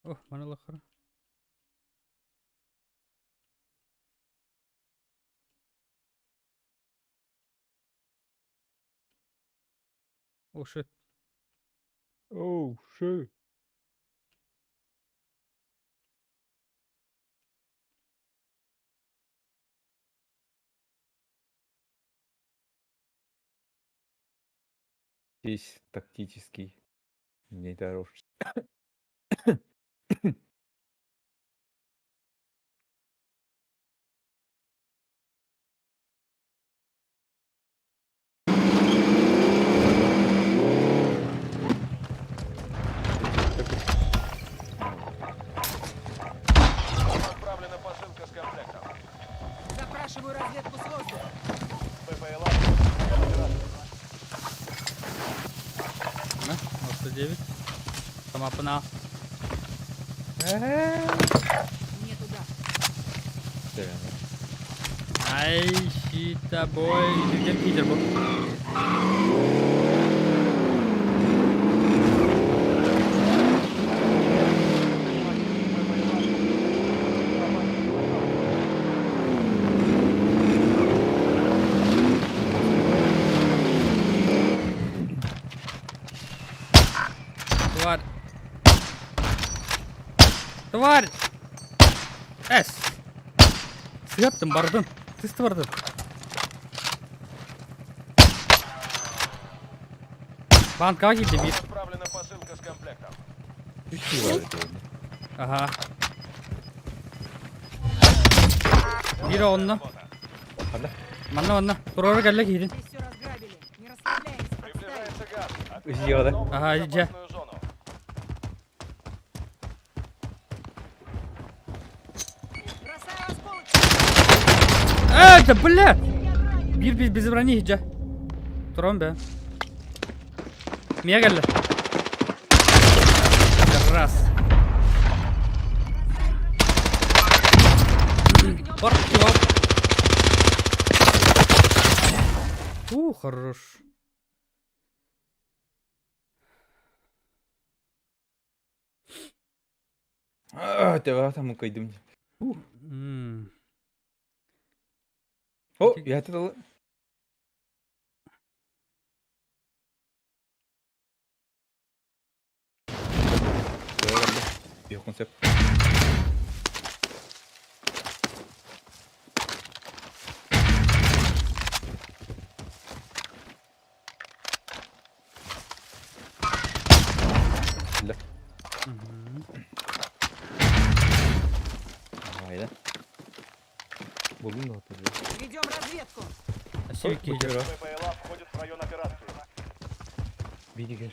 О, маны лахара. О, shit. Oh, shit. Здесь тактический не дороже. Вам отправлена посылка с комплектом. Запрашиваю разведку с воздуха. БПЛА входит в район операции. На, 99. Сама пна. Не туда. Ай, щита бой. Где Питер был? Тварь. Тварь! Эс! Сыяптым, бардым. Тысты бардым. Банка киирдэ биир. Отправлена посылка с комплектом. Ага. Биир онно. Ханна? Манна манна. Турара кэллэ киирин. Здесь все разграбили. Не расслабляемся. Подставим. Приближается газ. Сделано. Отмечаем новую Ага, иди. безопасную зону. Бросаю осколок. Это, бля! Биир без без брони дьэ. Туран бэ. Миэхэ кэллэ. Раз. Бар, чувак. У, хорош. Тебя там кайдым. О, я это. Yok konsept. Ля. Айда. Булдум да. Ведем разведку. Севики идет. БПЛА входит в район операции. Видишь?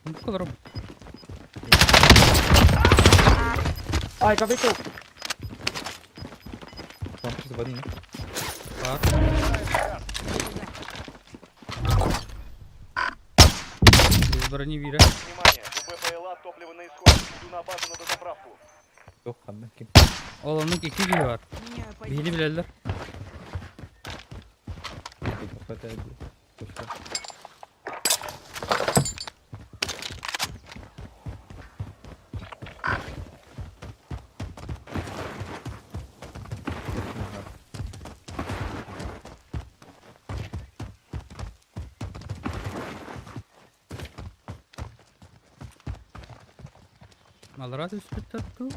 Ну, колором. Hai capito? Вам сейчас воды, Так. Без брони вира. Внимание, у БПЛА топливо на исходе. Иду на базу на дозаправку. Туох ханна ким? Ол оннук икки киһи бар. Меняю Биһини позицию. билэллэр. Туохха этэ дии. Туохха. Аллараа түспүттэр дуу?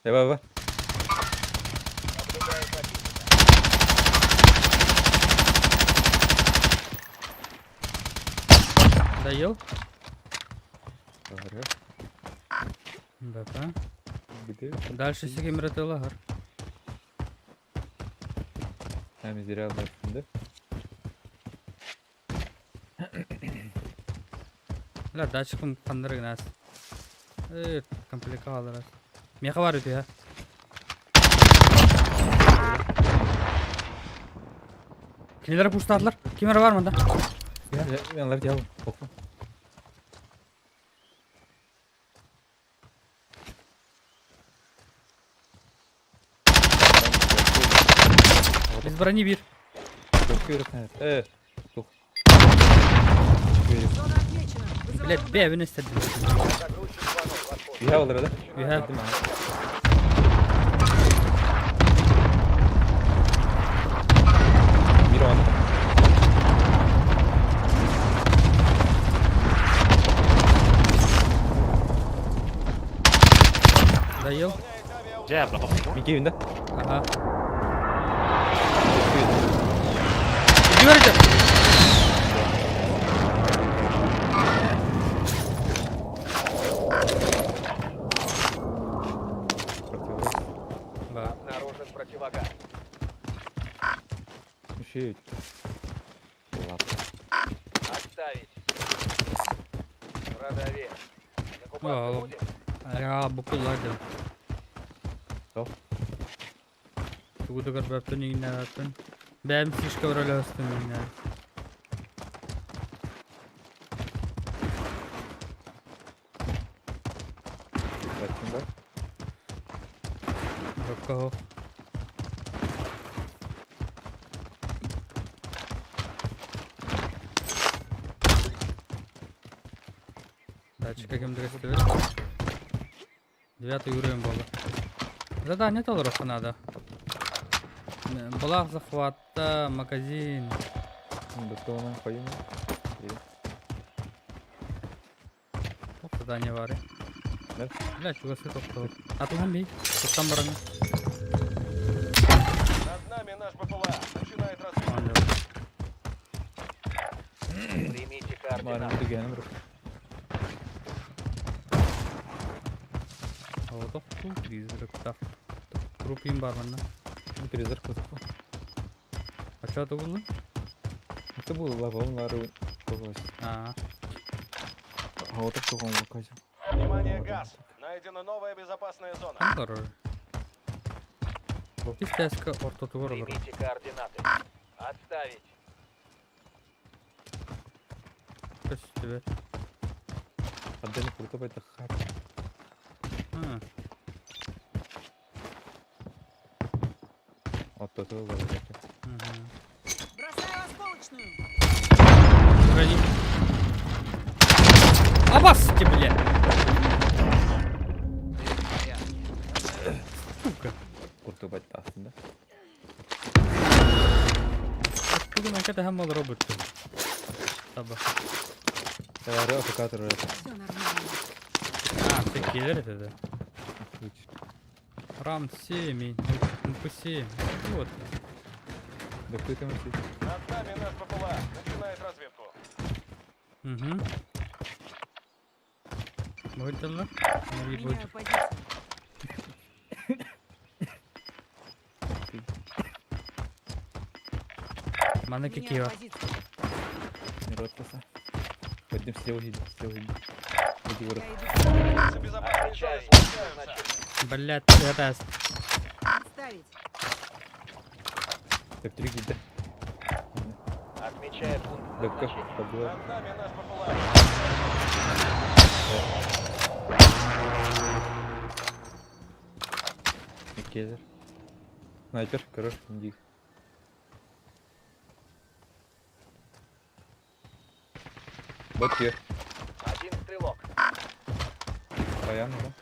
Давай, давай. Наблюдаю противника. Доел? Говорю. Да-да. Где? Дальше секемретелахар. Hem zira baktığında. Ла дачкым ханнар гынас. Э, комплека аларас. Меха бар үтү я. Кинилер пуштадылар. Кимер бар мында? Yanlar gel. Oku. Без брони бир. Korkuyorum. Evet. Evet. Çok. Зона отмечена. Вызываю Блядь, удар. бе, вин истедим. Загрузчик звонок. Восход. Bir olur öyle. Ühe. Değil mi? Bir on. Доел? Выполняет авиаудар. Микки önde. Ага. Иди говорите. Да. Обнаружен противогаз. Şey. Ладно. Отставить. Продавец. Закупаться Вау. будем? Я букулладил. Тоқ. Тугу да көрбөппүн иҥнээбэппин. Бэйэм слишком рөлөстүм иҥнээ. Bakayım bak. Бокко. Датчика кем дөрестебет. Девятый уровень было. Задание толорохха надо. Была захвата, магазин. Бетона koyayım. Тоқ задание бар. Да? Бля, чугасы тоқтау. Атылған бей. Тоқтан бараны. Над нами наш БПЛА. Начинает разведку. Примите Malum bir dükkanım yok. Тоқту, призрак. Трупим бар манна. Bir zırh kutusu. А что тугулу? Это было лавонлары. А, Hava çok olmak Внимание, газ. Найдена новая безопасная зона. там дороже. Кистеска ортотугор олор. Примите координаты. Отставить. Көстүбэт. Отдельно круто это хат. А, Вот это было. мгм. Бросаю осколочную. Брони. Абасте, бля! Сука. Kurtubat aslında. Бүгін әкәті һәм ол робот. Таба. Давай, апокатор. Все нормально. А, ты киллер это, да? Отлично. Рам 7, МП7. Вот. Да кто там вообще? Над нами наш БПЛА. Начинает разведку. Угу. Будет ли? Меняю позицию. Мана Меняю кикива. позицию. Не рот коса. Пойдем слева едем, слева едем. Иди в рот. Я иду. Границы безопасной зоны смещаются. Блять, это Отставить. Так, три гида. Отмечаю пункт Да как подбивай. Над нами наш БПЛА. Иккиэлэр. Снайпер, көрөр, диир. Вот here. Один стрелок. Баян, да?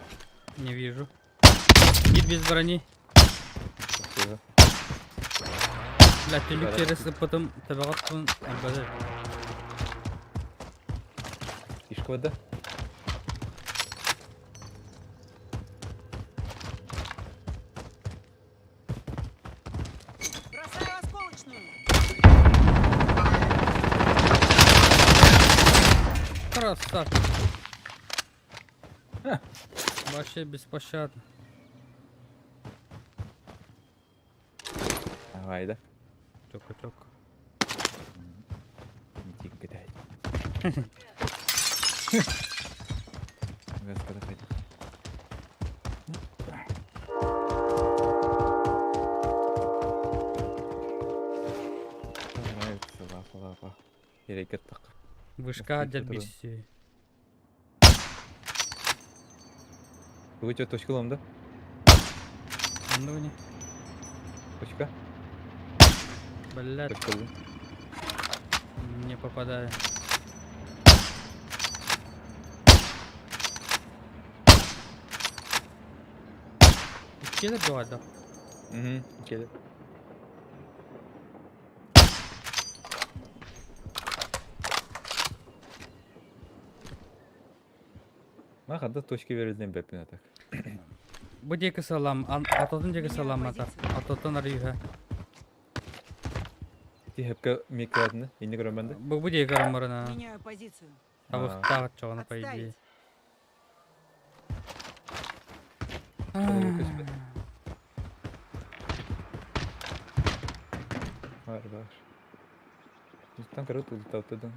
Не вижу. Гид без брони. Спасибо. Бля, түлүк через потом табаҕат албада. Ишка да? Бросаю осколочную. Красавчик. Вообще беспощадно. Давай, да? Только-только. Иди гадай. Господа, ходи. Нравится, лапа, лапа. Перекет так. Вышка Насколько дербиси. Вы что, точка лом, да? Ну не. Точка? Блядь, Точка лом. не попадаю. Икки да? Угу, келе. Ма точка берилден беппин так. Бу диэки салам, атотун диэки Меняю салам ата. позицию. Атотун арыйга. Ти хепке микрадны, инне көрөмәнде. Бу диэки карамарына. Меняю позицию. Табыктаах чоҕуна по идее. Отставить. Бар, бар. Там короче улутаптыдың.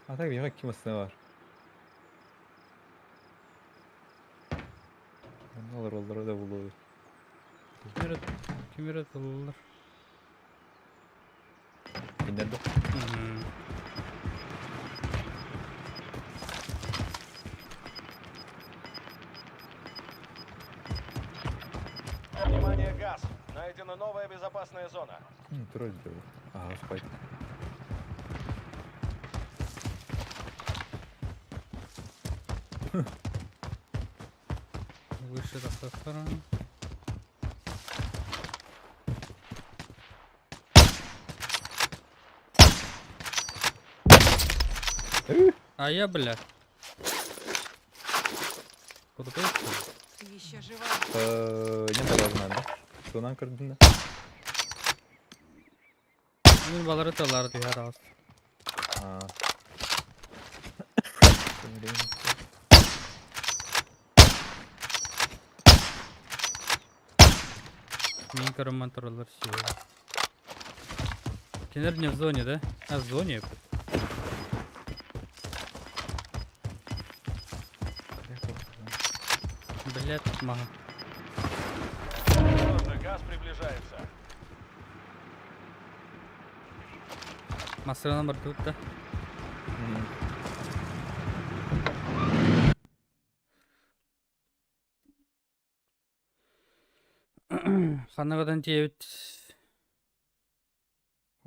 А так бияга ким бар. Алар олар да болду. Кимер тыллар. Киндерде. Внимание, газ. Найдена новая безопасная зона. Тролль делает. Ага, спайк. Выше стороны. А я, бля. Куда ты? Еще жива. Не должна, да? Тунан көрдүн да? Мен балары талары түһэр аас. А. Мин көрөммөн тураллар сиэ. Кинер не в зоне, да? А, в зоне. Блядь, мага. Осторожно, газ приближается. Масырынан бар тут да. Ханнагадан тиэбит.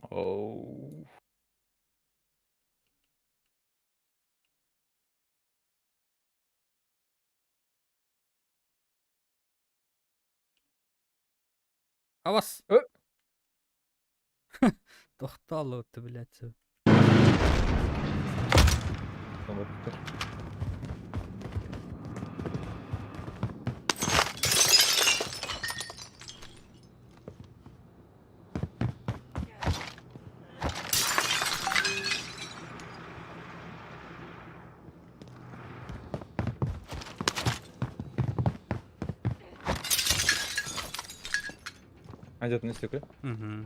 Оу. Авас! Э? Тохталлы ты, блядь. А, где-то на стекле? Угу.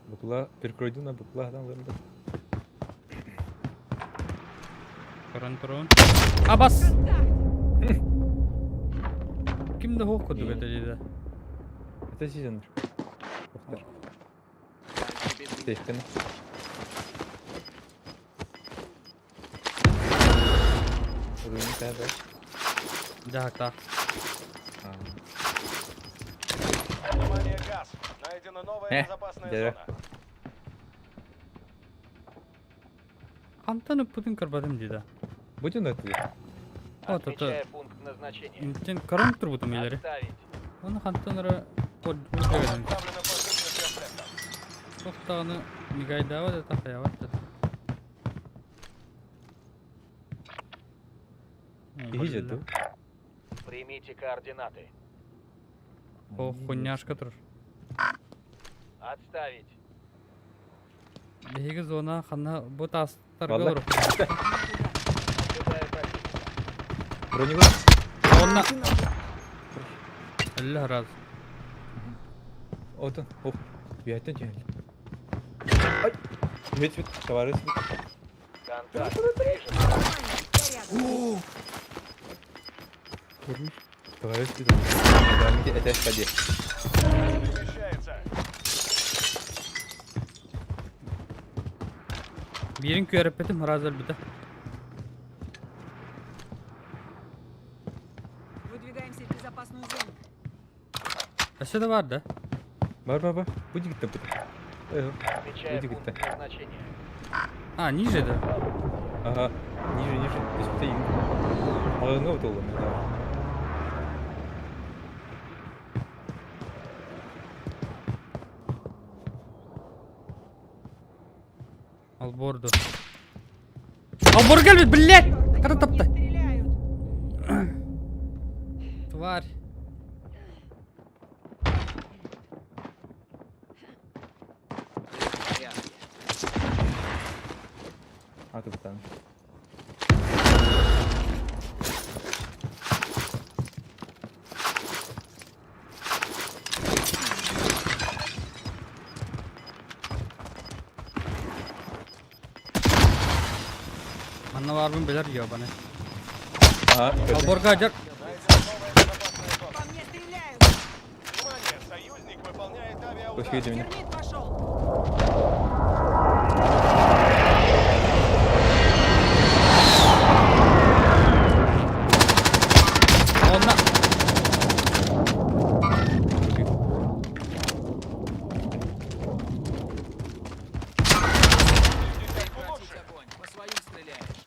Букла, перкройдуна, букла, там, там, Көрөн турун. Абас! Ким да суох курдук этэ дии да. Это сезон. Повтор. Сейфтен. Руин тәбе. Дьаһактаах. Внимание, газ. Найдена новая Э, безопасная дядя. зона. Хантан ыппытын көрбөтүм дии да. Будем на это? Вот это. Отмечая пункт назначения. Интен көрөн турбутум илери. Отставить. Оны хантан эрэ Отправлена посылка с комплектом. Туохтаҕына мигайдаабат это хайабат это. Иһи дуу? Примите координаты. О, хуйняшка турар. Отставить. Биһиги зона ханна бу таастарга Валла. олорор. Наблюдаю противника. Броневой. Онна. Әллә раз. Вот он. Оп. Үйәттен түйән. Ай. Үйәт бит. Товарищ бит. Контакт. Вижу. Я рядом. Товарищ бит. Это ходи. Перемещается. Биирин күөрэппитим раз өлбүтэ. Выдвигаемся в безопасную зону. Өссө да бар да? Бар бар бар. Буди гитте бут. Отмечая Иди, пункт говорит, назначения. А, ниже да? Ага. Ниже, ниже. То есть ты Мағыңа ұтылды мен. Алборду. Албор кэлбит, блядь! Хара По мне тапта. стреляют. Тварь. А, ты там. Манна баарбын билэр ёбаны. Ага. Алборга дьар. Найдена новая безопасная зона. По мне стреляют. Внимание, союзник выполняет авиаудар. Пусть меня. Термит пошел. Онна. Десятку лучше. По своим стреляешь.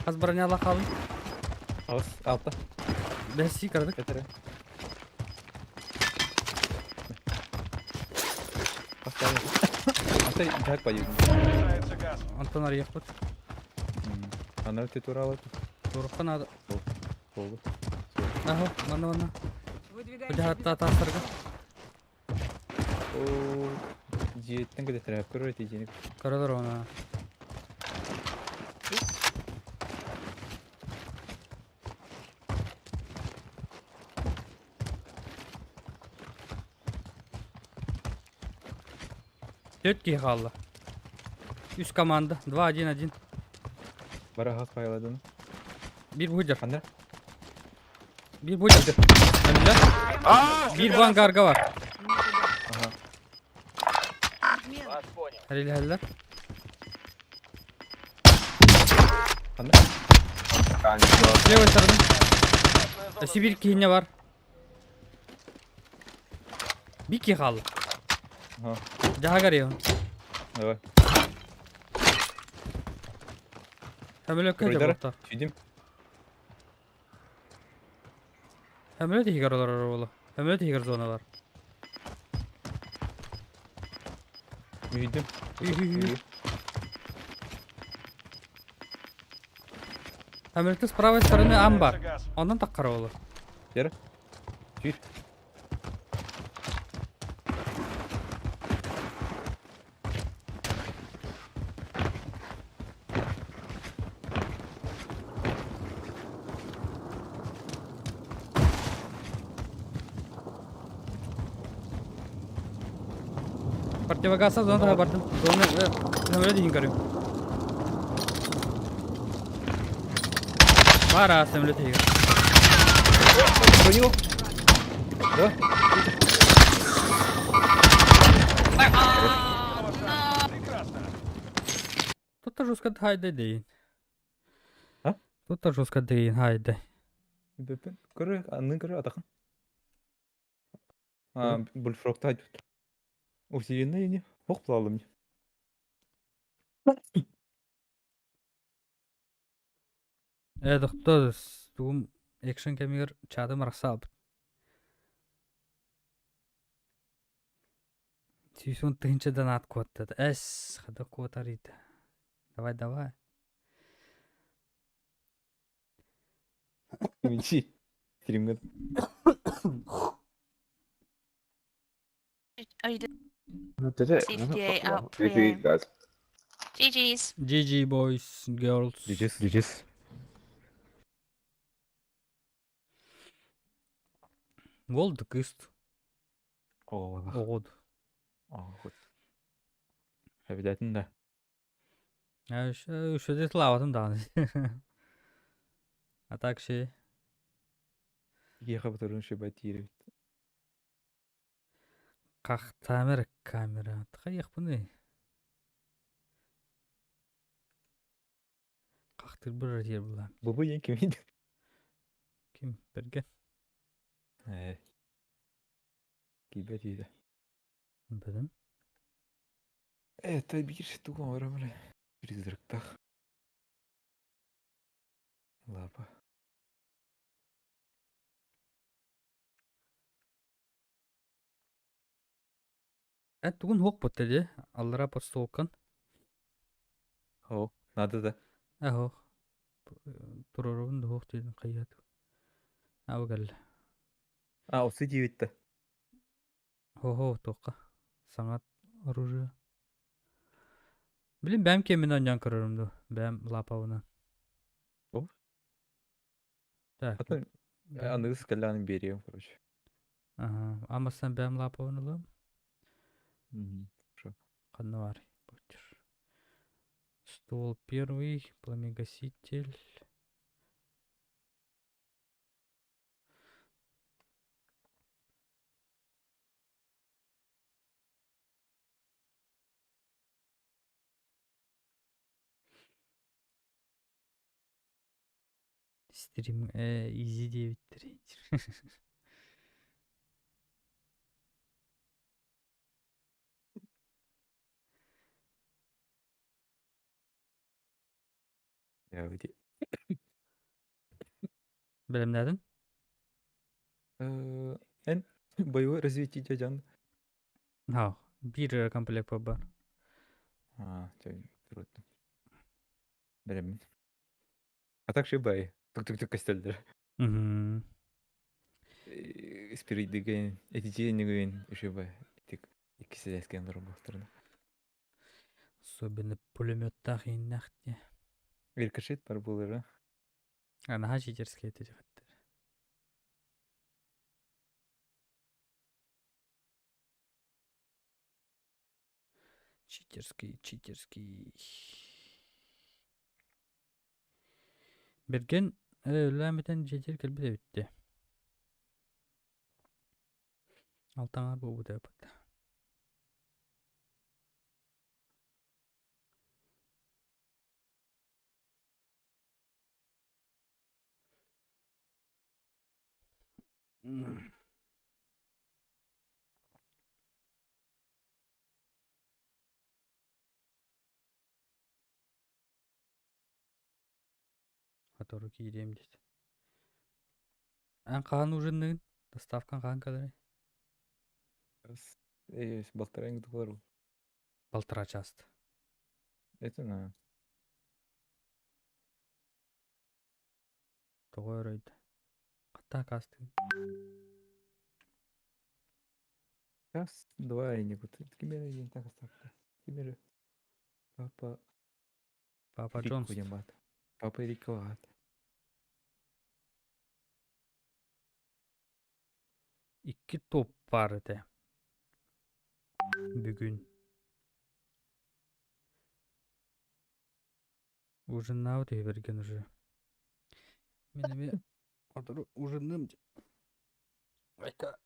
Хас броняла хаалын. Ағыс, алта. Бэсси кырдык. Кетер. Поставим. Ата жак пойдем. Приближается газ. Онтон арыйахпыт. Ана ты турала тут. Турукка надо. Болду. Аһо, манна манна. Выдвигаемся в Бу безопасную таастарга. О, жеттен кede трап көрөр тижени. Коридор она. Түөрт киһи хаалла. Үс команда. 2-1-1. Бара хас пайладын. Биир бу Ханна? Биир бу Өллө. Биир бу ангарга баар. Ага. Обмен. Вас понял. Эрилэһэллэр. Ханна? С левой стороны. Безопасная зона Өссө биир киһи баар. Биир киһи хаалла. Ага. Дьаһагар иһин. Давай. Көмөлөккө Коридор. дьэ Сүйдим. Көмөлөт иһигэр олорор буолуо. Көмөлөт иһигэр зона баар. Үйдүм. Үй-үй-үй. Көмөлөттө с правой стороны амбар. Приближается газ. Онон таххар буолуо. Жер. Сүйр. Противогаза зона бардым. Зона самолет иһин көрүм. Бара самолет иһигэр. Понял? Да? Прекрасно. Тут тоже жестко хайда дейин. А? Тут тоже жестко дейин хайда. Бөппүн. Көрө, аннын көрө атахан. А, Bullfrog айдут. Усиленный не? Ох, плалым. Э, доктор, тугум экшен кэмигэр чатым арахсаабыт. Сүүс тыһыынча донат куоттат. Эс, хада куотар ит. Давай, давай. Мичи. Стримгат. Oh, you did Did it? CFDA out GG, pre guys. GG's. GG boys, girls. GG's. GG's. Волд кыст. О, Оҕод. О, Обязательно, да. Үшөдө славатым даҕаны. А так ши. Ехав вторым шибатире. Камера, камера. Хайахпыны. Хахтыр бір жер була. Бубу ең ким Ким берген? Э. Кибет дейді. Білім. Это бир туган орамыр. Призрактах. Лапа. Э, тугун хук бутта ди. Аллара подстолкан. О, надо да. Ахо. Турорун да хук дедин кайят. Ау кел. А, осы девятті. Хо-хо, тоққа. Саңат оружие. Билин бәм кемин оньян көрөрүм Бәм лапабына. О. Так. Атын аныгыс калляны берем, короче. Ага. Амасан бәм лапабын улам. Хорошо. Ханна бар. Стол первый, пламегаситель. Стрим Easy 9 тренер. Я выйди. Билемнәдин? Эн боевой развитие дядян. Ха, бир комплект бар. А, трудно. Берем. А так шибай. Тук-тук-тук костелдер. Угу. Спирит деген, этичи деген шибай. Тик иккиси эскен роботтарына. Особенно пулеметтах иннахте. Рикошет бар булыр, а? Анаха читерский эти хаттер. Читерский, читерский. Берген өләмитен жетер келбит эбитте. Алтаңар бу деп. Которую киирем дейт. Ан хаан ужинныгын? Доставкан хаан калары? Балтарайын бар. Полтора часто. Это на. Тоҕо өрөйдө. Хатта кастыгын. Час, два и не вот. Кимере так оставь. Кимере. Папа. Папа Джонс. Папа Рико. Икки топ бар этэ. Бүгүн. Ужиннаабыт үһү бэргэн уже. Мин эмиэ отору ужинным дьэ. Айка.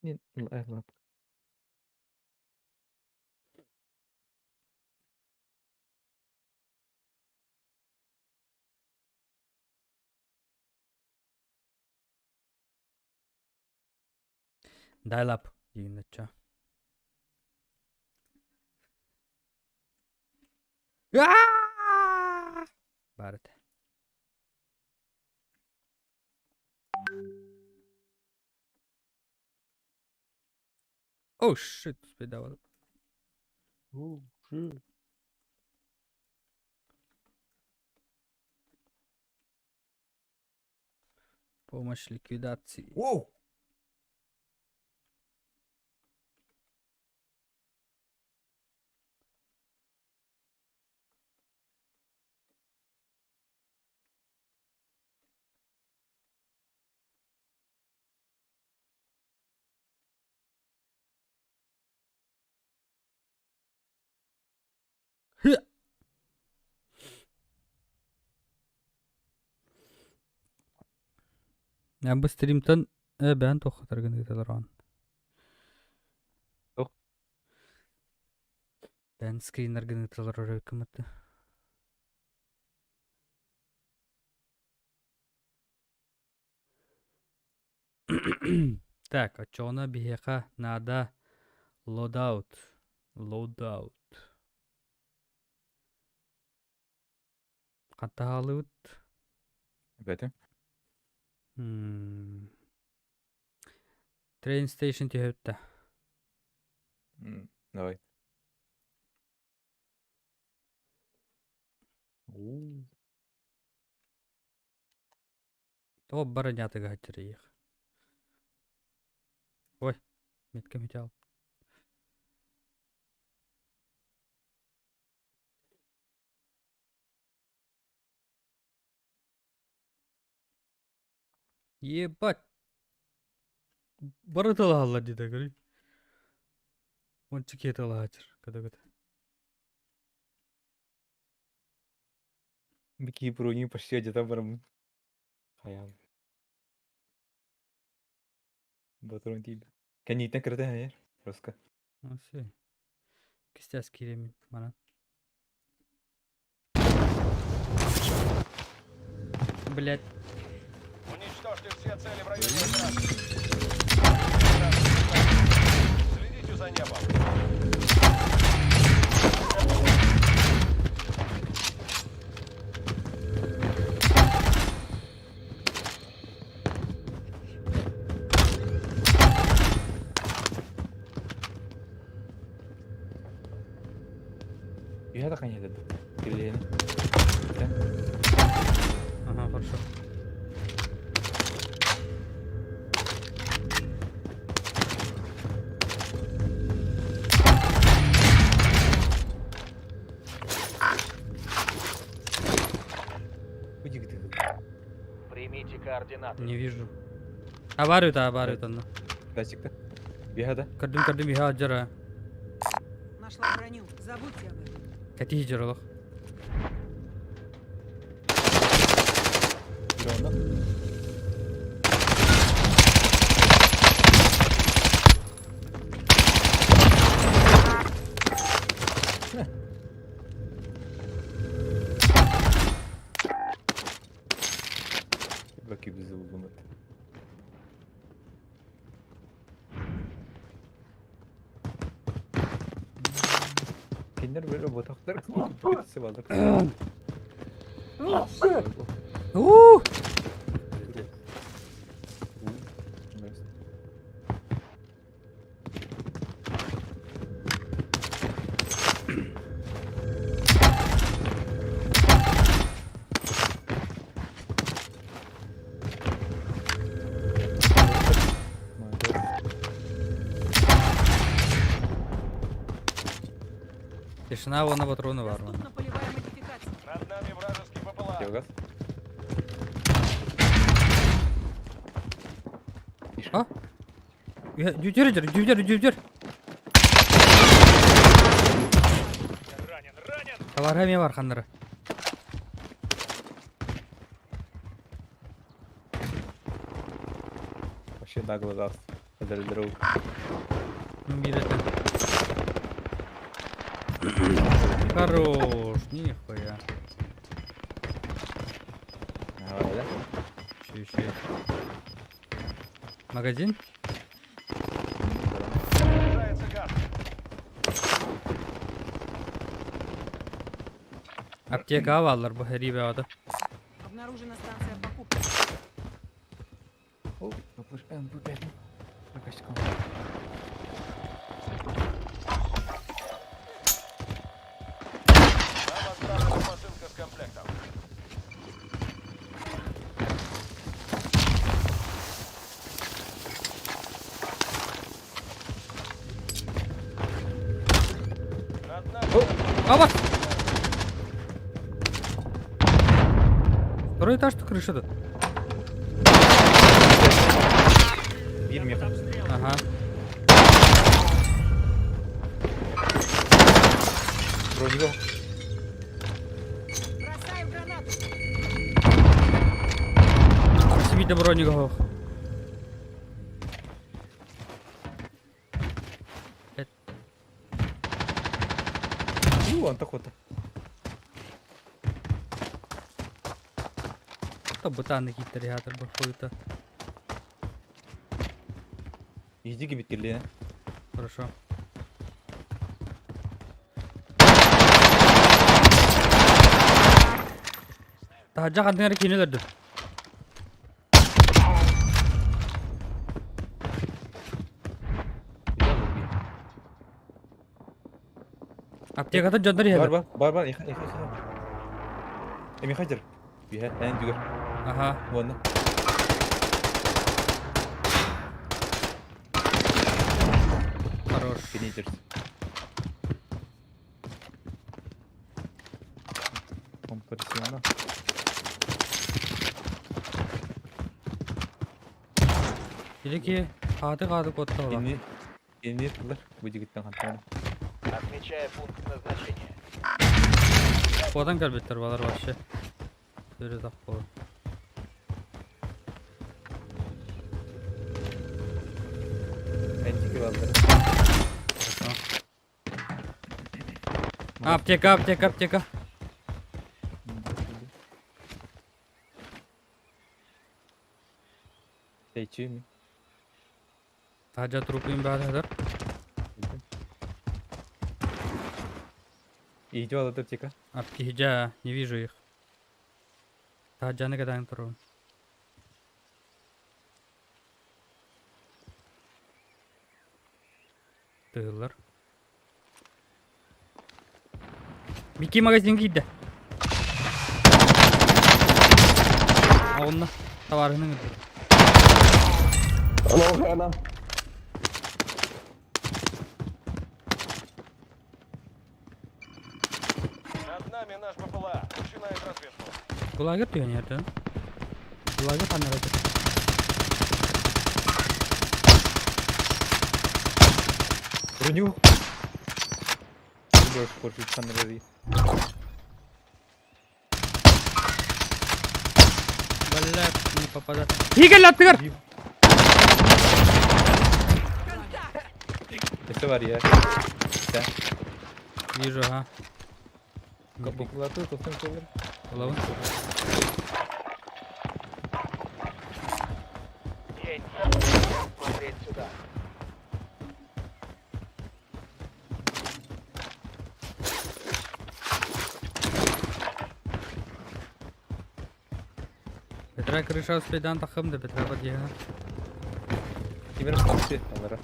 Нет, лап. Dial-up диигин Баар этэ. Oh shit, успейдавал. Oh, shit. Помощь ликвидации. Воу! Я бу стримтан бэйэн туоххатаргын ыыталараҕын. Туох? Бэйэн скриннэргин ыыталар өрөккүммэт. Так, оччоҕуна биһиэхэ наада loadout. Loadout. Ханта хааллыбыт? Бэтэ. Train station түһэбит да. Давай. Тоҕо баранятыга хаччарыйыах. Ой, метка металл. Ебать! Бары тылаһаллар диэтэ көрүй. Ончу киһи тылаһаачыр кыдыгыт. Бики броню почти одета барамын. Хайаан. Батырын тиийбит. Кэннииттэн кырата хайар. Роска. Все. Кистяс кииремин манан. Блять. Уничтожьте все цели в районе операции. Следите за небом. Үһэ да хайа деді. Кирилиэни. Ага, хорошо. Примите координаты. Не вижу. Аварию-то, аварию-то. Ну. Датчик-то. Бега, Кардым, кардым, бега, джара. Нашла броню. Забудьте об этом. Кати джаралах. Баки bizi buldu. Кинилэр бары ботахтар сыбалар. Уу! Тишина уонна патроны баар манна. Доступна полевая модификация. Над нами вражеский БПЛА. Противогаз. А? Дьүдьэр, дьүдьэр, дьүдьэр. Товары эмиэ бар ханнары. Вообще нагло даст. Эдэр Биир Хорош, нихуя. Давай, да? Еще, еще. Магазин? Снижается газ. Аптека бааллар бу сэрии бөҕөтө. Обнаружена станция покупки. О, МП5. Прокачка. Нам отправлена посылка с комплектом. Над нами Аба! Второй этаж тут крыша тут. Биир мех. Ага. Броневик. Бросаю гранату. Себе броник ох. Ну, антохота. То бытаны киттер ятыр бір хуйта. Иди кибиткерле. Хорошо. Таһырдьа хантан эрэ киинэ өлөрдүм. Аптеката дьоннор Бар иһэллэр. бар бар бар иха иха иха. Эмихадер. Биһэ эн дүгэр. Аха. Уонна. Хорош. Финитер. Компрессиона. Или ки хааты хааты куотта ола. Кини кини тылар бу дигиттен хантан. Отмечая пункт назначения. Куотан кэлбиттэр балар вообще. Өрө тах буолан. Эн дики балдар. Хорошо. Аптека, аптека, аптека. Тэйчи ми. Таһырдьа трупун баар Иди балдар аптека. Аптека, не вижу их. Таһырдьаны кэтээн турабын. Тыыллар. Микки магазин киирдэ. Онно товарының ырды. Ана, Над нами наш БПЛА. Начинает разведку. Кулагер түһэн эрдэ. Кулагер ханна эрэ. Броню. Больше хочет ханнери. Блядь, не попадает. Игорь, аттыгар! Это var ya. Вижу, ага. Капуклаты тоқтан колор. Улабын. Смотреть сюда. Петра крыша успейдан тахым да Петра подъеха. Кимер стамсы алара.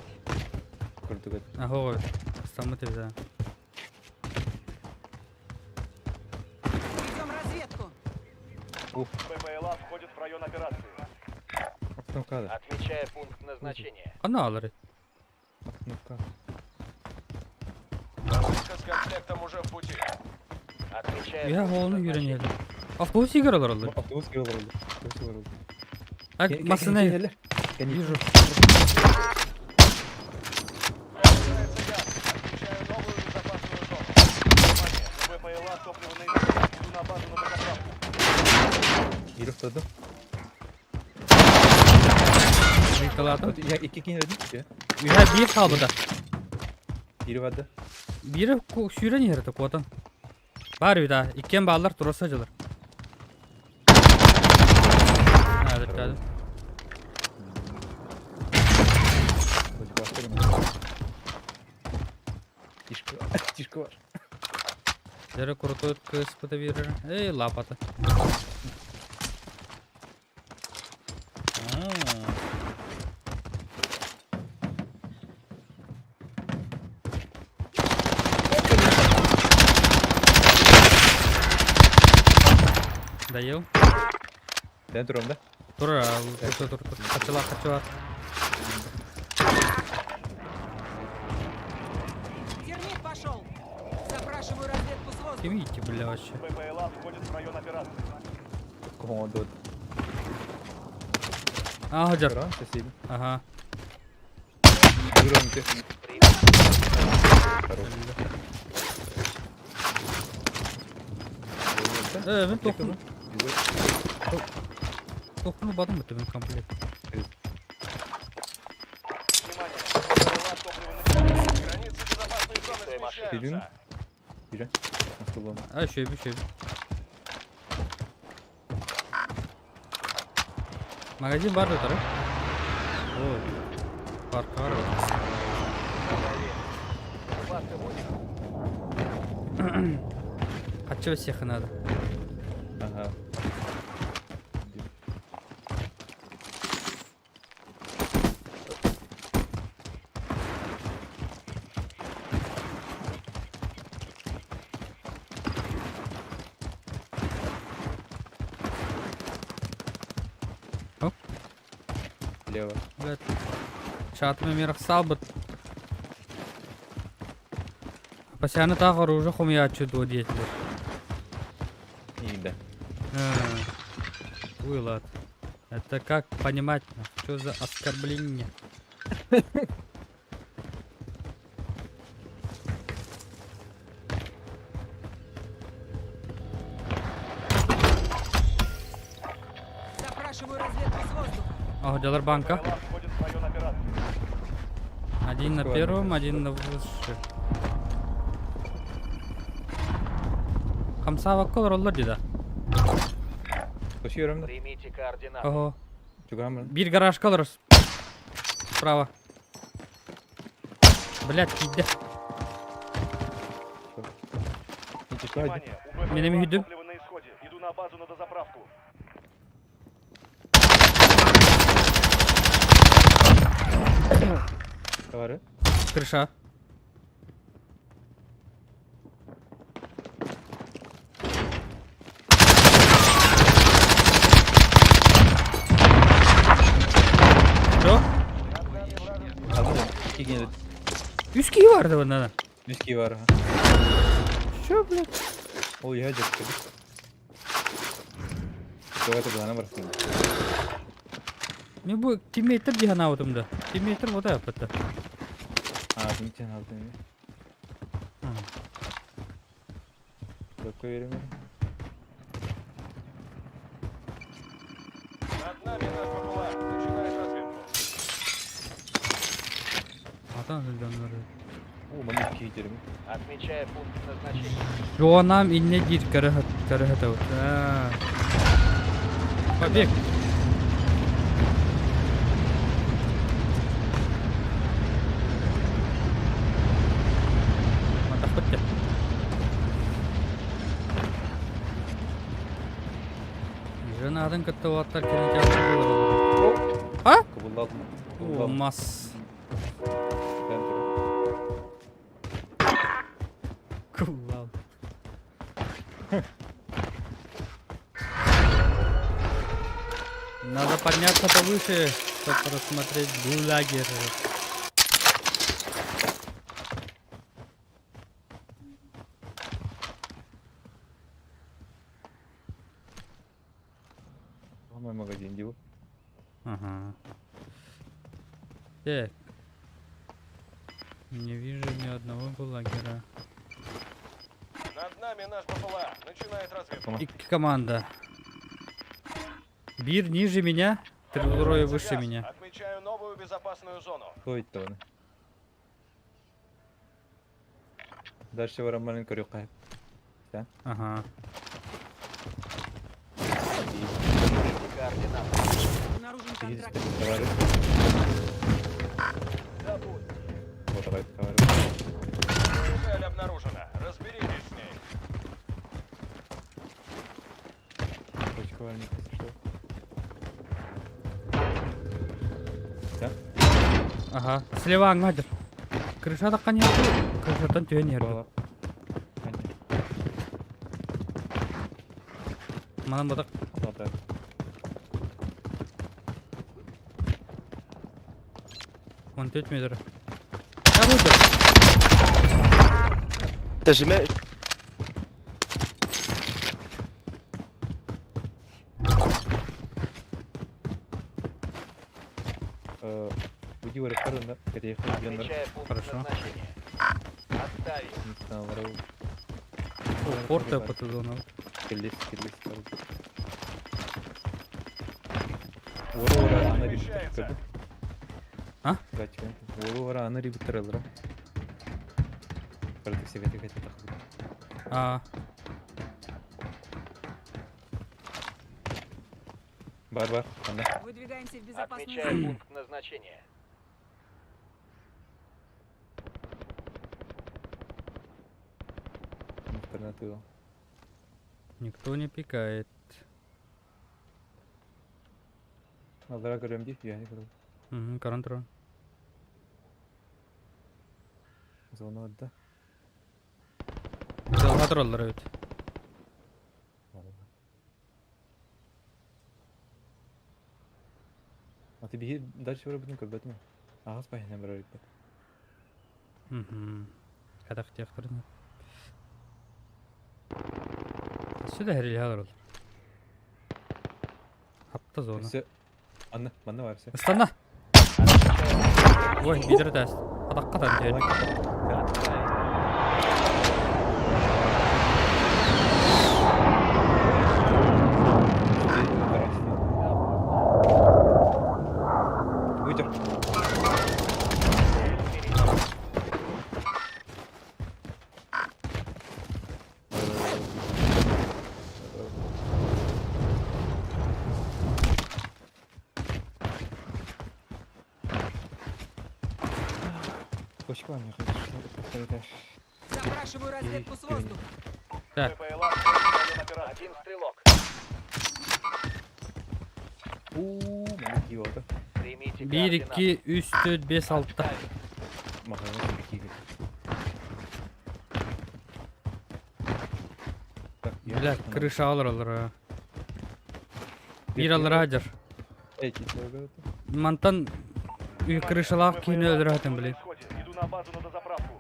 Көрдүк. Ага, стамы тебе. Ведем разведку. БПЛА входит в район операции. Оптом Отмечая пункт назначения. Ханна алары. Оптом Посылка с комплектом уже в пути. Отмечая Я холну yürен еді. Автобус игр алар алар. Автобус кирелер oldu. Автобус кирелер oldu. Так, масына. Вижу. Atladım. Ыйыталаатым. Ya iki kişi öldü ki. Үһэ биир хаалбыта. Biri vardı. Биири сүүрэн иһэр этэ куотан. Баар үһү даа, иккиэн бааллар тура сылдьаллар. Аа, Тишка, тишка var. Дьэ крутой кыыспыта биэрэр. Эй, лапата. Доел? Ben duramda. Тур, тур, тур, тур. Хачыла, хачыла. Термит пошел. Запрашиваю разведку с воздуха. Кем идти, бля, вообще? БПЛА входит в район операции. Командо. А, Хаджар. Sesiydi. Ага. Duram ki. Э, мен тохну. Тохну бадым бит мен комплект. Внимание! БПЛА топливо на Границы безопасной зоны Biri mi? смещаются. Biri. Nasıl oldu? А, еще, еще. Магазин бар да О, бар, бар. Хочу всех надо. Ага. Оп. Лево. Блядь. Чатымы мирах салбыт. Пасяны тағы оружие хомячу до деятелей. İyi de. Вылад. Это как понимать? Что за оскорбление? Запрашиваю разведку с воздуха. О, делар банка. БПЛА входит в район операции. Один на первом, один на выше. Хамсава колор оллар деда. Koşuyorum da. Примите координаты. Ого. Чугам Bir гараж колор. Справа. Блядь, иди. Внимание! У Меня БПЛА виду? топливо на исходе. Иду на базу на дозаправку. Var. Крыша. Что? Aldım. İki kişi Üç kişi vardı bunda da. Üç kişi var. Ha. Что, блядь? O yiyecek dedi. Давайте bana bırakın. Ne bu teammate'ler cihan avdımda. Teammate'ler o da yaptı. Ha, bunun için aldım. Yok verim. Над нами наш БПЛА. Начинает разведку. Atan öldürenleri. O bana iki giderim. Отмечая пункт назначения. Жуанам инне дир карахат карахат аут. Побег. Матахотте. Жанадын кытты аттар келен А? Kabul aldım. Kabul aldım. Olmaz. Ben durum. Kullan. Надо подняться повыше, чтобы рассмотреть гулагер. Мой магазин diyor. Ага. Так. Не вижу ни одного гулагера. Над нами наш БПЛА. Начинает разведку. И команда. Биир ниже меня, трое Приближается выше газ. меня. Отмечаю новую безопасную зону. Кто это он? Дальше баран көрүөххэ. Ага. Обнаружен контракт. Товарищ. Вот давай, товарищ. Цель обнаружена. Разберитесь с ней. Точка варник, если что. Да? Ага. Слева ангадер. Крыша так нету. Крышатан түйен ерді. Была. Понятно. Манан батак. Ладно. 14 метр. Я буду. Putain, j'ai même. Уйди в аэропорт, да? Хотя я хочу Хорошо. Не знаю, Порта по тузону. Келес, келес, Ура, ана Перемещается. А? Ура, ана рибитрелра. Правда, все это хотят А, Бар, бар, ана. Выдвигаемся в безопасную зону. назначения. Альтернатива. никто не пикает. Алдара көрөм дии, я не көрөм. Угу, контроль. Зона да. Залгатроллар ведь. А ты беги дальше вроде көрбөтүм. Ағас байына бір ребят. Угу. Кадах тех. Сюда херили Хапта зона. Все. Анна, манна бар все. Астана. Ой, бидер даст. Адаққа там дед. Вытер. Точка мне хочу Запрашиваю разведку с воздуха. Так. Один стрелок. Ууу, маленький вот. Примите 1, 2, 3, 4, 5, 6. Бля, крыша алыр алыр. Bir алыр хадыр. Мантан крышалақ кейін өлір хатын, блин. Иду на базу на дозаправку.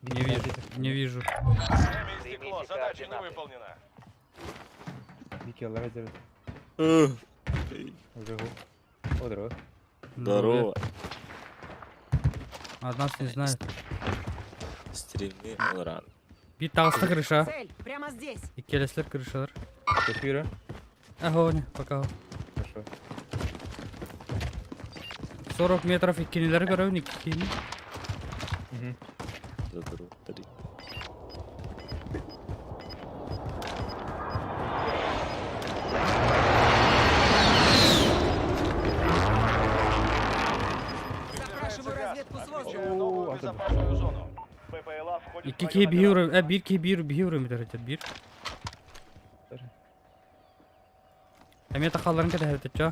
Не вижу, не вижу. Время истекло, задача не выполнена. Здорово. Здорово. А нас не знает. Стримы ран. Bir тағысты крыша. Цель прямо здесь. Иккелеслер крышалар. Эфира. Ага, не, пока. Хорошо. 40 метров иккенелер көрөбүн иккини. Угу. Здорово. Три. Запрашиваю разведку с воздуха. Отмечаю новую безопасную зону. БПЛА входит в İki район ki bir операции. e bir ki bir bir метр bir. Эме тахалларын кете хәбетчө.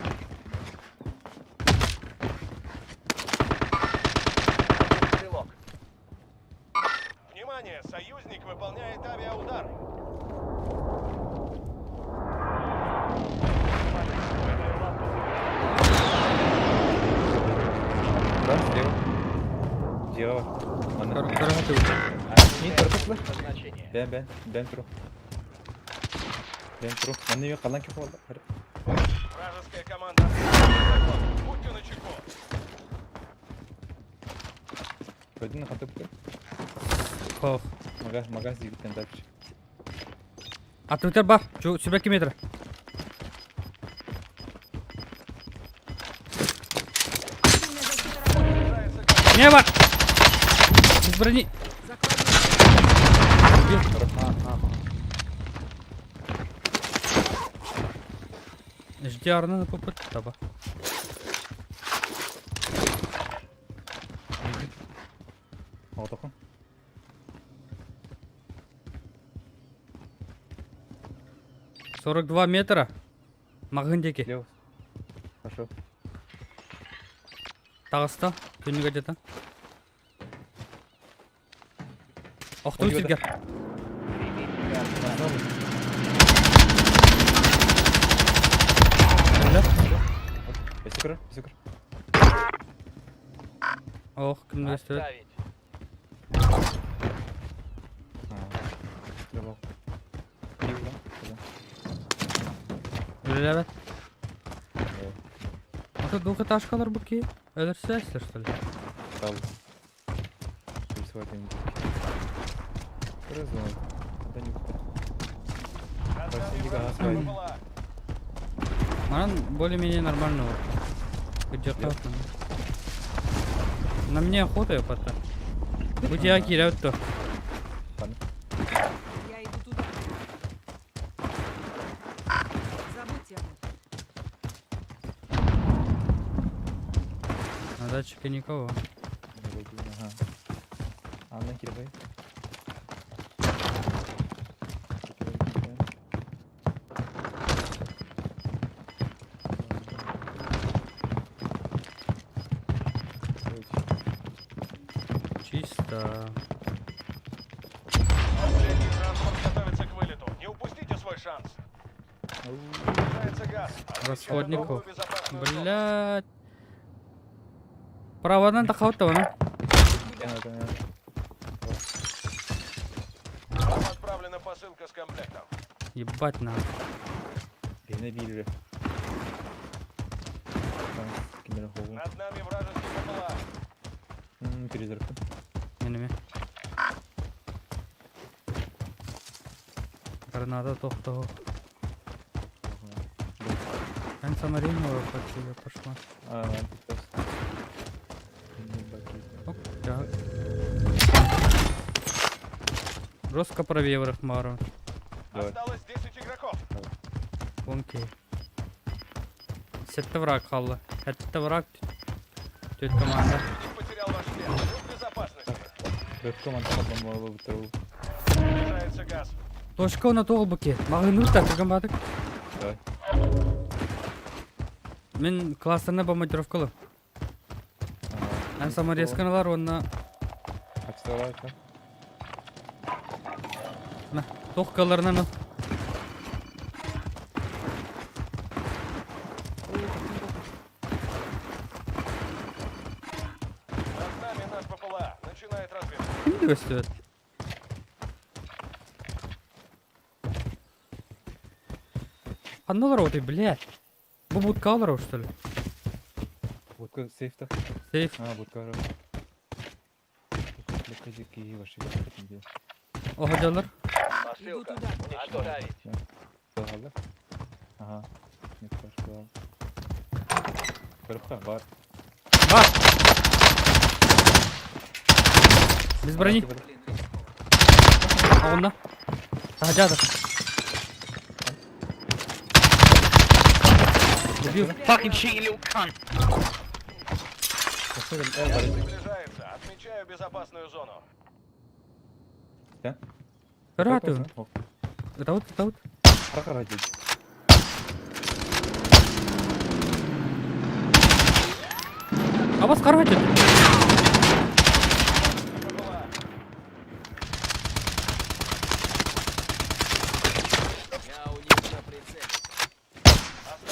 Стрелок. Внимание! Союзник выполняет авиаудар. Да, слева. Слева. Манна. Карахаты. Не, торпедлар. Бен, бен, бен туру. Бен туру. Манна ее калан кеп алды. Вражеская команда. Будьте начеку. Көдүн катып көр. Хох. Мага, мага зигиттен дальше. Аттыбытар бар. Чу 22 метр. Не бар. Без брони. Жди арны попыт таба. Оҕотоххун. 42 метра. Маҕаһыын диэки. Лево. Хорошо. Таҕыста. Күннүгэ дьатан. Охтуу сиргэр. Өссө көрөр, өссө көр. Ох, кимнер өстүбэт. Үлэлээбэт. А то двухэтажкалар бу ки? Өлөрсөөстөр что ли? Манан более-менее нормально вот. Где-то. На мне охота я пота. Бу дьиэҕэ киирэбит дуо? Я иду туда. Забудьте об этом. На датчике никого. Анна кирбай. Чисто. Последний транспорт готовится к вылету. Не упустите свой шанс. Приближается газ. Отмечаю Расходников. новую безопасную зону. Блядь. Правадан тахаута вона. Вам отправлена посылка с комплектом. Ебать на. Над нами вражеский БПЛА. Энеми. Граната тохто. Эн самаринова я пошла. Оп, так. Жестко правее Рахмару. Осталось 10 игроков. Окей. Сэттэ враг хаалла. Это враг. Тетя команда. Потерял ваш след. Вы в безопасности. Приближается газ. Точка на толбуке. Маҕаһыын түргэн баатык. Давай. Мин кластерна бомбардировкалы. Эн саморезканалар онна тоқ каларынан Над нами наш БПЛА. Начинает разведку. Ким көстүбэт? Ханна олорор блядь? Бу будка олорор что ли? Будка сейф-то. Сейф. А, будка. Оһодьоллор. Иду туда. Ага. Нет, пошла. Бар. Бар! Без брони. А онна. Таһадьаатар. Убил. Fucking cheating little cunt. Приближается. Отмечаю безопасную зону. Көрө Ытабыт, ытабыт. Абас карабайт эти. Я у них на прицеле.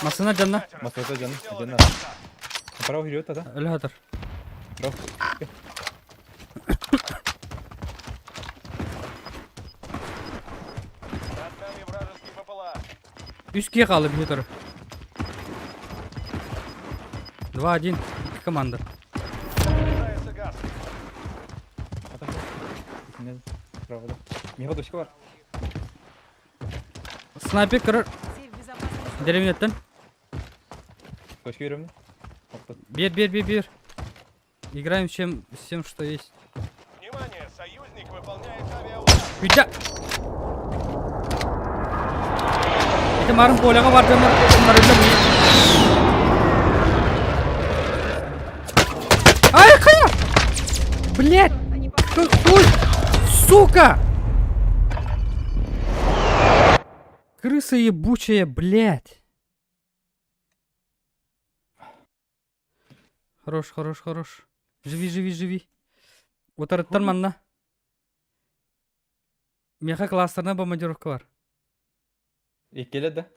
Массына жанна. Массына жанна, жанна. Право вперед, да? Өлө Право. Над нами вражеский БПЛА. Үс киһи хаалла бүтэр. 2-1. Икки команда. Приближается газ. Право, да. Миха точка бар. Снайпер көрөр. Все в безопасной зоне. Деревняттан. Точка беремин. Бер, бер, бер, бер. Играем чем, с тем, что есть. Внимание, союзник выполняет авиаудар. Күйдә! Ити марын поляға бар дьоннор Ай, хайа! Блять! Какой? Сука! Крыса ебучая, блять! Хорош, хорош, хорош. Живи, живи, живи. Утарыттар манна. Миэхэ кластернай бомбардировка бар. Иккилэр да?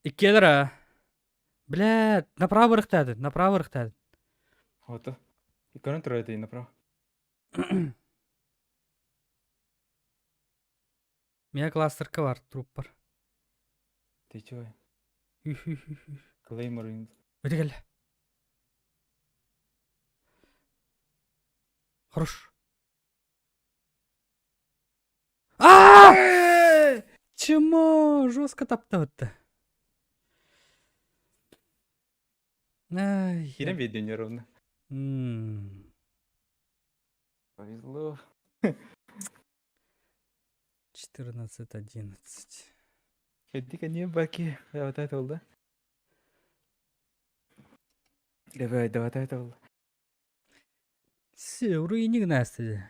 Иккиэлэр аа. Блядь, направо ырыхтаатын, направо ырыхтаатын. Ото. Көрөн турар этей направо. Миэхэ кластерка бар, труп бар. Ты чего? Үх-үх-үх. Клеймор. Өтө кэллэ. Хорош. А! Чему? Жестко таптабытта. Ай. Кирен биэрдин ровно. М. Повезло. 14-11. Эдика не баки. Вот это да? Давай, давай, это Все, уруйник настыды.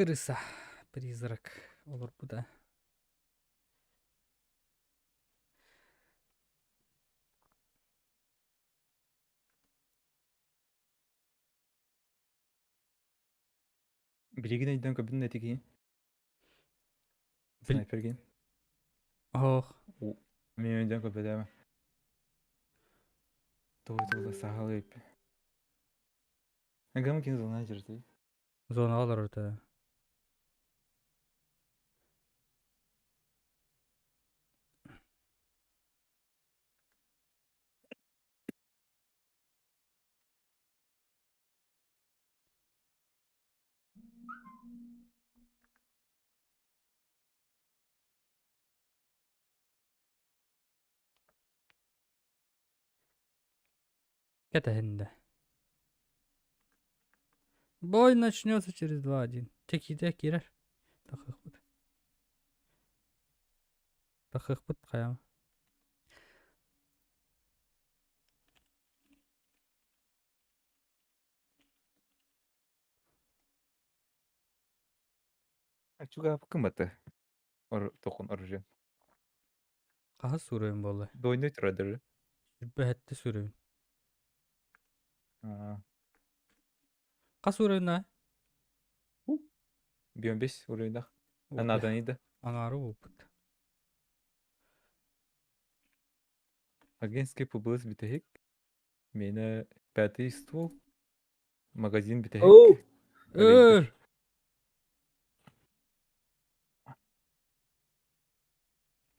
Крыса. Призрак. Олорбута. Билигин өйдөөн көбүн этигин. Снайпергин. Ох. Мен өйдөөн көбөдөмө. Тугу сахал өйп. Гам кин зона жерти. Зона олорор это. Кэтэһиннэ. Бой начнется через 2-1. Текиде киирэр. Тахыахпыт. Тахыахпыт хайаама. Чуга кыматы. Ор токун оружие. Хаһыс суруйун буолла? Двойной трейдер. Бэһэтти суруйун. Аа. Хас уруйна? Бион бес уруйдах. Анадан иді. Аҥаары буолбут. Агентский ПБС бүтэһик. Мені пятый ствол. Магазин бүтэһик. Оу! Э!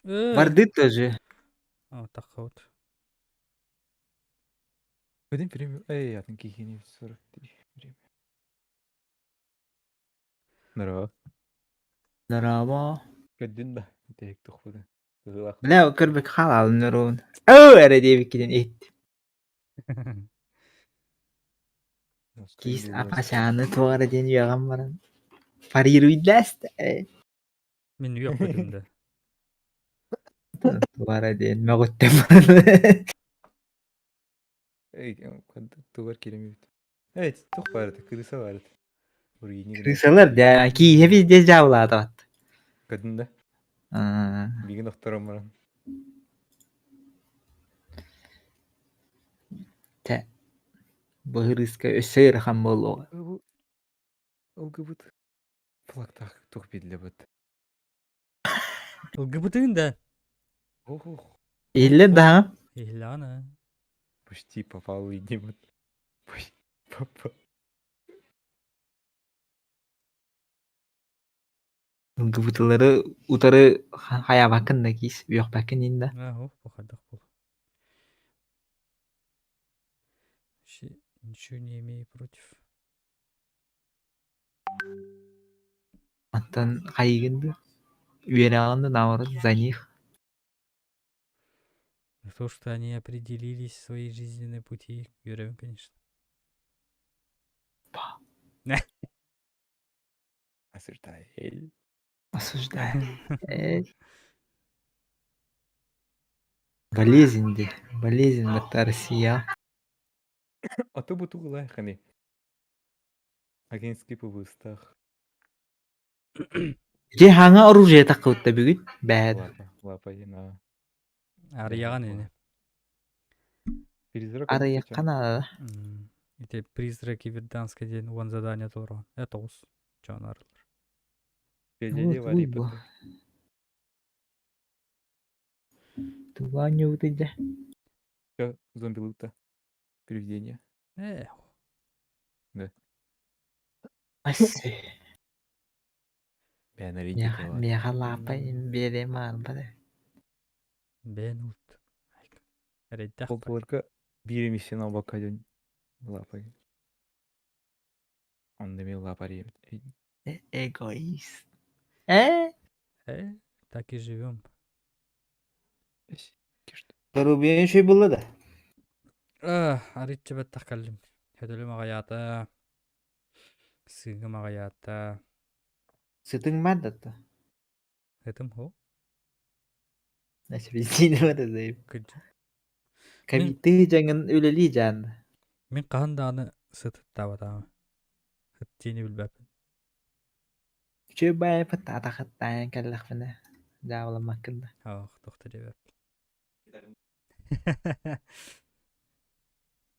Э! Варды тоже. А, таххабыт. Один премиум. Эй, атын кихини 43 время. Здорово. Здорово. Көдүн да. Бүтэһик тухпуды. Кызылах. Бля, көрбүк халалын ровно. Оу, эрэ диэбиккинэн иһиттим. Киис апасааны туох эрэ диэн үөҕэн баран парируйдаста э. Мин үөхпүтүм да. Туох эрэ диэн мөҕүттэн баран. Эй, тугар киремибит. Эй, тух бар это, крыса бар это. Уруйни Крысалар да, кииһэ везде дьаабылаатабат. Көдүн да. Бигин охторон баран. Тэ. Быһырыыска өссө ыарахан буолуоҕа. Ылгыбыт. Флагтах тух биллибит. Ылгыбытыын да. Ох, ох. Иһиллэр даҕа? Иһиллэҕин Почти попал и не Почти попал. ЛГБТ-лары утары хайаабаккын да киис, үөхпэккин иин да. Аа, бу хайдах буол. Ничего не имею против. Оттон хайыгын да? Үөрэҕин да наоборот за них. То, что они определились свои жизненные пути, үөрэбин, конечно. Осуждай. Осуждаю. Болезнь дии, болезнь это Россия. А то бу тугулаахыный. Агентский пубустах. Дьэ хаҥа оружие таххыбытта бүгүн бээд. Лапа, лапа ена. Арыйаҕан ини. Призрак Арыйахха наада. Ити призраки Верданска диэн уон задание толорон. Тоҕус чоон арылар. Тугу Тугу оонньуубутуй дьэ? Все, зомби лута. Привидение. Эх. Да. Асы. Бээн аналитика. Миэхэ лаапа биэриэм аарбат Бээн ут. Эрэйдэх. Полборга биир миссияны албакка диэн лаапа. Онно эмиэ лаапа диэбит. Эгоист. Э? Э, так и живем. Зарубин şey булла да. Арыычча бэттэх кэллим. Хөтөлүм аҕыйаата. Сыыҥым аҕыйаата. Сытыҥ баар да то? Этим хо. Значит, заеб. Кыдьы. Ковидты дьаҥын үлэлии дьаанна. Мин хаһан даҕаны сытыттаабатаҕым. Сыттиини билбэппин. Үчүгэй баайбыт атахыттаайан кэллэхпинэ дьаабыламмаккын да. Ох, туох да диэбэппин.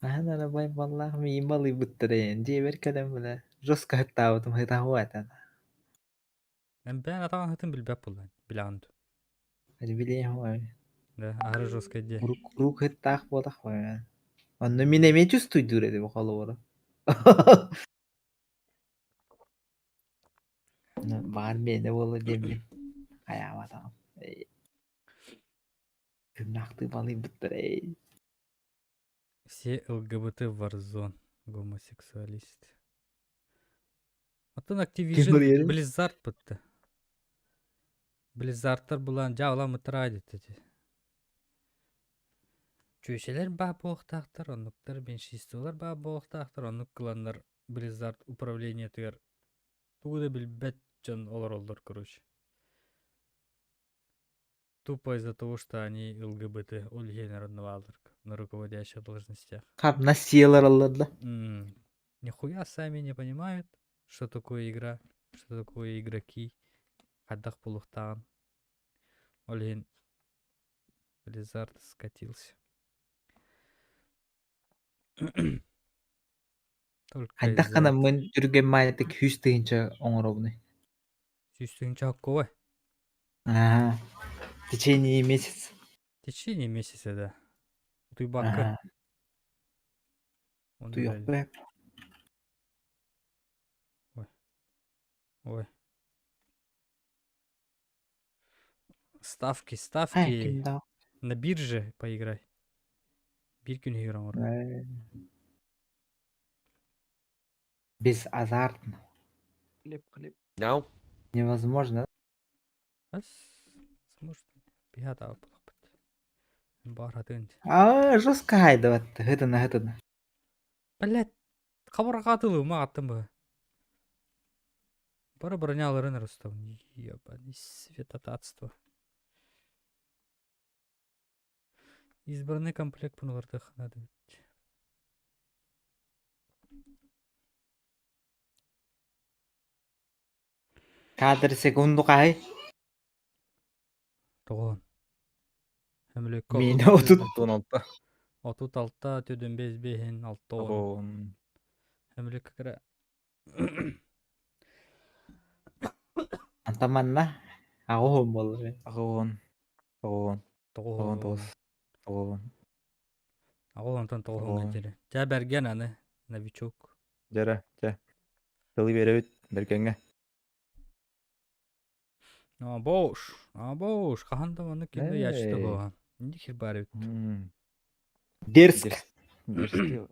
Хаһан эрэ байбаллаах миин балыйбыттара диэн дьиэбэр кэлэн бile жестко ыттаабытым ыһытаһыа этэ. Эн бэйэн атаҕын сытын билбэт буоллаҕыҥ, билэҕин дуо? Билиэм Да, аһары жесткай дии. Куруук ыттаах буолах Онно мин эмиэ чувствуйдуур этим холобура. Баар миэнэ буолла диэммин хайаабатаҕым. Күннэхтыы балыйбыттар эй. Все ЛГБТ Warzone гомосексуалист. Оттон Activision Blizzard бытты. Blizzardтар булан дьаабыламмыттара диэти. Чүөчэлэр баа буолуохтаахтар, оннуктар меньшинстволар баа буолуохтаахтар, оннук кыланнар Blizzard управлениетыгар тугу да билбэт дьон олороллор, короче. Тупо из-за того, что они ЛГБТ, ол иһин бааллар на руководящих должностях. Хап насиловаллар да. Нихуя сами не понимают, что такое игра, что такое игроки, хайдах буолуохтааҕын. Ол иһин Blizzard скатился. Только Хайдах из-за гынаммын түргэн маайытык сүүс тыһыынча оҥоробунуй? 100 тыһыынча хоккуой. Аа, в течение месяца. В течение месяца, да. Утуйбакка. Аа, Оны үлэлиир. утуйуохпуй. Ой. Ой. Ставки, Ай, ставки. кимдаах. На бирже поиграй. Биир күн иһигэр оҥор. Без азартно. Хлеб, хлеб. Now? Невозможно. Ас, сможет. Биһа буолахпыт. Баар хатыын. Аа, жестко хайдабатты. Хытына хытына. Блять, хабарҕаатылыы маҕаттым быһа. Бары броняларын Ростов. Ебаный светотатство. Избранный комплект пунулардых надо ведь. Кадр секунду хаһый? Тоҕо? Өмлөккө Миэнэ 30. 16. 36 төдөн бес бэһин алта он. Он. Өмлөккө кыра. Антон манна аҕыс буолла. 80. 90. Тоҕо? 99. 90. Аҕыс онтон тоҕус Тоҕо. диэри. Дьэ бэргэн аны новичок. Дьэрэ, дьэ. Тылы биэрэбит бэргэҥҥэ. А, бош. А, бош. Хаһан да маннык кимде ячты буолан. Инди хир баар эбит. Дерзк. Дерзкий.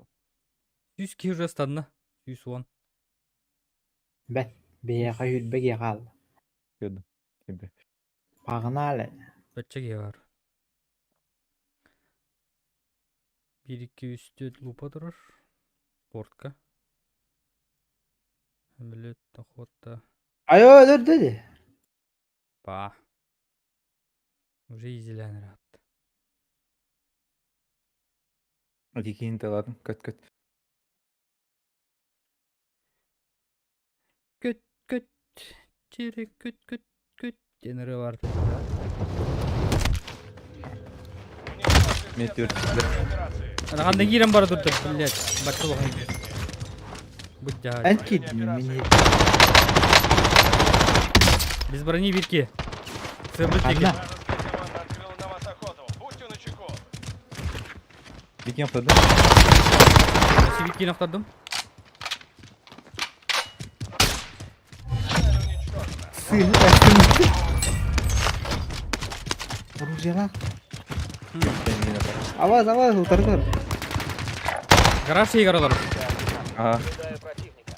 100 киһи уже станна. 110. Бэт. Биһиэхэ үүрбэ киһи хаалла. Көрдүм. Кимбе. Погнали. Бачча киһи бар. 1, 2, 3, 4 лупа турар. Портка. Самолет, охота. Айо өлөрдө дии. Па. Уже изилээн ыраатта. Ити талаатын көт көт. Көт көт чири көт көт көт диэн ырыа баар. Мен төрт. Ханна киирэн бара турдар, блядь, бачча улахан. Будь Эн киирдим мин Без брони бирки. Сырбыт диэки. Ханна? Вражеская команда открыла на вас охоту. Будьте начеку. Бикин охтордум. Сибиткин охтордум. Цель уничтожена. Сыһы эстин. Оружиелаах. Аваз, аваз, утары көр. Гараж сиигэр олорор. Ага. Наблюдаю противника.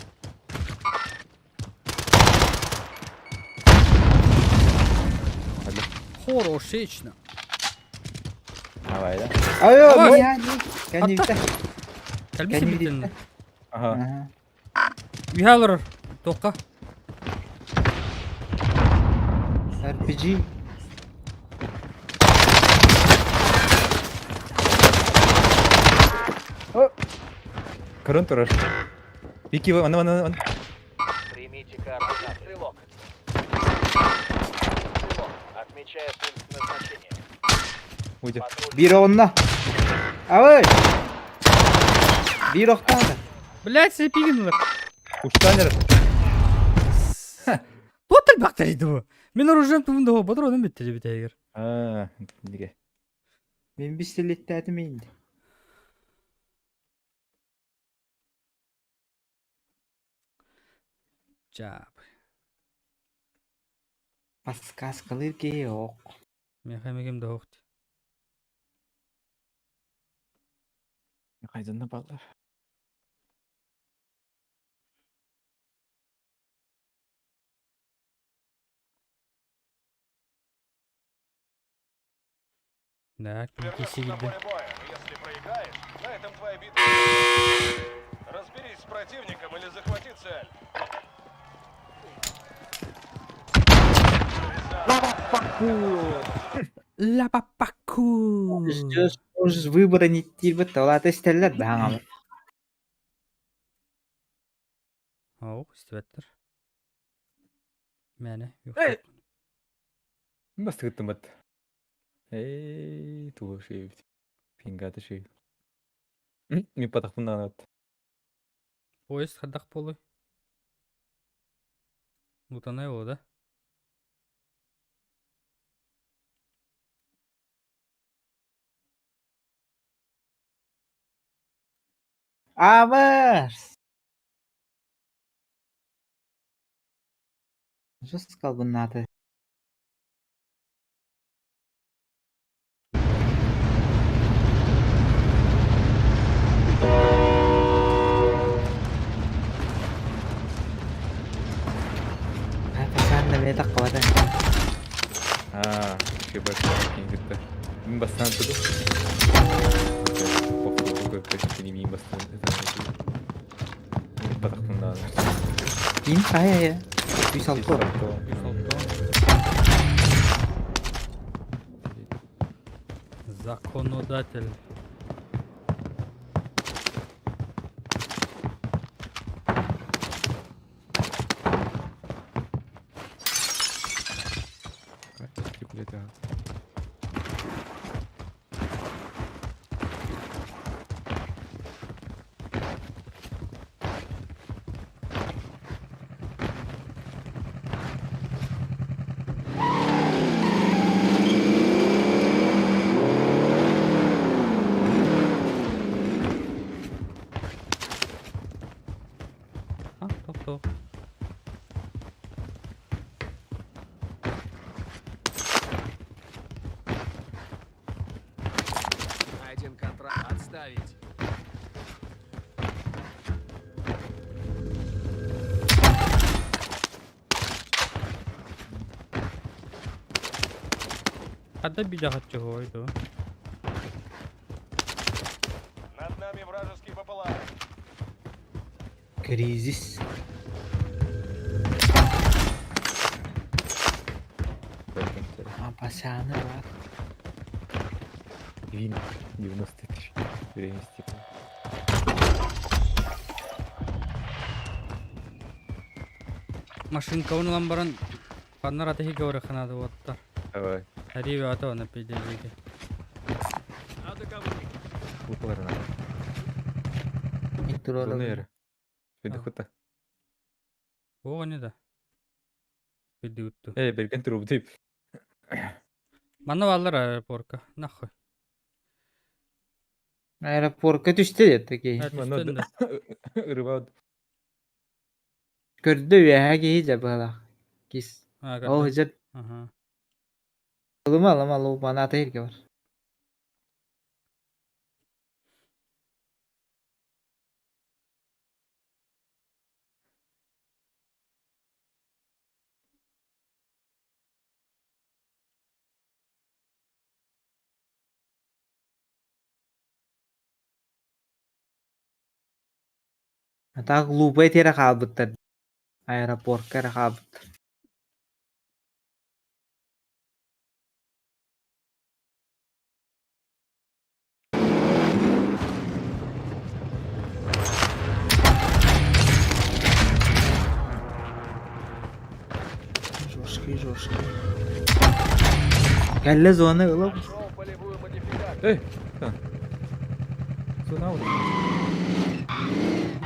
Хорошечно. Давай, да? Айо, Аваз! миа, Кэннибитэ. Кэлбит Кэннибитэ. сибиттен. Ага. Аха. Үһэ олорор. Туохха? RPG. Көрөн турар. Бики, аны, аны, аны. Примите координаты. Стрелок. Стрелок. Отмечаю пункт назначения. Уйди. Патруль. Биир онно. Авай! Биир охтаада. Блядь, сепигин Уштанер. Туотал бактарыйды бу. Мен оружием тугун да патроным битти дебит эгер. А, неге. Мин пистолеттээтим инди. Чап. Подсказкалыыр киһи ок. Мехамегем да охт. Хайданна баллар. Так, Вернешься на кисигилди. поле боя. но Если проиграешь, на этом твоя битва. Разберись с противником или захвати цель. Ла папаку. Ждешь, можешь выбора не тиибэт, олаата истэллэр баһаҥалар. Ох, истибэттер. Мэне. Эй! Бастыгыттым бат. Эй, туга шейбит. Пингаты шейбит. Мен патақпын анат. Поезд хадах полы. Лутанай его, да? Аварс! Жестко албыннааты. Пацан бэйэтэ хабата. А, шейбат. Пингатты. Мен бастан туду. Мен бастан. Мен патақпын анат. Киин хайа Үс алты. Законодатель. Отставить. Хата бидэҕит чуһуой дуо? Над нами вражеский БПЛА. Кризис. Апасяны бар. Вин 93. Время стекло. Машинкабын ылан баран ханнар атыһы көрөххө наада уоттар. Давай. Сэрии бөҕөтө уонна пиздец Надо кого-нибудь. Лупалар надо. Мин Зона туруорабын. эрэ. Видохута. Оҕо да. Билдигитту. Э, берген туруп деп. Манна бааллар аэропорка. Нахуй. Аэропорка түстэ диэтэ киһи. Манна Түстэн да. ырыбаут. Көрдө үөһэ киһи дьэ быһалаах. Кис. А, Ол көрдө. дьэ Аха. ылыма ылыма луупаны атыырга бар. Атаак луупа итиэрэ хаалбыттар аэропорка эрэ хаалбыттар. Жорсткий, жорсткий. Кэллэ зона ылап. Нашел полевую модификацию. Эй, та. Зона аут.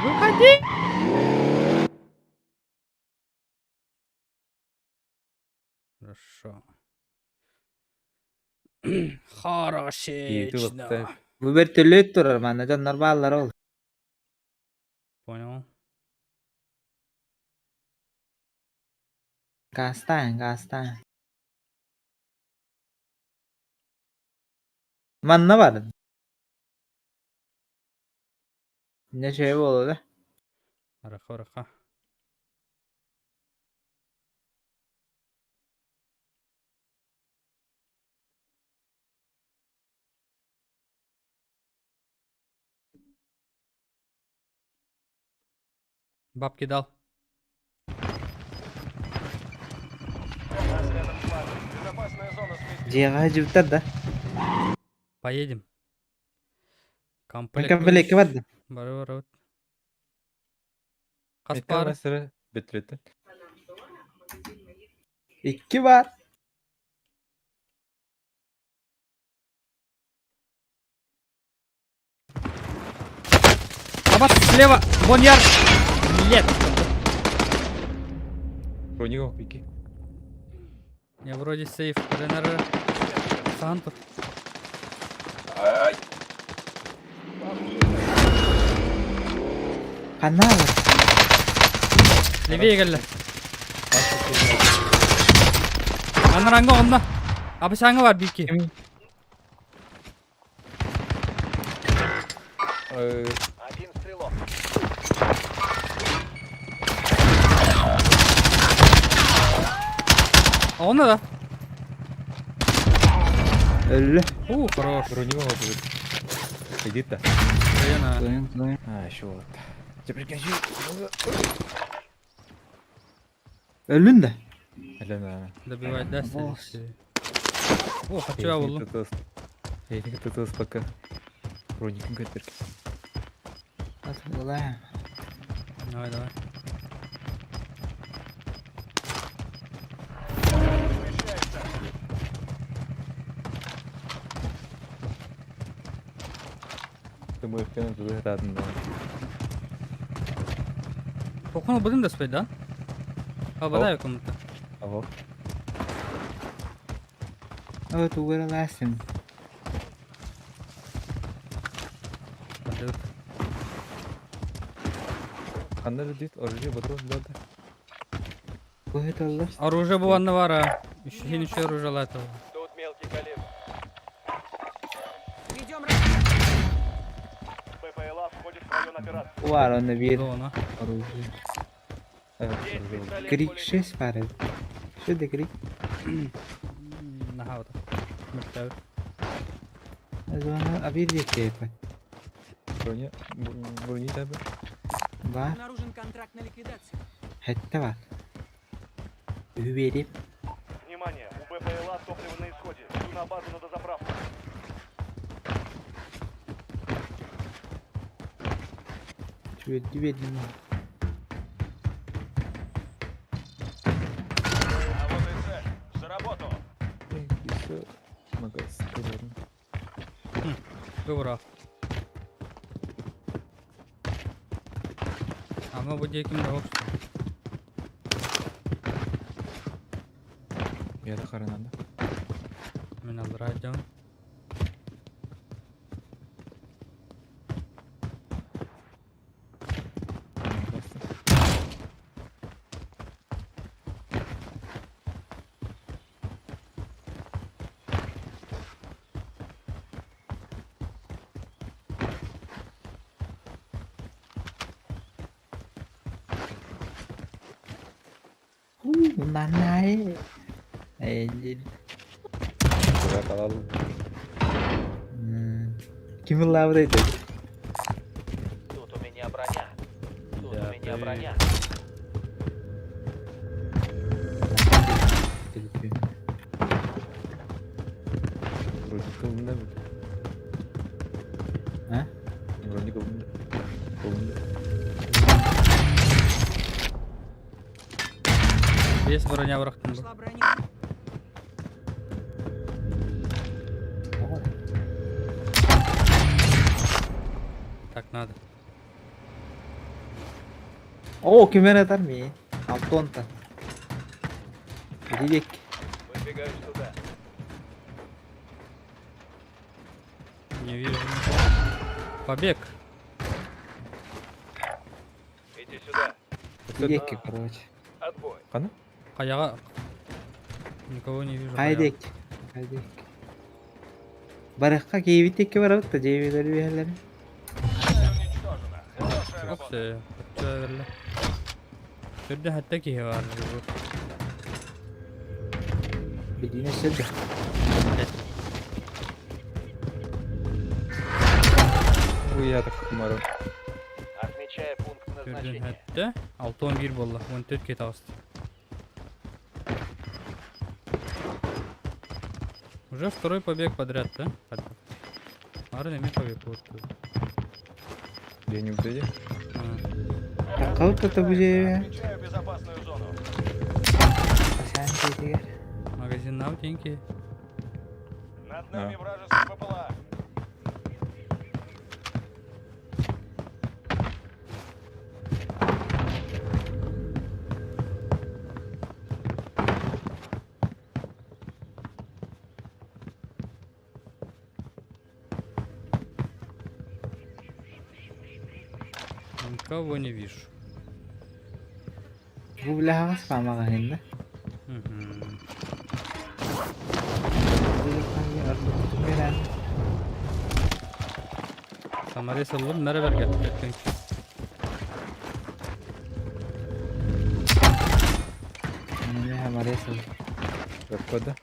Выходи! Хорошо. Хорошечно. Бу бөртөлүөт турар манна дьоннор бааллар ол. Понял. Гаастаан, гаастаан. Манна бар. Не şey буолуо да. Хорошо, хорошо. Бабки дал. Нас рядом с лагерем. Безопасная зона сместилась. Дьиэҕэ дьыбыттар да. Поедем. Комплект. Комплекке барда. Бары бары. Хас пара. Металл бөтүрөтө. Икки бар. Аба слева. Боньяр. Лет. Броню беги. Я вроде сейф. Ренер. Сантов. Ханна бар. Левее кэллэ. Анаранга онно. Абысаңа бар бики. Один стрелок. Онно да. Өллө. У, хорош. Броню будет. Иди та. Лена. А, еще вот. Теперь кажи. Өллүн да. Елена. Добивать, да, Босс. О, хочу я буллум. Я не готовился пока. Броник көтөр. Атылаа. Давай, давай. Смещается. Думаю, в туда радно. Покunu будем да да? А, вода комната. Ого. Ой, тугура ласим. Подают. Ханна летит, оружие патрон да. Бу это Оружие было навара. Еще еще оружие латого. Тут мелкий калибр. Ведем разведку. Баар онно биир Зона. оружие. Есть пистолет Крик пулемет. 6 баар эбит. Что это крик? Наһаа Мөлтөөбүт. Зона а биир диэки эппит. Броня, брони табы. Баар. Обнаружен контракт на ликвидацию. Сэттэ баар. Үһү биэриэм. Внимание, у БПЛА топливо на исходе. Иду на базу на дозаправку. Үчүгэйдик биэрдим. А вот и цель. За работу. Магаз, казарма. Добра. Ама бу диэки да охсу. Я хара надо. Мин аллараа дьон. Просто. Нанай. Эйдин. Куда қалал? Ким ыллаабыт этэй? Тут у меня броня. Тут Да, у меня ты- броня. Төлөпүөн. Вроде кылында бит. А? Вроде кылында. Кылында. Бес броня бырахтым бу. Нашла броню. О, Так надо. О, ким эрэ ытар миин. Алтонтан. Ити диэки. Выдвигаюсь туда. Не вижу никого. Побег. Иди сюда. Ити диэки, короче. Отбой. Қана? Хайаҕа. Никого не вижу. Хайа хайаҕа. диэки. Хайа диэки. Барыахха киһибит диэки барабыт да дьиэбигэр үөһэлэрин. Цель уничтожена. Хорошая работа. Оксе. Чөөллө. Түрдэ хатта киһи баар бу. Билиин өссө да. Ой, я так кумару. Отмечаю пункт Түрдэн назначения. хатта. 6-11 буолла. 14 киһи таҕыста. Уже второй побег подряд, да? Ары неме побег вот. Я не убили. Такабыт да бу дьиэбэ. Отмечаю безопасную зону. Асаан дьиэтигэр. Магазин на деньги. Над нами вражеский БПЛА. Никого не вижу. Бу билэҕэ маҕаһыын да. Мгм. Ордук Самарес ыллым, нары берге. Кеткен. Не хамарес Кода.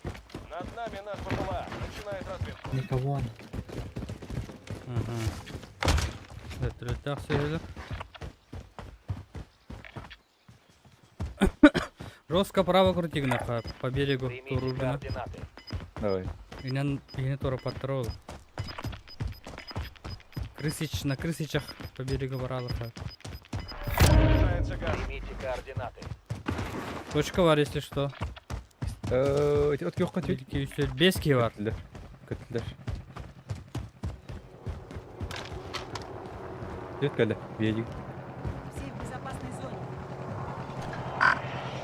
Над нами наш БПЛА. Начинает разведку. Никого. Мгм. Вертолеттах сөйледі. Жестко право крути гнаха, по берегу Примите Турубина. координаты. Давай. Инен ине тура патрол. Крысич на крысичах по берегу баралаха. Снижается газ. Примите координаты. Точка бар, если что. От киох катют. Бир, 2, 3, 5 киһи бар. Көттүлэр. Көттүлэр. Дет кэллэ. Биэдик. Все в безопасной зоне.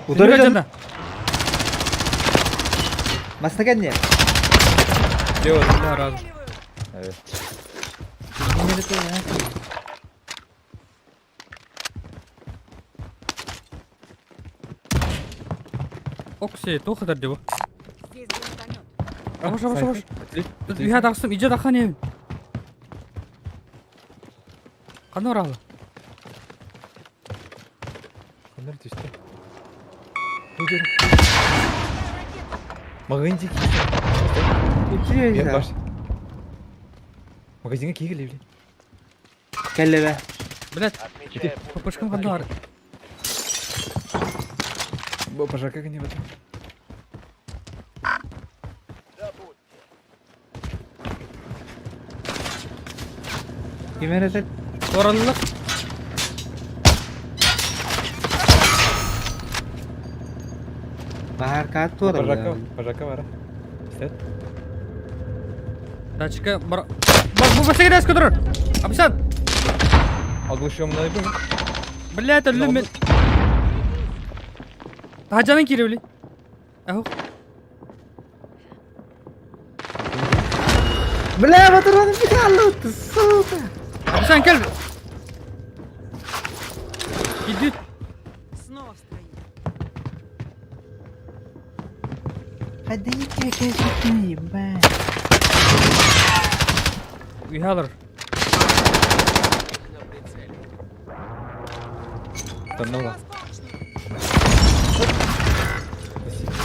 Утары дьон. Дьон. Массыына кэннэ. Дело. Да, раз. Стреливаю! Кинилэри туох Окси, туох диво. Здесь гранатомет. Абаш, абаш, абаш. Тут үһэ тахсым, ижа тахан ем. Ханна баралы? Тутер. Магазин Үчүгэй. Баш. Магазинга киирили, блин. Кэллэ. Блядь, Отмечая пункт папашкам хандар. Пожарка не в этом. Забудьте. Ким эрэ Ораллар. Баар каат Пожарка, туора. пожарка бара. Истет. Тачка бар. Бак бу басыгы көтөр. Абсан. Оглушил мной был. Блядь, өллүм мен. Тахажанан кииребили. Аху. Бля, патроны прикалывают, сука. Абсан кел. Иди. Снова в строю. Ходите, ебать. Уйхалар. Тоннула.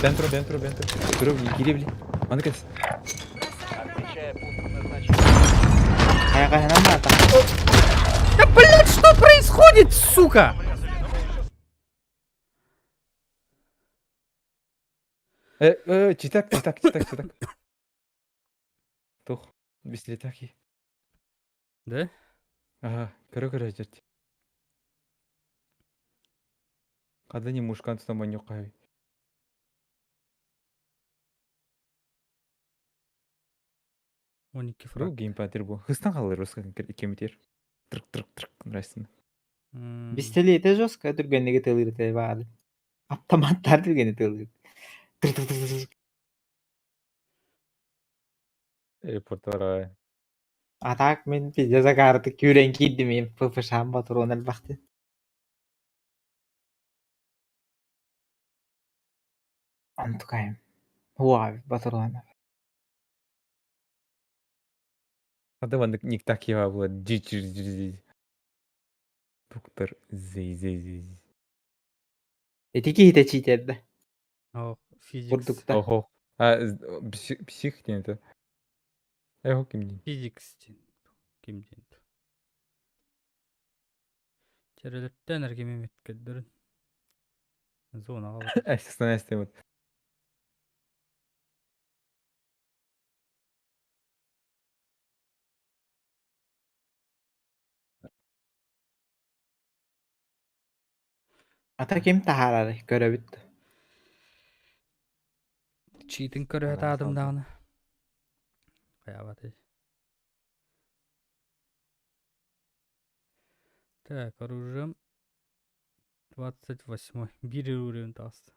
Dentro, dentro, dentro. Кировли, киревли. Маныкас. Отмечая пункт назначения. Хайа мата. Да блядь, что происходит, сука? Читак, читак, читак, читак. Тух, бислетаки. Да? Ага, көрө-көрө жет. Када не мушкан тутан баню кай. 12 Бу фраг. геймпадер бу. Хыстан халыр русска кемитер. Трк трк трк нравится. Пистолети жестко түргэнниги тылыр баады. Автоматтар түргэнни тылыр. Тыр тыр тыр тыр. Репортера. А так мен пиздец акарды күүрен кийдим мен ППШ патрон элбахты. Антукайм. Хуа патрон. Када ван ник так я было. Джи джи джи джи. Доктор зей зей зей. Эти кихите читерди. Ох, физикс. Курдукта. Охо. А псих ден это. Эх, ким ден. Физикс ден. Ким ден. Терелеттен эргеме меткеддер. Зона бар. Эсеснес вот. Ата ким тахарары көрөбүт. Читин көрөт адым дагы. Каябаты. Так, оружием 28. Бир уровень таст.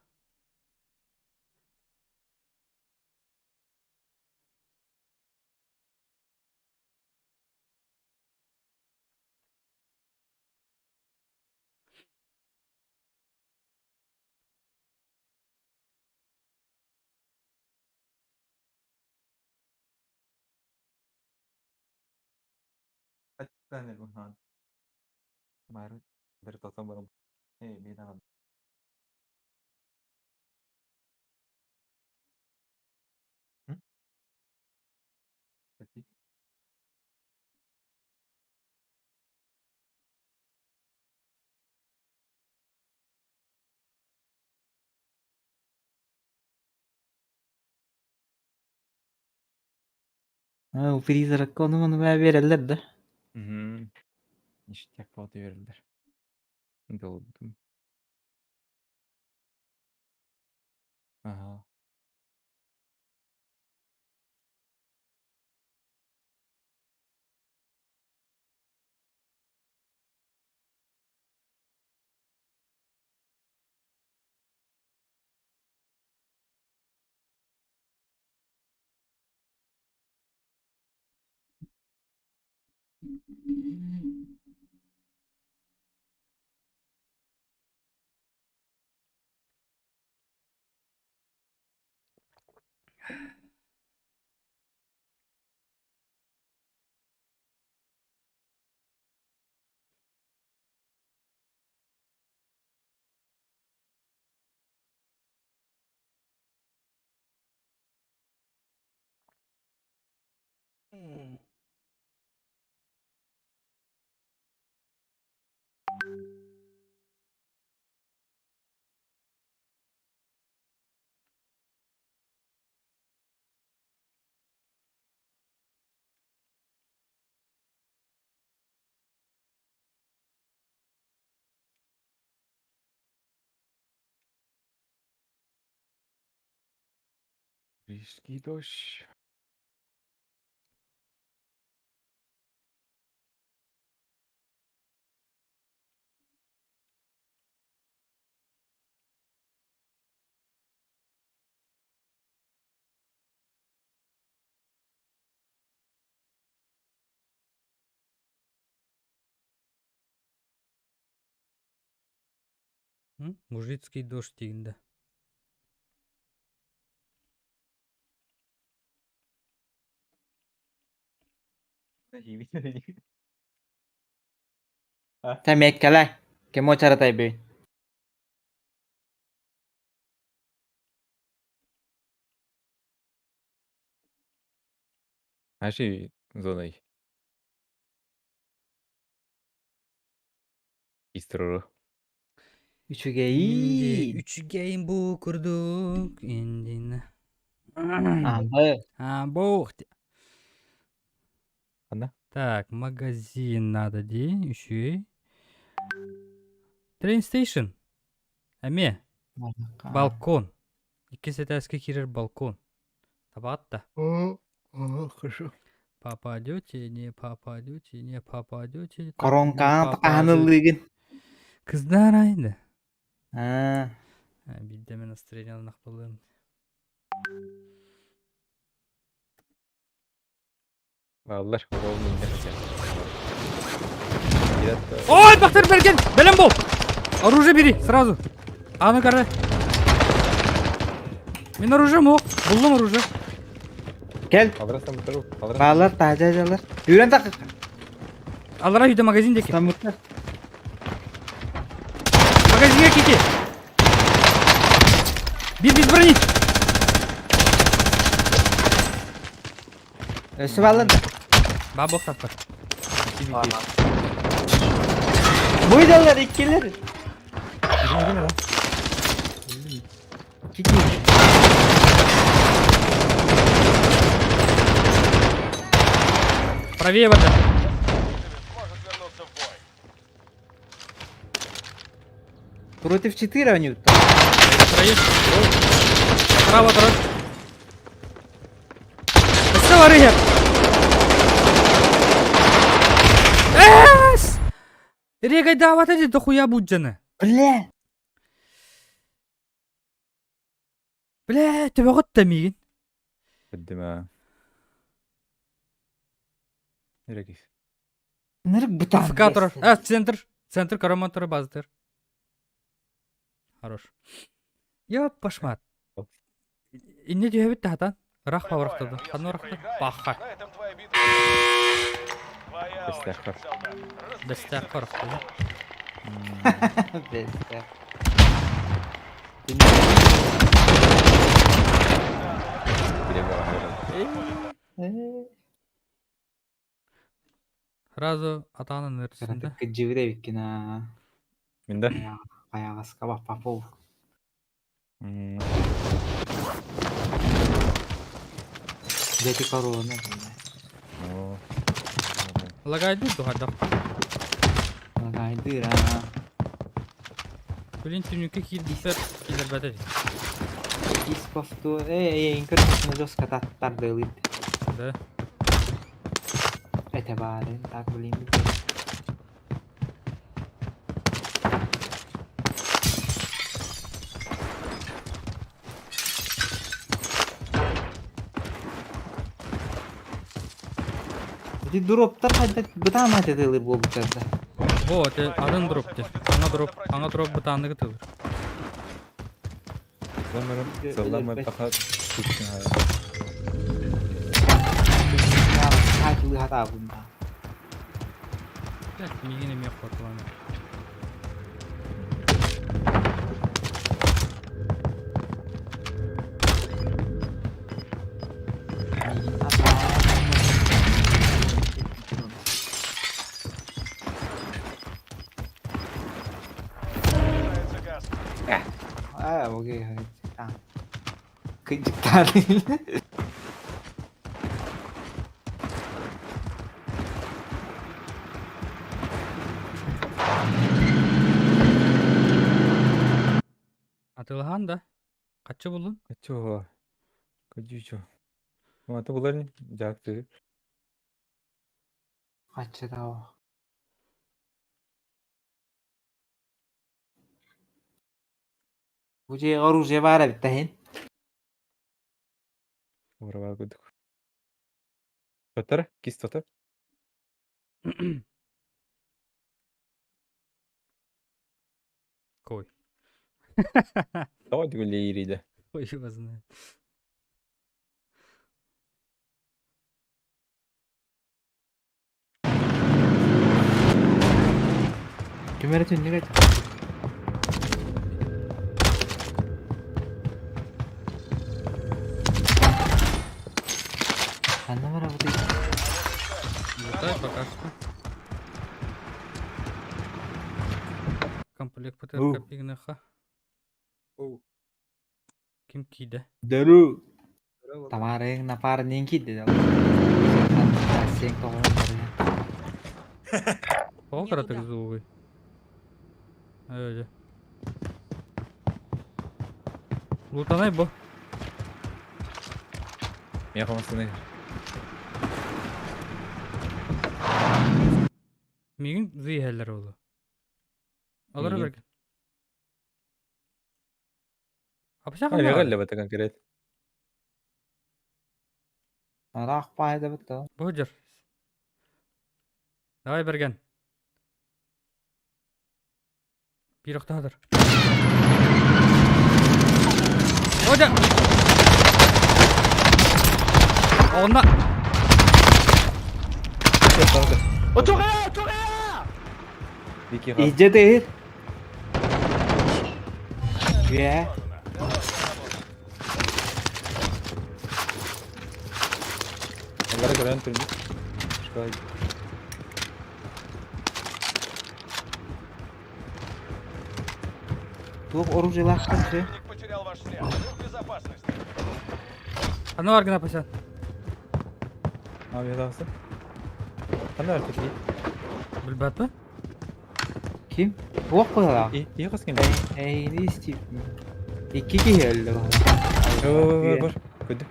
Мару. Дер тотон барам. Эй, бина. Призрак оны оны берелер да. Мгм. Ништяк вот берилдер. Долдум. Ага. Рижский дождь. Мужицкий дождь диигин да? Тэмиэккэлэ, ким уочаратай бүй? Нашей зоной. Истрору. Үчүгэйин. Үчүгэйин бу курдук индин. Аамбы. А, бог. Ана? Так, магазин надо дии, үчүгэй. Train station. Эмиэ. Балкон. Иккис этээскэ киирэр балкон. Табаҕыт да? Хорошо. Попадете, не попадете, не попадете, так не Коронкаҕа попадете. хаһан ыллыыгын? Кыздар айда. Аа. Биирдэ эмэ настроенияланах буолуом. Бааллар, ровно иннэ Ой, Бахтар Берген! Бэлэм бол! Оружие бери, сразу. А ну кара. Мин оружие мох. Буллум оружие. Кэл. Алрастан бутару. Баалар таажа дьалар. Үүрэн так. Алара үйде магазин деки. Тамыттар. Магазинге кики. Бир без брони. Өссө баалар да. Бабок таппар. Буйдалар иккилер. Кики. Правее вода. Сможет вернуться в бой. Против 4 они. Троих. Право, трое. Өссө барыһар. Эс! Регайдаабата дии дохуя буддьаны. Бля. Бля, төбөҕүт да миигин. Өддүмэ. Эрекис. Нырык бутан. АФК турар. А, центр. Центр Караман турар базатыр. Хорош. Я пошмат. Инне түһэбит тахатан. Рах паврахтады. Если Ханна рахта. проиграешь, Баха. На этом твоя битва. Твоя Бестяхар. очередь, солдат. Разберись Бестяхар. с этой сволочью. Бля. Сразу атаанын өртүсүндэ. Кыдьыбыт эбиккин аа. Минда. Хайаҕаска баппапов. Дети корона. Лагайдыр дуһадах. Лагайдыр аа. Блин, түнүккэ киирбиппэр киллэрбэтэ. Ис повтор. Эй, эй, көрбүт жестко тардылыт. Да. Это бары, так, блин. Ити дроптар хайда бытаан атытылыр буолбуттар да. Бу это атын дроп де. Аңа дроп, аңа дроп бытаанныгы тылыр. Саламы таха тутсын. Хатылы хата бунда. Так, мигин эме хотуланы. Ah, okey. Tamam. Kıcıklar değil. Атыылаһан да? Хаччы буллун? Чего? Кадючо. Мата булар не? Жакты. Каччы да. Бу дьиэҕэ оружие баара эбит да иһин. Урава кудук. Татар? Кис татар? Кой. Давай гулейриде. Ой, его знает. Ким эрэ түннүк этэ. Ханна барабытый? Лутай пока что. Комплект ПТРК пигнеха. Ким киде? Дөрү. Тамарың напарнин киди. Сен тоҕо Тоҕо кыратык звугуй? Öyle. Лутанай бу. Мен хамасыны. Мигин зыйһэллэр олу. Алар Мигин. берген. Апса А, легаль это конкрет. Араах паайда бытта. Бу жыр. Давай берген. Бир охтаадыр. Ода. Онна. Иджа değil. Үе. Аллара көрөн түрдүк. Шкай. Туох оружиелаахтан сү. Противник потерял ваш след. Вы в безопасности. Аны бар гына пасан. А, мен дагысы. Кандай артык? Билбәтпи? Ким? Туох быһалаах? И, и кыз ким? Эйни истип. Икки киһи өллө Бар, бар, Көдү.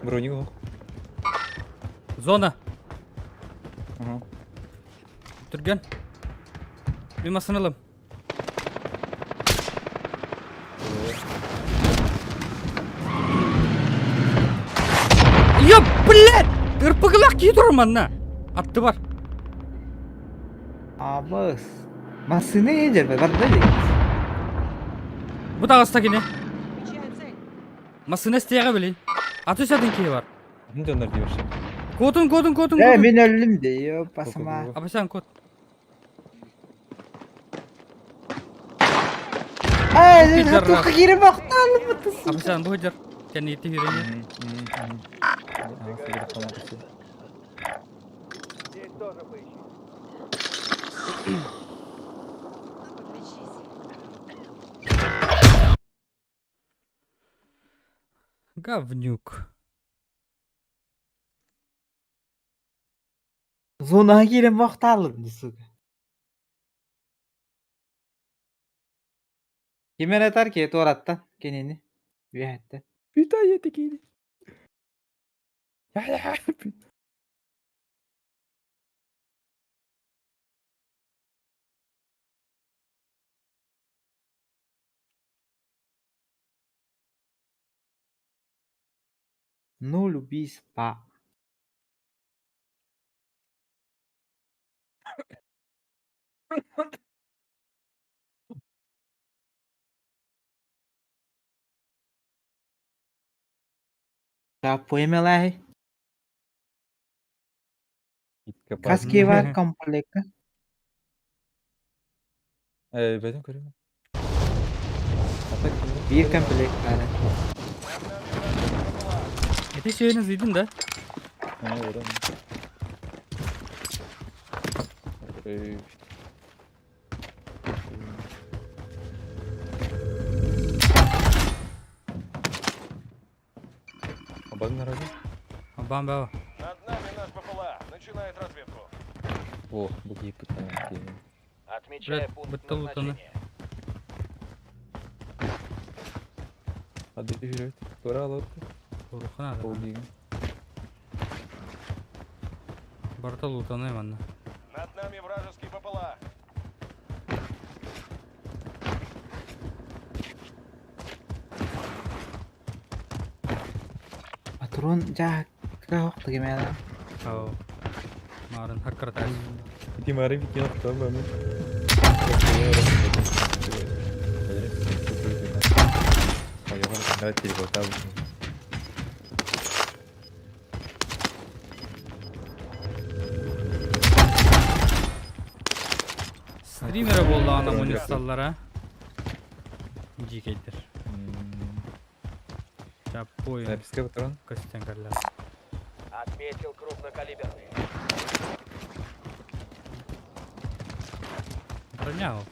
Броник ох. Зона. Ага. Түрген. Мен масын алам. Ёп, блядь! Ырпыгылак кии турар манна. Атты бар. Абыс. Массыны иһдер барда дии. Бу тагыста кини. Отмечаю цель. Масына стияга били. Аты сатын кии бар. Ким донор дейбеш? Кодун, кодун, кодун, Э, кодун. мин өллүм дии, басыма. Апасан код. Ай, Пидорас. туохха киирэн бахтаалым бытыс. Апасан бу жер. Кенни ити хүрени. Здесь тоже поищи. Подлечись. Говнюк. Зонаға киирэн бахтаалым дии, сука. Ким эрэ тар киһи туораттан кинини. Үөһэттэн. Питание такие. Нуль убийств па. Да, поэмэлэһи. Каски бар комплекка. Э, бәдем көрөм. Атак Биир комплект баар. Ити сүйені зыйдын да. Ана одан. Э. Абан народу. Абан баба. Над нами наш БПЛА. Начинает разведку. О, буги пытаем. Отмечаю пункт Бытта лутаны. назначения. Hadi yürü. Тура алат. Урухана да. Полдин. Барта лутаны манна. Над нами вражеский БПЛА. Патрон жаакка охто кемеда. Ау. Марын хаккартас. Ти мары викинг там мы. Стримера буоллаҕына мунньусталлара. Дьиикэйдэр. Чаппой Записка патрон. көстөн кэллэ. Отметил крупнокалиберный. Броня ол.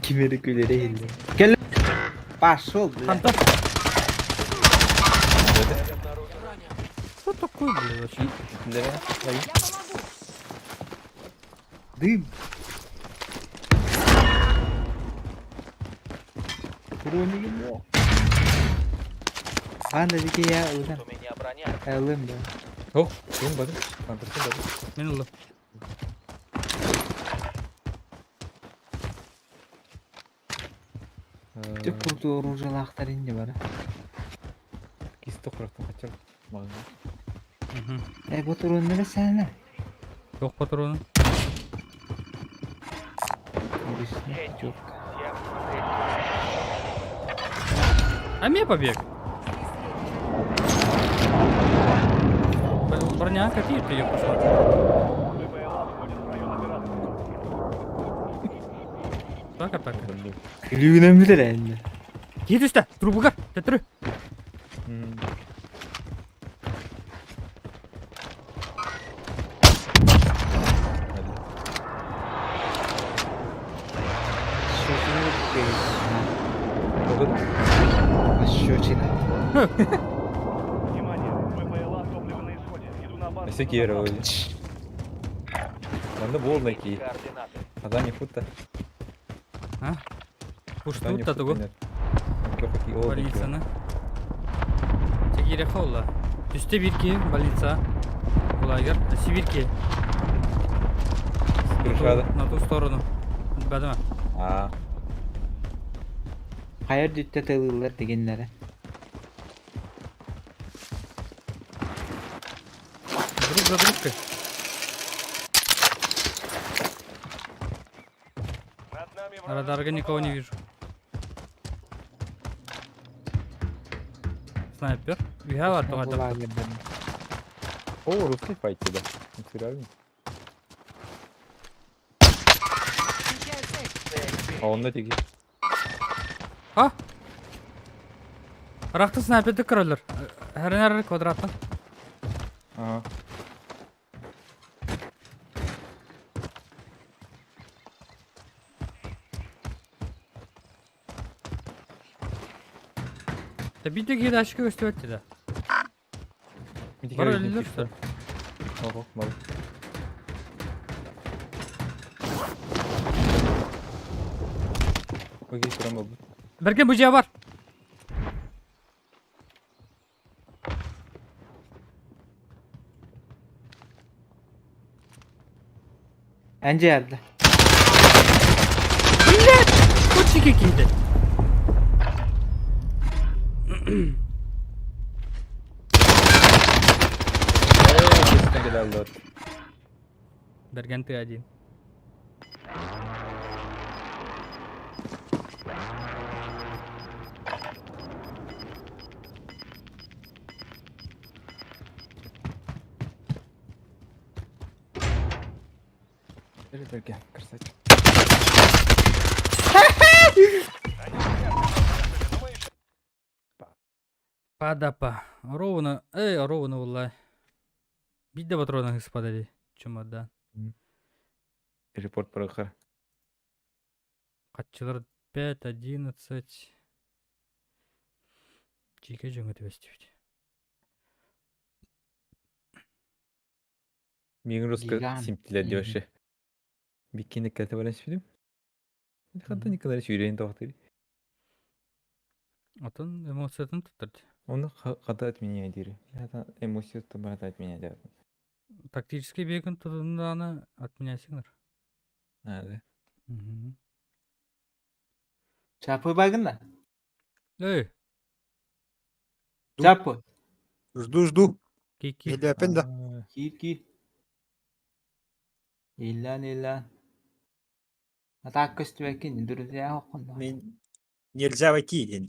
Кимери күлере хилли. Кел. Пошел, бля. Хантан. Что такое, блядь, вообще? Я помогу. Дым. Броню Анда дики я ылым. У меня броня. Ылым да. Ох, ким бады? Андерсон бады. Мин ыллым. Түк курду оружиялаахтар инде бара. Кисто курактан хотел. Мага. Мгм. Э, бу туруннары сәнә. Туох патрону? Жок. А мне побег. Броня какие ты ее пошла? БПЛА входит в район операции. Так, атака. Күлүүнөн билер энди. Киит үстэ, трубугар, төттөрү. Пощечина. Внимание! БПЛА топливо на исходе. Иду на базу. Өссө киэр ол. Манна буолла ки. Координаты. Адани фута. А? Пуштут татугу. Больницаны. Тегире холла. Түсте бирки больница. Лагерь. Сибирки. Крышада. На ту сторону. Бадама. А, Хайыр дүттэ тылылар дегеннere. Друг за дружкой. Над нами На радарга никого не вижу. Снайпер. Виха бар О, русский файт тебя. Серьезно? Отмечаю цель. А он на тиги. А? Рахты снайперді көрөлөр. Хәрен квадраттан. Ага. Та бите киде ашка көстөбөт да. Бар өлүлөр что? Ого, мал. Окей, прям был. Берген бу бар. Энже ярды. Блядь! Кучики киде. Берген ты один. Берген, красавчик. Падапа. Ровно. Эй, ровно улай. Бидде патрона господи. Чемодан. Телепорт проха. Катчылар 5, 11. Чике жөңөтү бестибит. Миигин руска Гигант. симтилэр дии вообще. Биккини кэлтэ баран испитим. Хантан Николаевич сүүрэн тоҕтуй. Отон эмоциятын туттар. Оны хата отменяй дири. Это эмоция барата отменять дири. Тактический бегин тутундааны отменяйсыңар. Надо. Чапы багына. Эй, Чапы. Жду, жду. Кики. Или опять да? Кир кир. Иллан иллан. Атак көстүбэккин, друзья хоккун. Нельзя войти. День.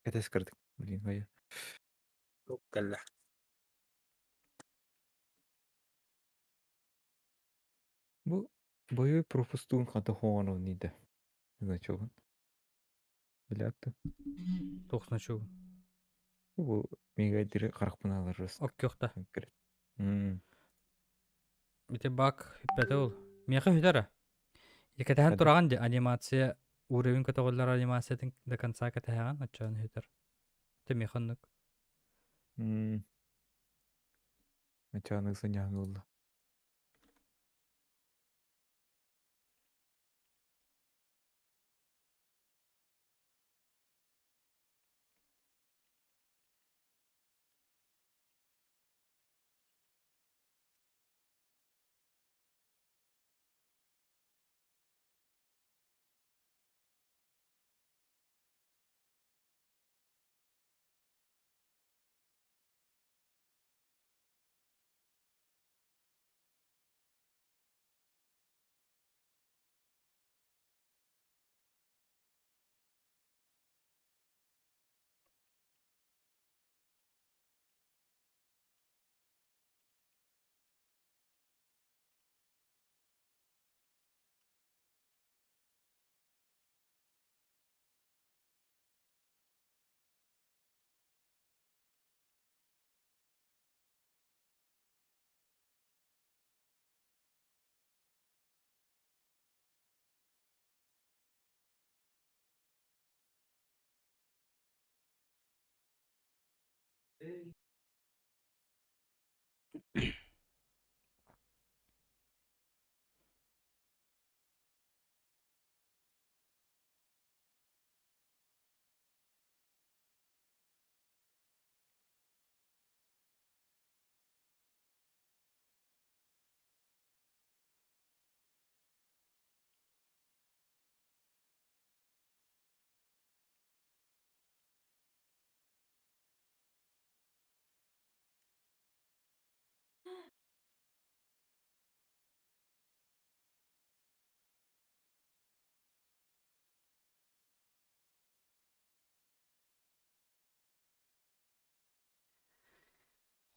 Это скрыт. Блин, ой. Калля. Бу боевой пропустуун хата хоҕоно нида. Значогун. Билятты. Тоқсына чугун. Бу мега дири каракпын алар рус. Оккёхта. Мм. Ити бак хүппэтэ ол. Миэхэ хүтэрэ. Икэтэһэн тураган ди анимация уровень көтөҕүллэр анимациятын до конца кэтэһэҕин оччоон хүтэр. Ити миэхэ оннук. Мм. Мачааны сыняһын олла.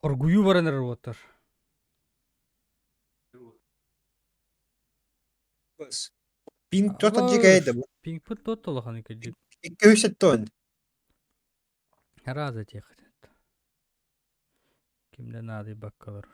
Хоргую баран эрэр уоттар. Пинг тот дикая Пингпыт тот улахан икки. 270. Раза тех. Кимде наады баккалар.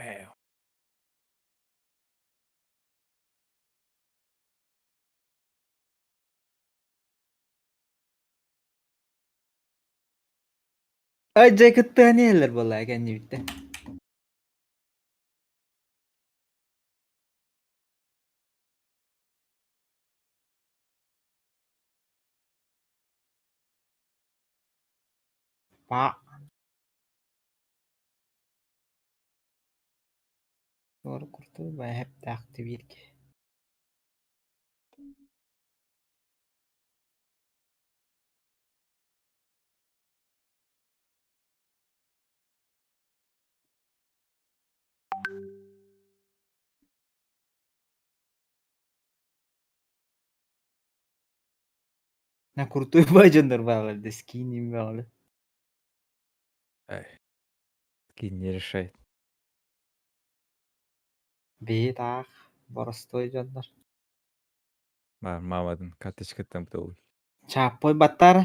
Вау. Ай дьэ кыттыһан иһэллэр буоллаа кэннибиттэн. Па. Туора куртуу бэһэптээхти бииргэ. На крутой баҗандар баалар да скиним баалы. Эй. Скин не решает. Бэйэ таах боростуой дьоннор. Бар мамадын карточкаттан бутылый. Чааппой баттар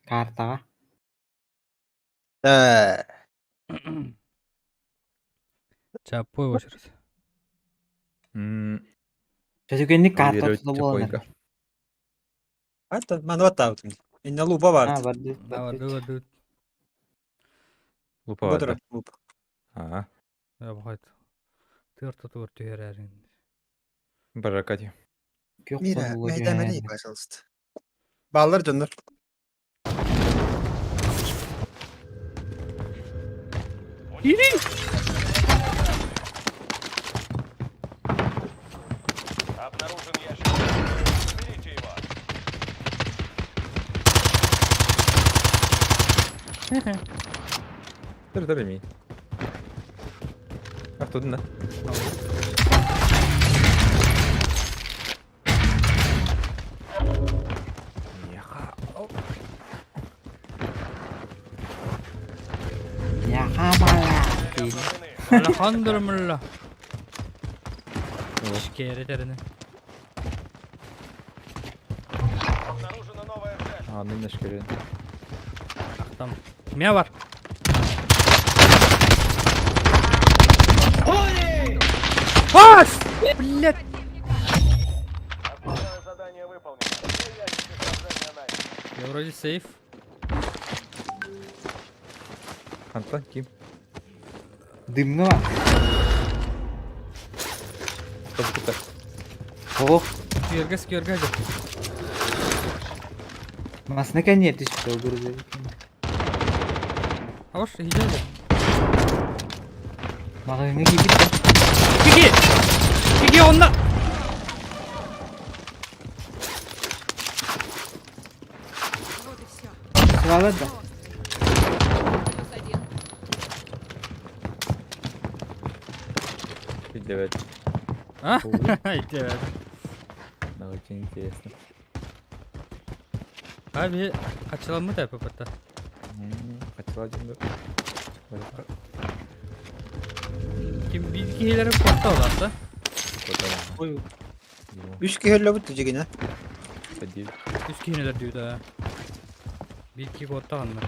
картаҕа. Э, Чаппой очередь. Чөтүкэнник карта Верю тута буолан Чапойга. Ата маны баттаабытым. Инна лупа А, барды. бардыт, Да, бардыт. барды, барды. Лупа бар Бодура да. лупа. Аа. Я бахайт. Тыр тутур түһэрэрин. Баракати. Күөх Мира, хонууга мэйдэмэлей, түһэн. пожалуйста. Баллар дьоннор. Обнаружен ящик. Уберите его. Тыр тыр ми. Автодын да. Яха. Яха бала. Цели обнаружены. Алехандро Шкере терини. Обнаружена новая цель. А, ну не Там. Мя бар. Ас! Блядь! Основное задание выполнено. Все ящики снабжения найдены. Я вроде сейф. Антон ким? Дымно. Кто Ох, Күйергес, күйергес. масына кәне түспе өгірді. Аш, иде. Мағыңа кибит. Кики! Кики, онна! Вот и все. Сұралар да. Плюс один. Девять. А? Иде. Да, очень интересно. Abi kaçılan da yapıp hatta. Хотела один да. Kim bir iki hilere korktu olarsa. Ой. Үс киһөллөбүт дьигинэ. Üç kişiler diyor da. Bir iki korktu anlar.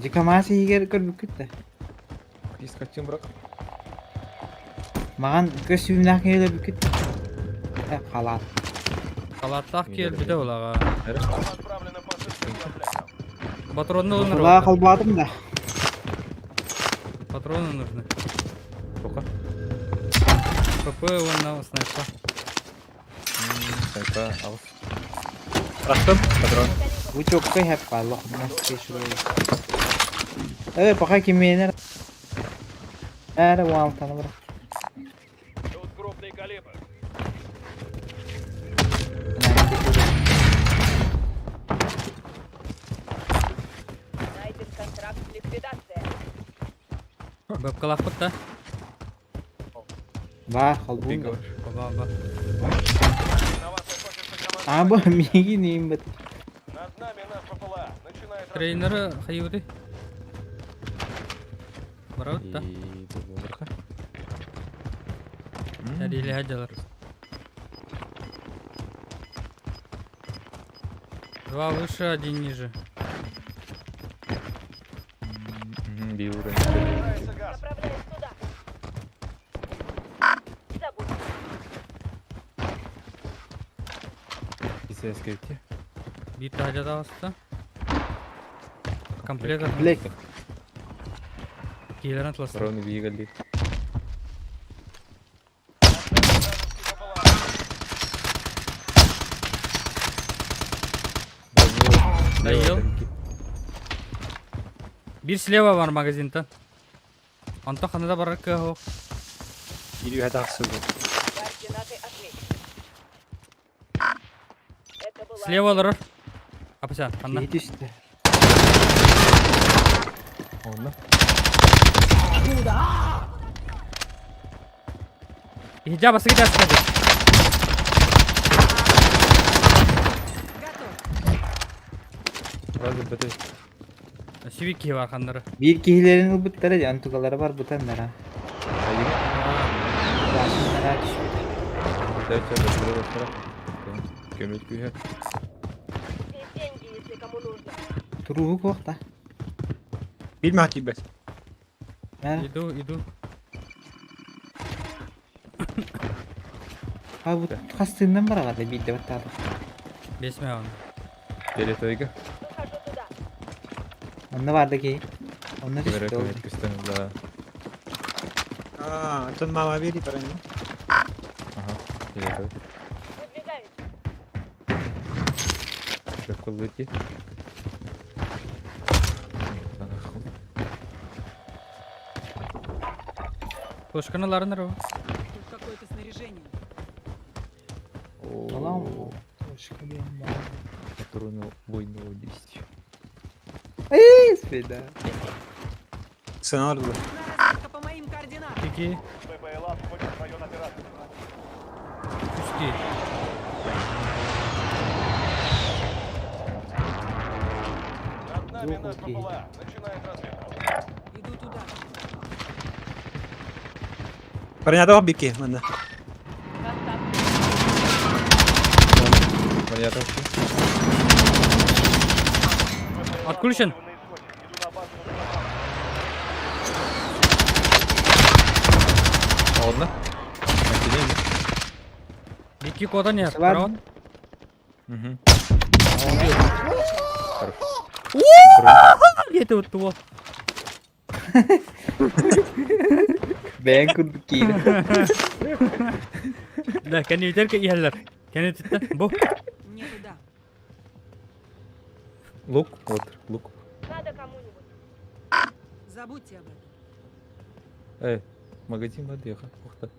Жекамасы егер көрбүккүт да. Крис хотим брак. Маған көз сүйімнақ келе бүкіт. Халат. Халаттақ кел bir de olağa. Вам отправлена посылка с комплектом. Патронны Құла нужны. қалбадым да. Патроны нужны. Сколько? ПП он на снайпа. Снайпа, аус. Рахтым, патрон. Бу чокка хэп баллах Э, пока кименер. Әр уалтаны бар. Тут крупный калибр. Найден контракт ликвидация. Бэпкалақ да. Бар, қалбун. Ба ба. На вас охотится команда. А, бу миги нейм бит. Над нами наш ППЛА. Начинает Тренері хайуды. Барабыт да. И брака. Тәрилі хаджалар. Два выше, один ниже. Биир уровень. Приближается газ. Направляюсь туда. Забудь. ИСС кэлти. Биир таһырдьа таҕыста. Комплект Комплект. Киһилэрин атластар. Ровно биһиги Доел. Биир слева бар магазинтан. Онтон ханна да барар кыах суох. Киирүү тахсыбыт. Координаты отмечены. Это была Слева олорор. Апася, ханна. Киһи түстэ. Онно. Иһдьэ бастакы тааска Готов. Сразу бөтө. Сүүс киһи бар ханнары. Биир киһилэрин ылбыттара дьэ онтукалара барбытаннара. Айдыга. Баасыннара түспүтэ. Дайте бөтөрө бөтөрө. Көмөл күүһэ. Здесь деньги, если кому нужно. Туруһу куохта. Биир маа тиийбэт. Мэр. Иду, иду. А бу хас тыыннан бараҕата биирдэ баттаата. Бес миллион. Территорияга. Выхожу туда. Онно баар да киһи. Онно Кимэрэ түстэ ол. көмөт көстөн да. Аа, оттон мама биэри баран. Аха. Территория. Выдвигаюсь. Шөккөллөти. Пушканы ларыныр о. Тут какое-то снаряжение. Балам. Точка диэн баар. Патроны войного действия. Эй, спида. Сыналар было. Нужна разведка по моим координатам. Кики. БПЛА входит в район операции. Үс Над нами наш Окей. БПЛА. Начинает разведку. Иду туда. Баранята биир киһи манна. Понятно. Отключен. На исходе. Иду на базу на дозаправку. Одна. Отделение. Бики кода нет. Бар. Право. Угу. Хорошо. Это вот того. Бэйэн курдук киирэ. Да, кэннибитэр иһэллэр. Кэннибититтэн бу. Не туда. Лук, вот, лук. Надо кому-нибудь. Забудьте об этом. Эй, магазин надо ехать. Ух ты.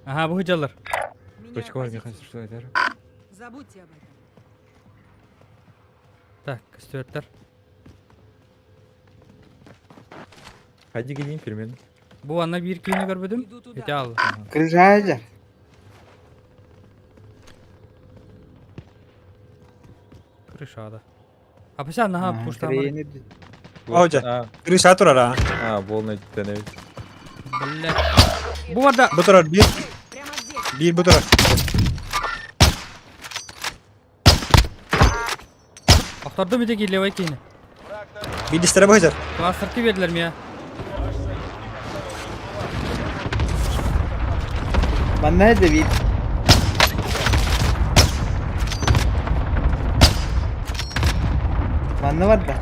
Ага, бу дьаллар. Меняю Точка бар, позицию. Михаил, что это? Забудьте об этом. Так, көстүөттэр. Ходи гидин перемен. Бу анна биир киһини көрбүтүм. Иду туда. Ити ал. Крыжа Крышада. Апася наха пушта. Оожа. А, Крыша турар аа. а, волна теневит. Блять. Бу барда. Бу турар биир. Прямо здесь. Биир бу турар. Охтордум ити киирэ левай киһини. Враг на Биирдэстэрэ бу сытар. Кластерки биэрдилэр миэ. Ваш союзник оставил Манна да биир. Манна барда.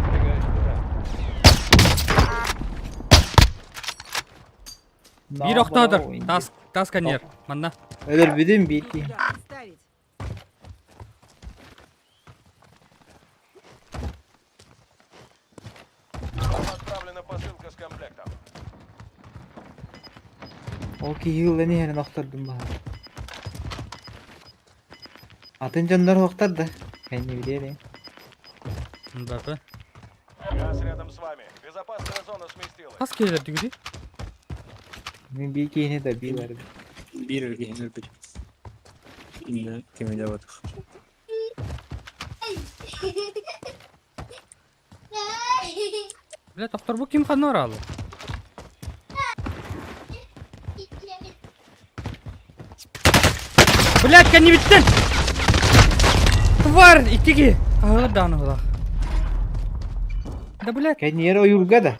Двигаюсь туда. Биир охтоодор. Тас тас каньер. Манна. Өлөрбүтүм биир Иду киһи. туда. Отставить. Вам отправлена посылка с комплектом. Ол киһи ылан иһэрин охтордум баҕар. Атын дьоннор охтор да. Кэнни билиэрин. Бапы. Газ рядом с вами. Безопасная зона сместилась. Хас киирэр түгүдүй? Мин биир киһини да биир Биир киһини өлбүт. Инна кими да батых. Бля, тохтор бу ким ханна оралы? Блядь, кэннибиттэн! Тварь, икки киһи. Аһылар даҕаны булах. Да блядь. Кэнниэр ойуурга да.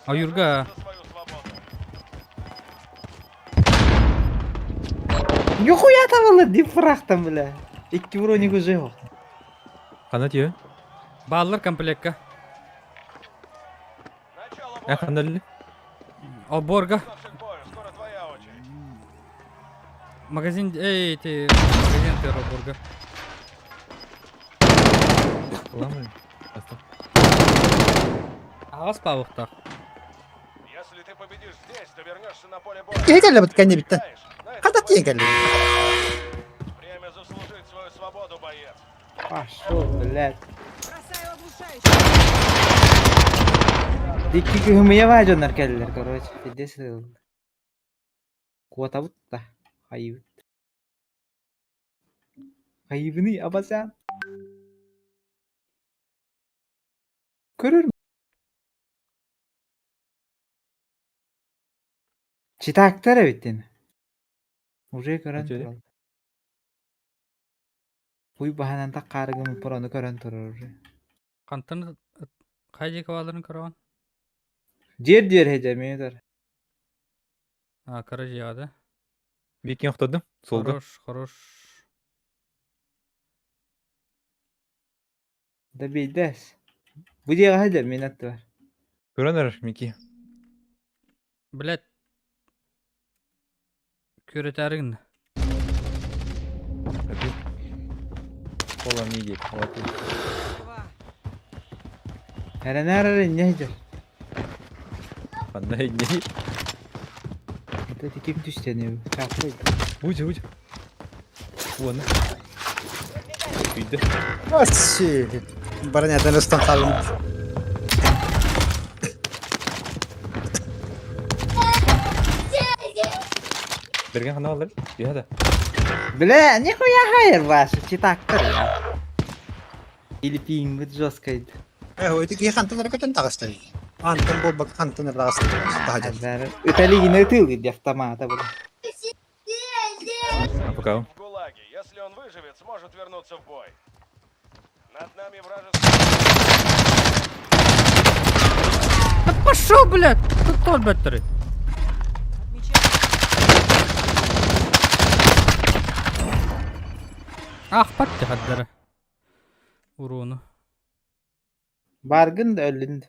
Ойуурга. Нихуя табыллар дип фрахтан бля. Икки броник уже yok. Хана тиө? Бааллар комплекка. Э, ханна өллө? Оборга. Магазин, эй, ты, магазин ты Роборга. Ламай. Аста. Аҕас павыктах. Если ты победишь здесь, то вернешься на поле боя. Киһи кэллэбит кэннибиттэн. Хата тиийэн кэллибит. Время заслужить свою свободу, боец. Пошел, блядь. Бросаю оглушающий. Икки күһүмүйэ баа дьоннор кэллилэр, короче, пиздец ылла. Куотабыт да, хайыбыт. Хайыбыный абасаан. Көрөр Читактар эбиттин. Уже көрөн тураллар. Хуй баһанан таххаарыгын прону көрөн турар уже. Хантан хайа диэки бааларын көрөҕүн? Дьиэр дьиэр һэдьэ метр. А, кыра дьиэҕэ да? Бикин охтордум. Суолга. Хорош, хорош. Да биирдэс. Бу дьиэҕэ сылдьар мин аттыбар. Көрөн эрэр Мики. Блядь. Күөрэтээри гынна. Ола ми диэт. Эрэнээр эрэ инньэ сылдьар. Ханна инньэ? Это ити ким түстэниэ чааппай. Будь, будь. Уонна. Күйдө. Ачи. Бронятан устан хаалым. Берген хана алар. Иһэ да. Бля, нихуя хайыр ваши, читактар я. Или пииҥмит жесткай. Э, ити киһи хантан эрэ көтөн таҕыста. Антон буолбакка хантан эрэ таҕыста. Таһдьа. Ыталигина ытыылгыт автомата бу. А пока. В ГУЛАГе. Если он выживет, сможет вернуться в бой. Над нами вражеский... Да пошел, блядь! Тут тот, блядь, три. Ах, патты хаддара. Уруну. Баргын да өллүн.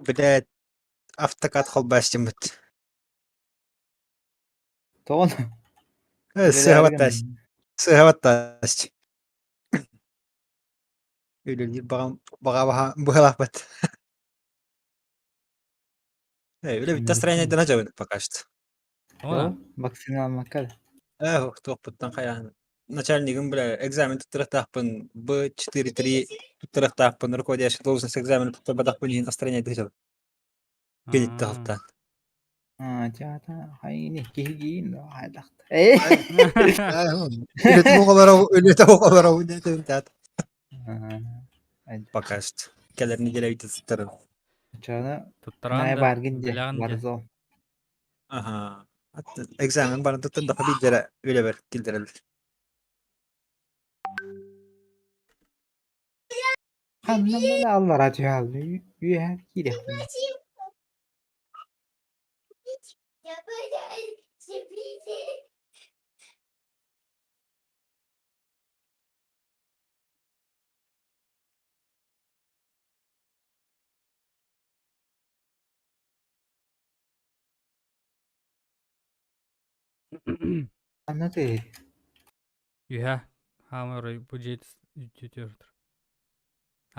Блядь, автокат холбастиммит. Тоҕо Э, сыһабаттаас. Сыһабаттаас. Үлэлиир баҕам баҕа быһалаахпыт. Э, үлэ бүттэ настроениедана дьабын пока что. Вакцина алмакка да. Э, туохпуттан хайаан. Начальнигым, бля, экзамен туттарыахтаахпын, Б4-3 туттарыахтаахпын, руководящий должность экзамен туттарбатахпын иһин настроение дыжал. Кенитте халтаан. Аа, чаата хайни киһигиин да хайдахта. Э. Үлэтин оҕолоро, үлэтэ оҕолоро үлэтин Пока что. Кэлэр неделя туттарым. Чана Туттараан да, баргын де, билэҕин де. барзо. Аха. Экзамен баран туттардаха биирдэрэ үлэбэр киллэрэллэр. Ханна бile аллара түһэ үөһэ киириэхпин. Ханна тыый? Үһэ. Хаамар бу дьиэ түтүөр.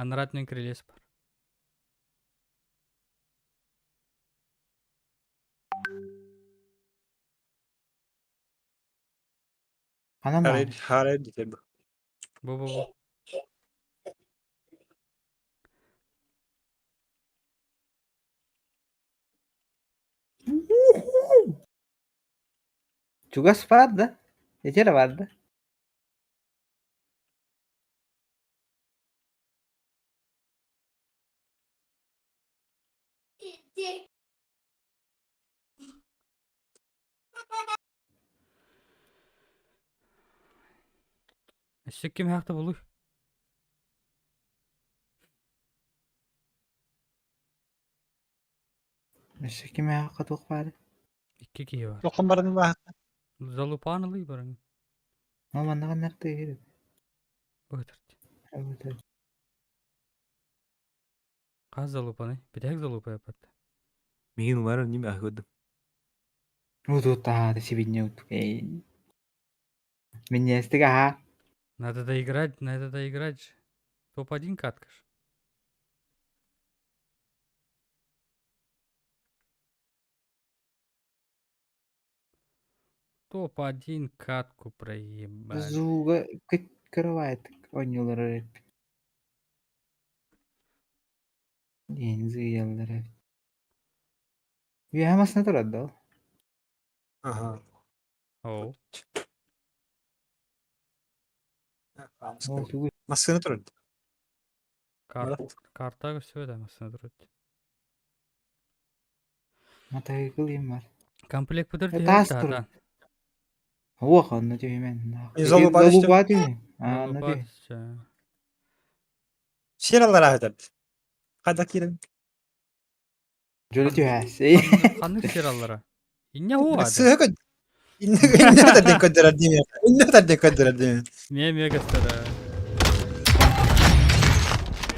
Анараатынан крылес бар. Ханан баар? Харай дитер бу. Бу бу бу. Чугас баар да? Ити эрэ баар да? Өссө ким хаахта булуй? Өссө ким аахха туох баар? Икки киһи бар. Тохон баран баахта. Залупаан ылый баран. Ол манна ханнар тыыһыр. Быһытырт. Хас залупаны? Бүтэһик залупа яппат. Мигин умарар ним ахыдым. Утуттаата сибинне утук. Минньиэстик аһаа. Надо доиграть, надо доиграть же. Топ-1 катка ж. Топ-1 катку проебали. Зууга кырабаайдык оонньуулар эбит. Диэн зыйаллар эбит. Үөһэ масына турар да ол? Ага. Оу. Ол тугу Массыына турар. Кар карта көстүбэт массыына турар. Матайгыл им бар. Комплект бүтэр Э, түһэр таас да турар. Уох, онно түһүмэн. Залупа түстүм. Залупа түһүм. Аа, онно Залупа түһүм. түстэ. Сир аллараа сытар. Хайдах киирэн? Дьолу түһээсэй. Ханнык сир аллара? Инньэ хуа. Сыһа көн. Инне инне тарден көддөрөр диме. Инне тарден көддөрөр диме. Миэ миэ көстөрө.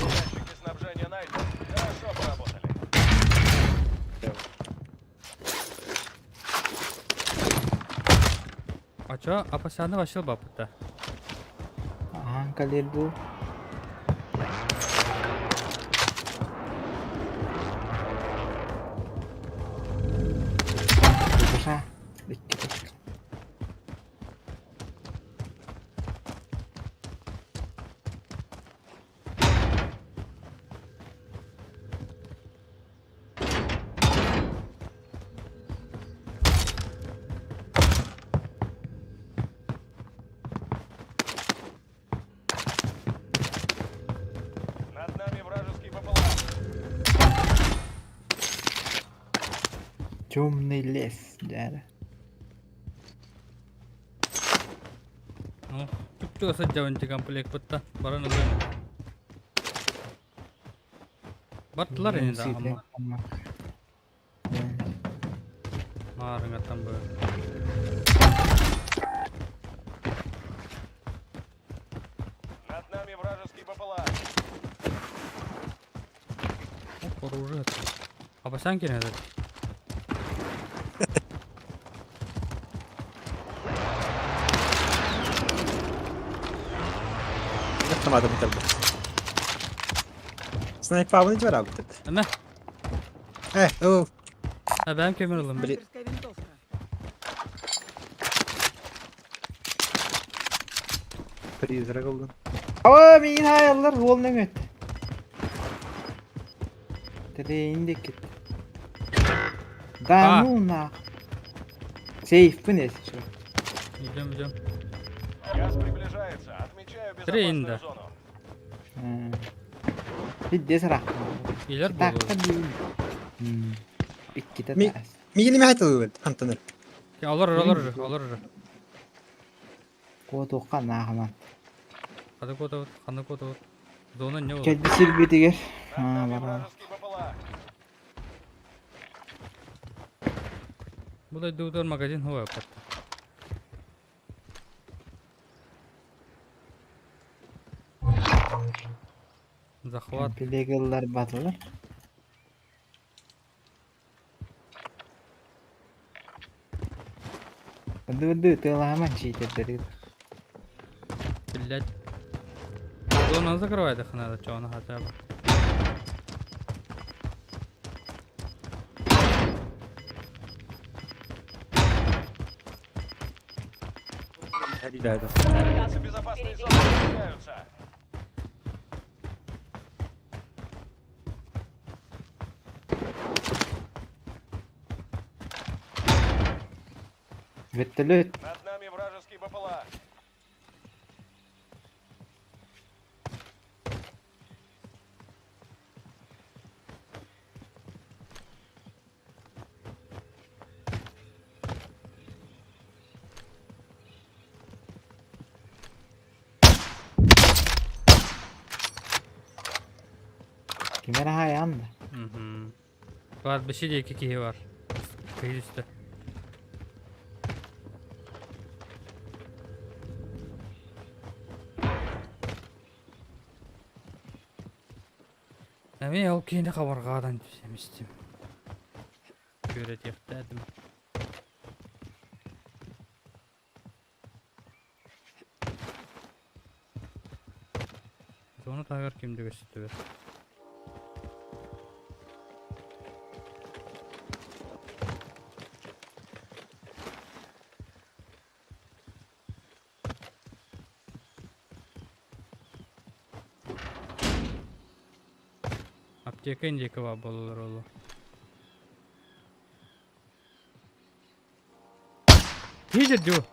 Ящики снабжения найдены. Хорошо поработали. А чё, апасяны вообще бапыта. Ахан калер бу. Баша. Икки точка. Над нами вражеский БПЛА. Темный лес, дядя. Ну, түптү сылдьабын комплект бытта. Баран ылыам. Баттылар ини да ама. Маарыҥаттан бу. Над нами вражеский БПЛА. Оп, оружие. Абасан кирнедер. Автоматом кэлбит. Снайпабын ити барабыт. Эмэ. Э, оо. А бэм көмөр ылым. Блин. Снайперская винтовка. Призрак oldu. Aa, миигин хаайаллар, уол нөҥүөт. Тэрийин диэкит. Да А. ну нах. Сейфпин эс. Идем, идем. Газ приближается. Отмечаю Трейн, безопасную да. зону. Бидде сарах. Илер буолуо. Так би. Иккитэ Ми- таас. Мигини мэхэ тылыбыт, хантаныр. Олор, олор, олор. Куотуохха наахаман. Ханы куотабыт, ханы куотабыт. Зона не ол. Кэлби сирбитигэр. Над Аа, нами баран. вражеский БПЛА. Бу дойдубутугар магазин хуа аппат. Захват. Билегаллар батылар. Ды-ды тылааман чиитердери. Блять. Зона закрывает их надо, что она хотя бы. Границы безопасной зоны расширяются. Вертолет. Над нами вражеский БПЛА. хаайаҕын да. Мгм. Кладбище диэки киһи бар. Киһи түстэ. Эмиэ ол киһини хабарҕаатан эмистим. Күөрэтиэхтээтим. Зона таһыгар ким да көстүбэт. Аптека индиэки баар буолалар олу. Видит дю.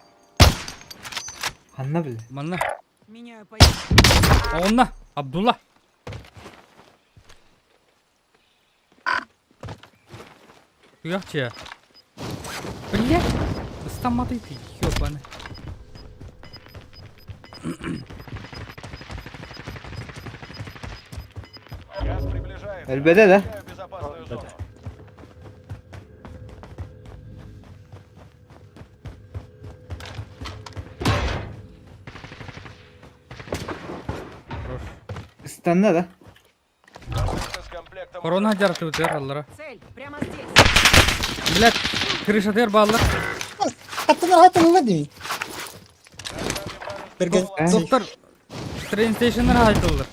Ханна бile? Манна. Меняю позицию. Онна. Абдулла. Туяхча. Блядь. Ыстамматы ты, ёбаный. Газ приближается. Элбэдэ да? Отмечаю безопасную зону. Хорош. Ыстанна да? Посылка с комплектом Корона уже дьарытыбытыгар аллара. Цель прямо здесь. Блядь, крышатыгар бааллар. Хаттанар хаттанар дии. Берген. Доктор, трейн стейшннар хаайтыллар.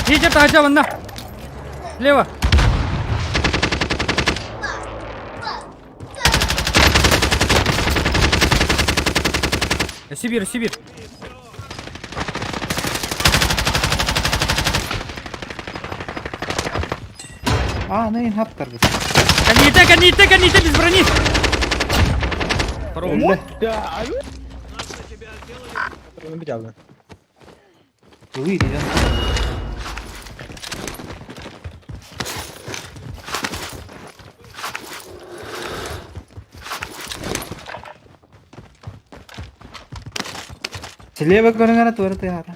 Тиийдэ таһырдьа манна. Слева. Сибирь, Сибирь. Аа, ну хаптарбыт. Кэнниитэ, кэнниитэ, кэнниитэ без брони. Хорош. Өллө. Билялы. Ылыы дьон. Слева көрүҥ туора тыаһаата.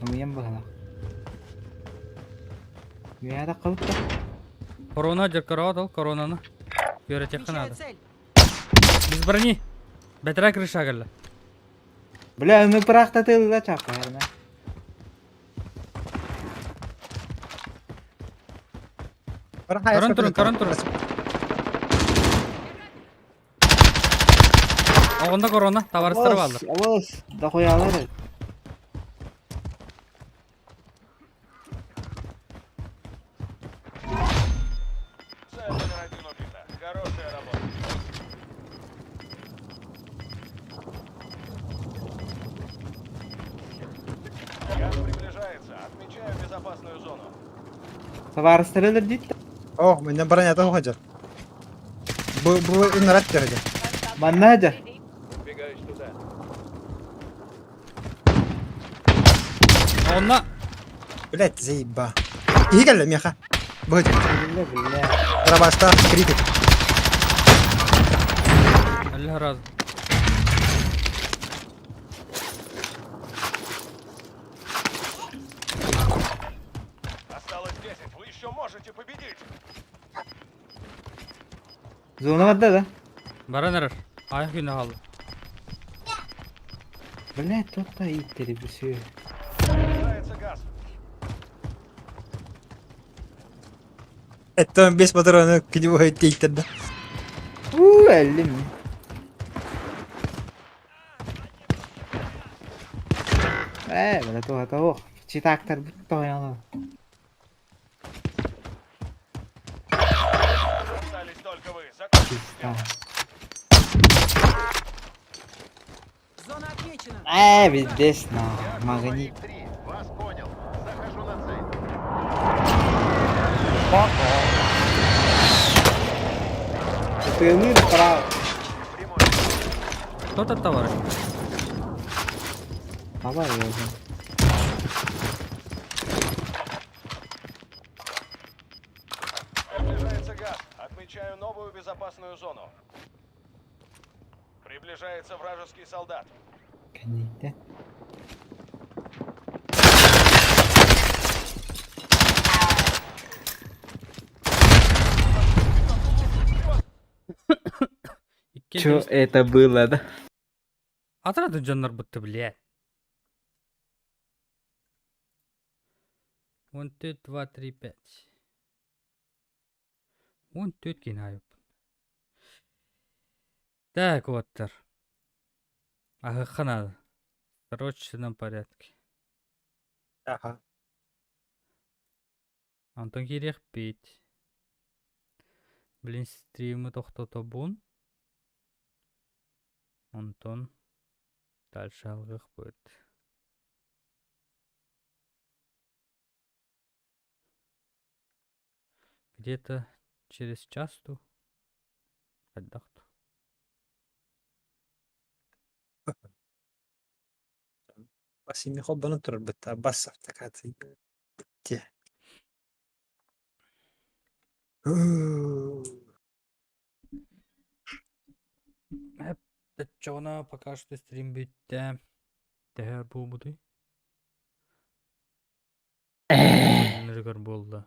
Умуйан быһалаах. Үөһэ таххабыт да. Корона дьаркараҕа дал, коронаны. Үөрэтиэххэ Отмечаю наада. цель. Без брони. Бэтэрээ крыша кэллэ. Бля, мы пырахтатыылла чаппайарына. Көрөн турун, көрөн турун. Оҕонда корона, табаарыстара бааллар. Алыс, дохуялар. Цель номер один убита. Хорошая работа. Газ приближается. Отмечаю безопасную зону. Табаарыстары өлөрдүт. О, менен бронята уходят. Бу бу ынырат дерге. Манна дьэ. Двигаюсь туда. Онно Блять, заеба. Иһи кэллэ миэхэ. Быһыт. Биллэ, биллэ. Дробашта критик. Аллах разы. Осталось 10. Вы еще можете победить. Зона барда да? Баран эрэр. Айах күнэ хаалла. Блядь, тут-то ииттэри бүсүү. Приближается газ. Это без патрона к нему тийтер да. Уу, өллүм. Ээ, бля, туох туох. Читактар бүт тоҕойоно. Остались только вы. Закончите Пизда. дело. Зона отмечена. Ээ, пиздец, на, магнит. 3. Вас понял. Захожу на цель. Тыылыыр право. Кто тот товарищ? Давай, я уже. Приближается газ. Отмечаю новую безопасную зону. Приближается вражеский солдат. Кэнниттэн. Икки Чё это было, да? Атын дьоннор бутты, блядь. 1, 2, 3, 5. 14 киһи аайыппын. Так, уоттар. Аһыахха наада. В срочном порядке. Аха. Онтон киириэхпит. Блин, стримы тохтотобун. Онтон дальше алгыахпыт. Где-то через час ту хайдах ту. Бас ими холбонон турар бытта бас автокат. Те. Оччоҕуна пока что стрим бүттэ. Төһө буолбутуй? Нырыгар буолла.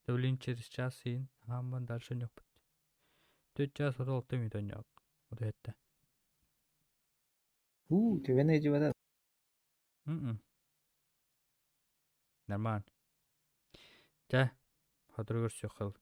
Блин, через час иин хаамман дальше ньоппут. 4 час 36 минут ньоп. Вот это. У, түбэн ыдьыбата. Нормально. Чэ, сотору көрсүөххэ.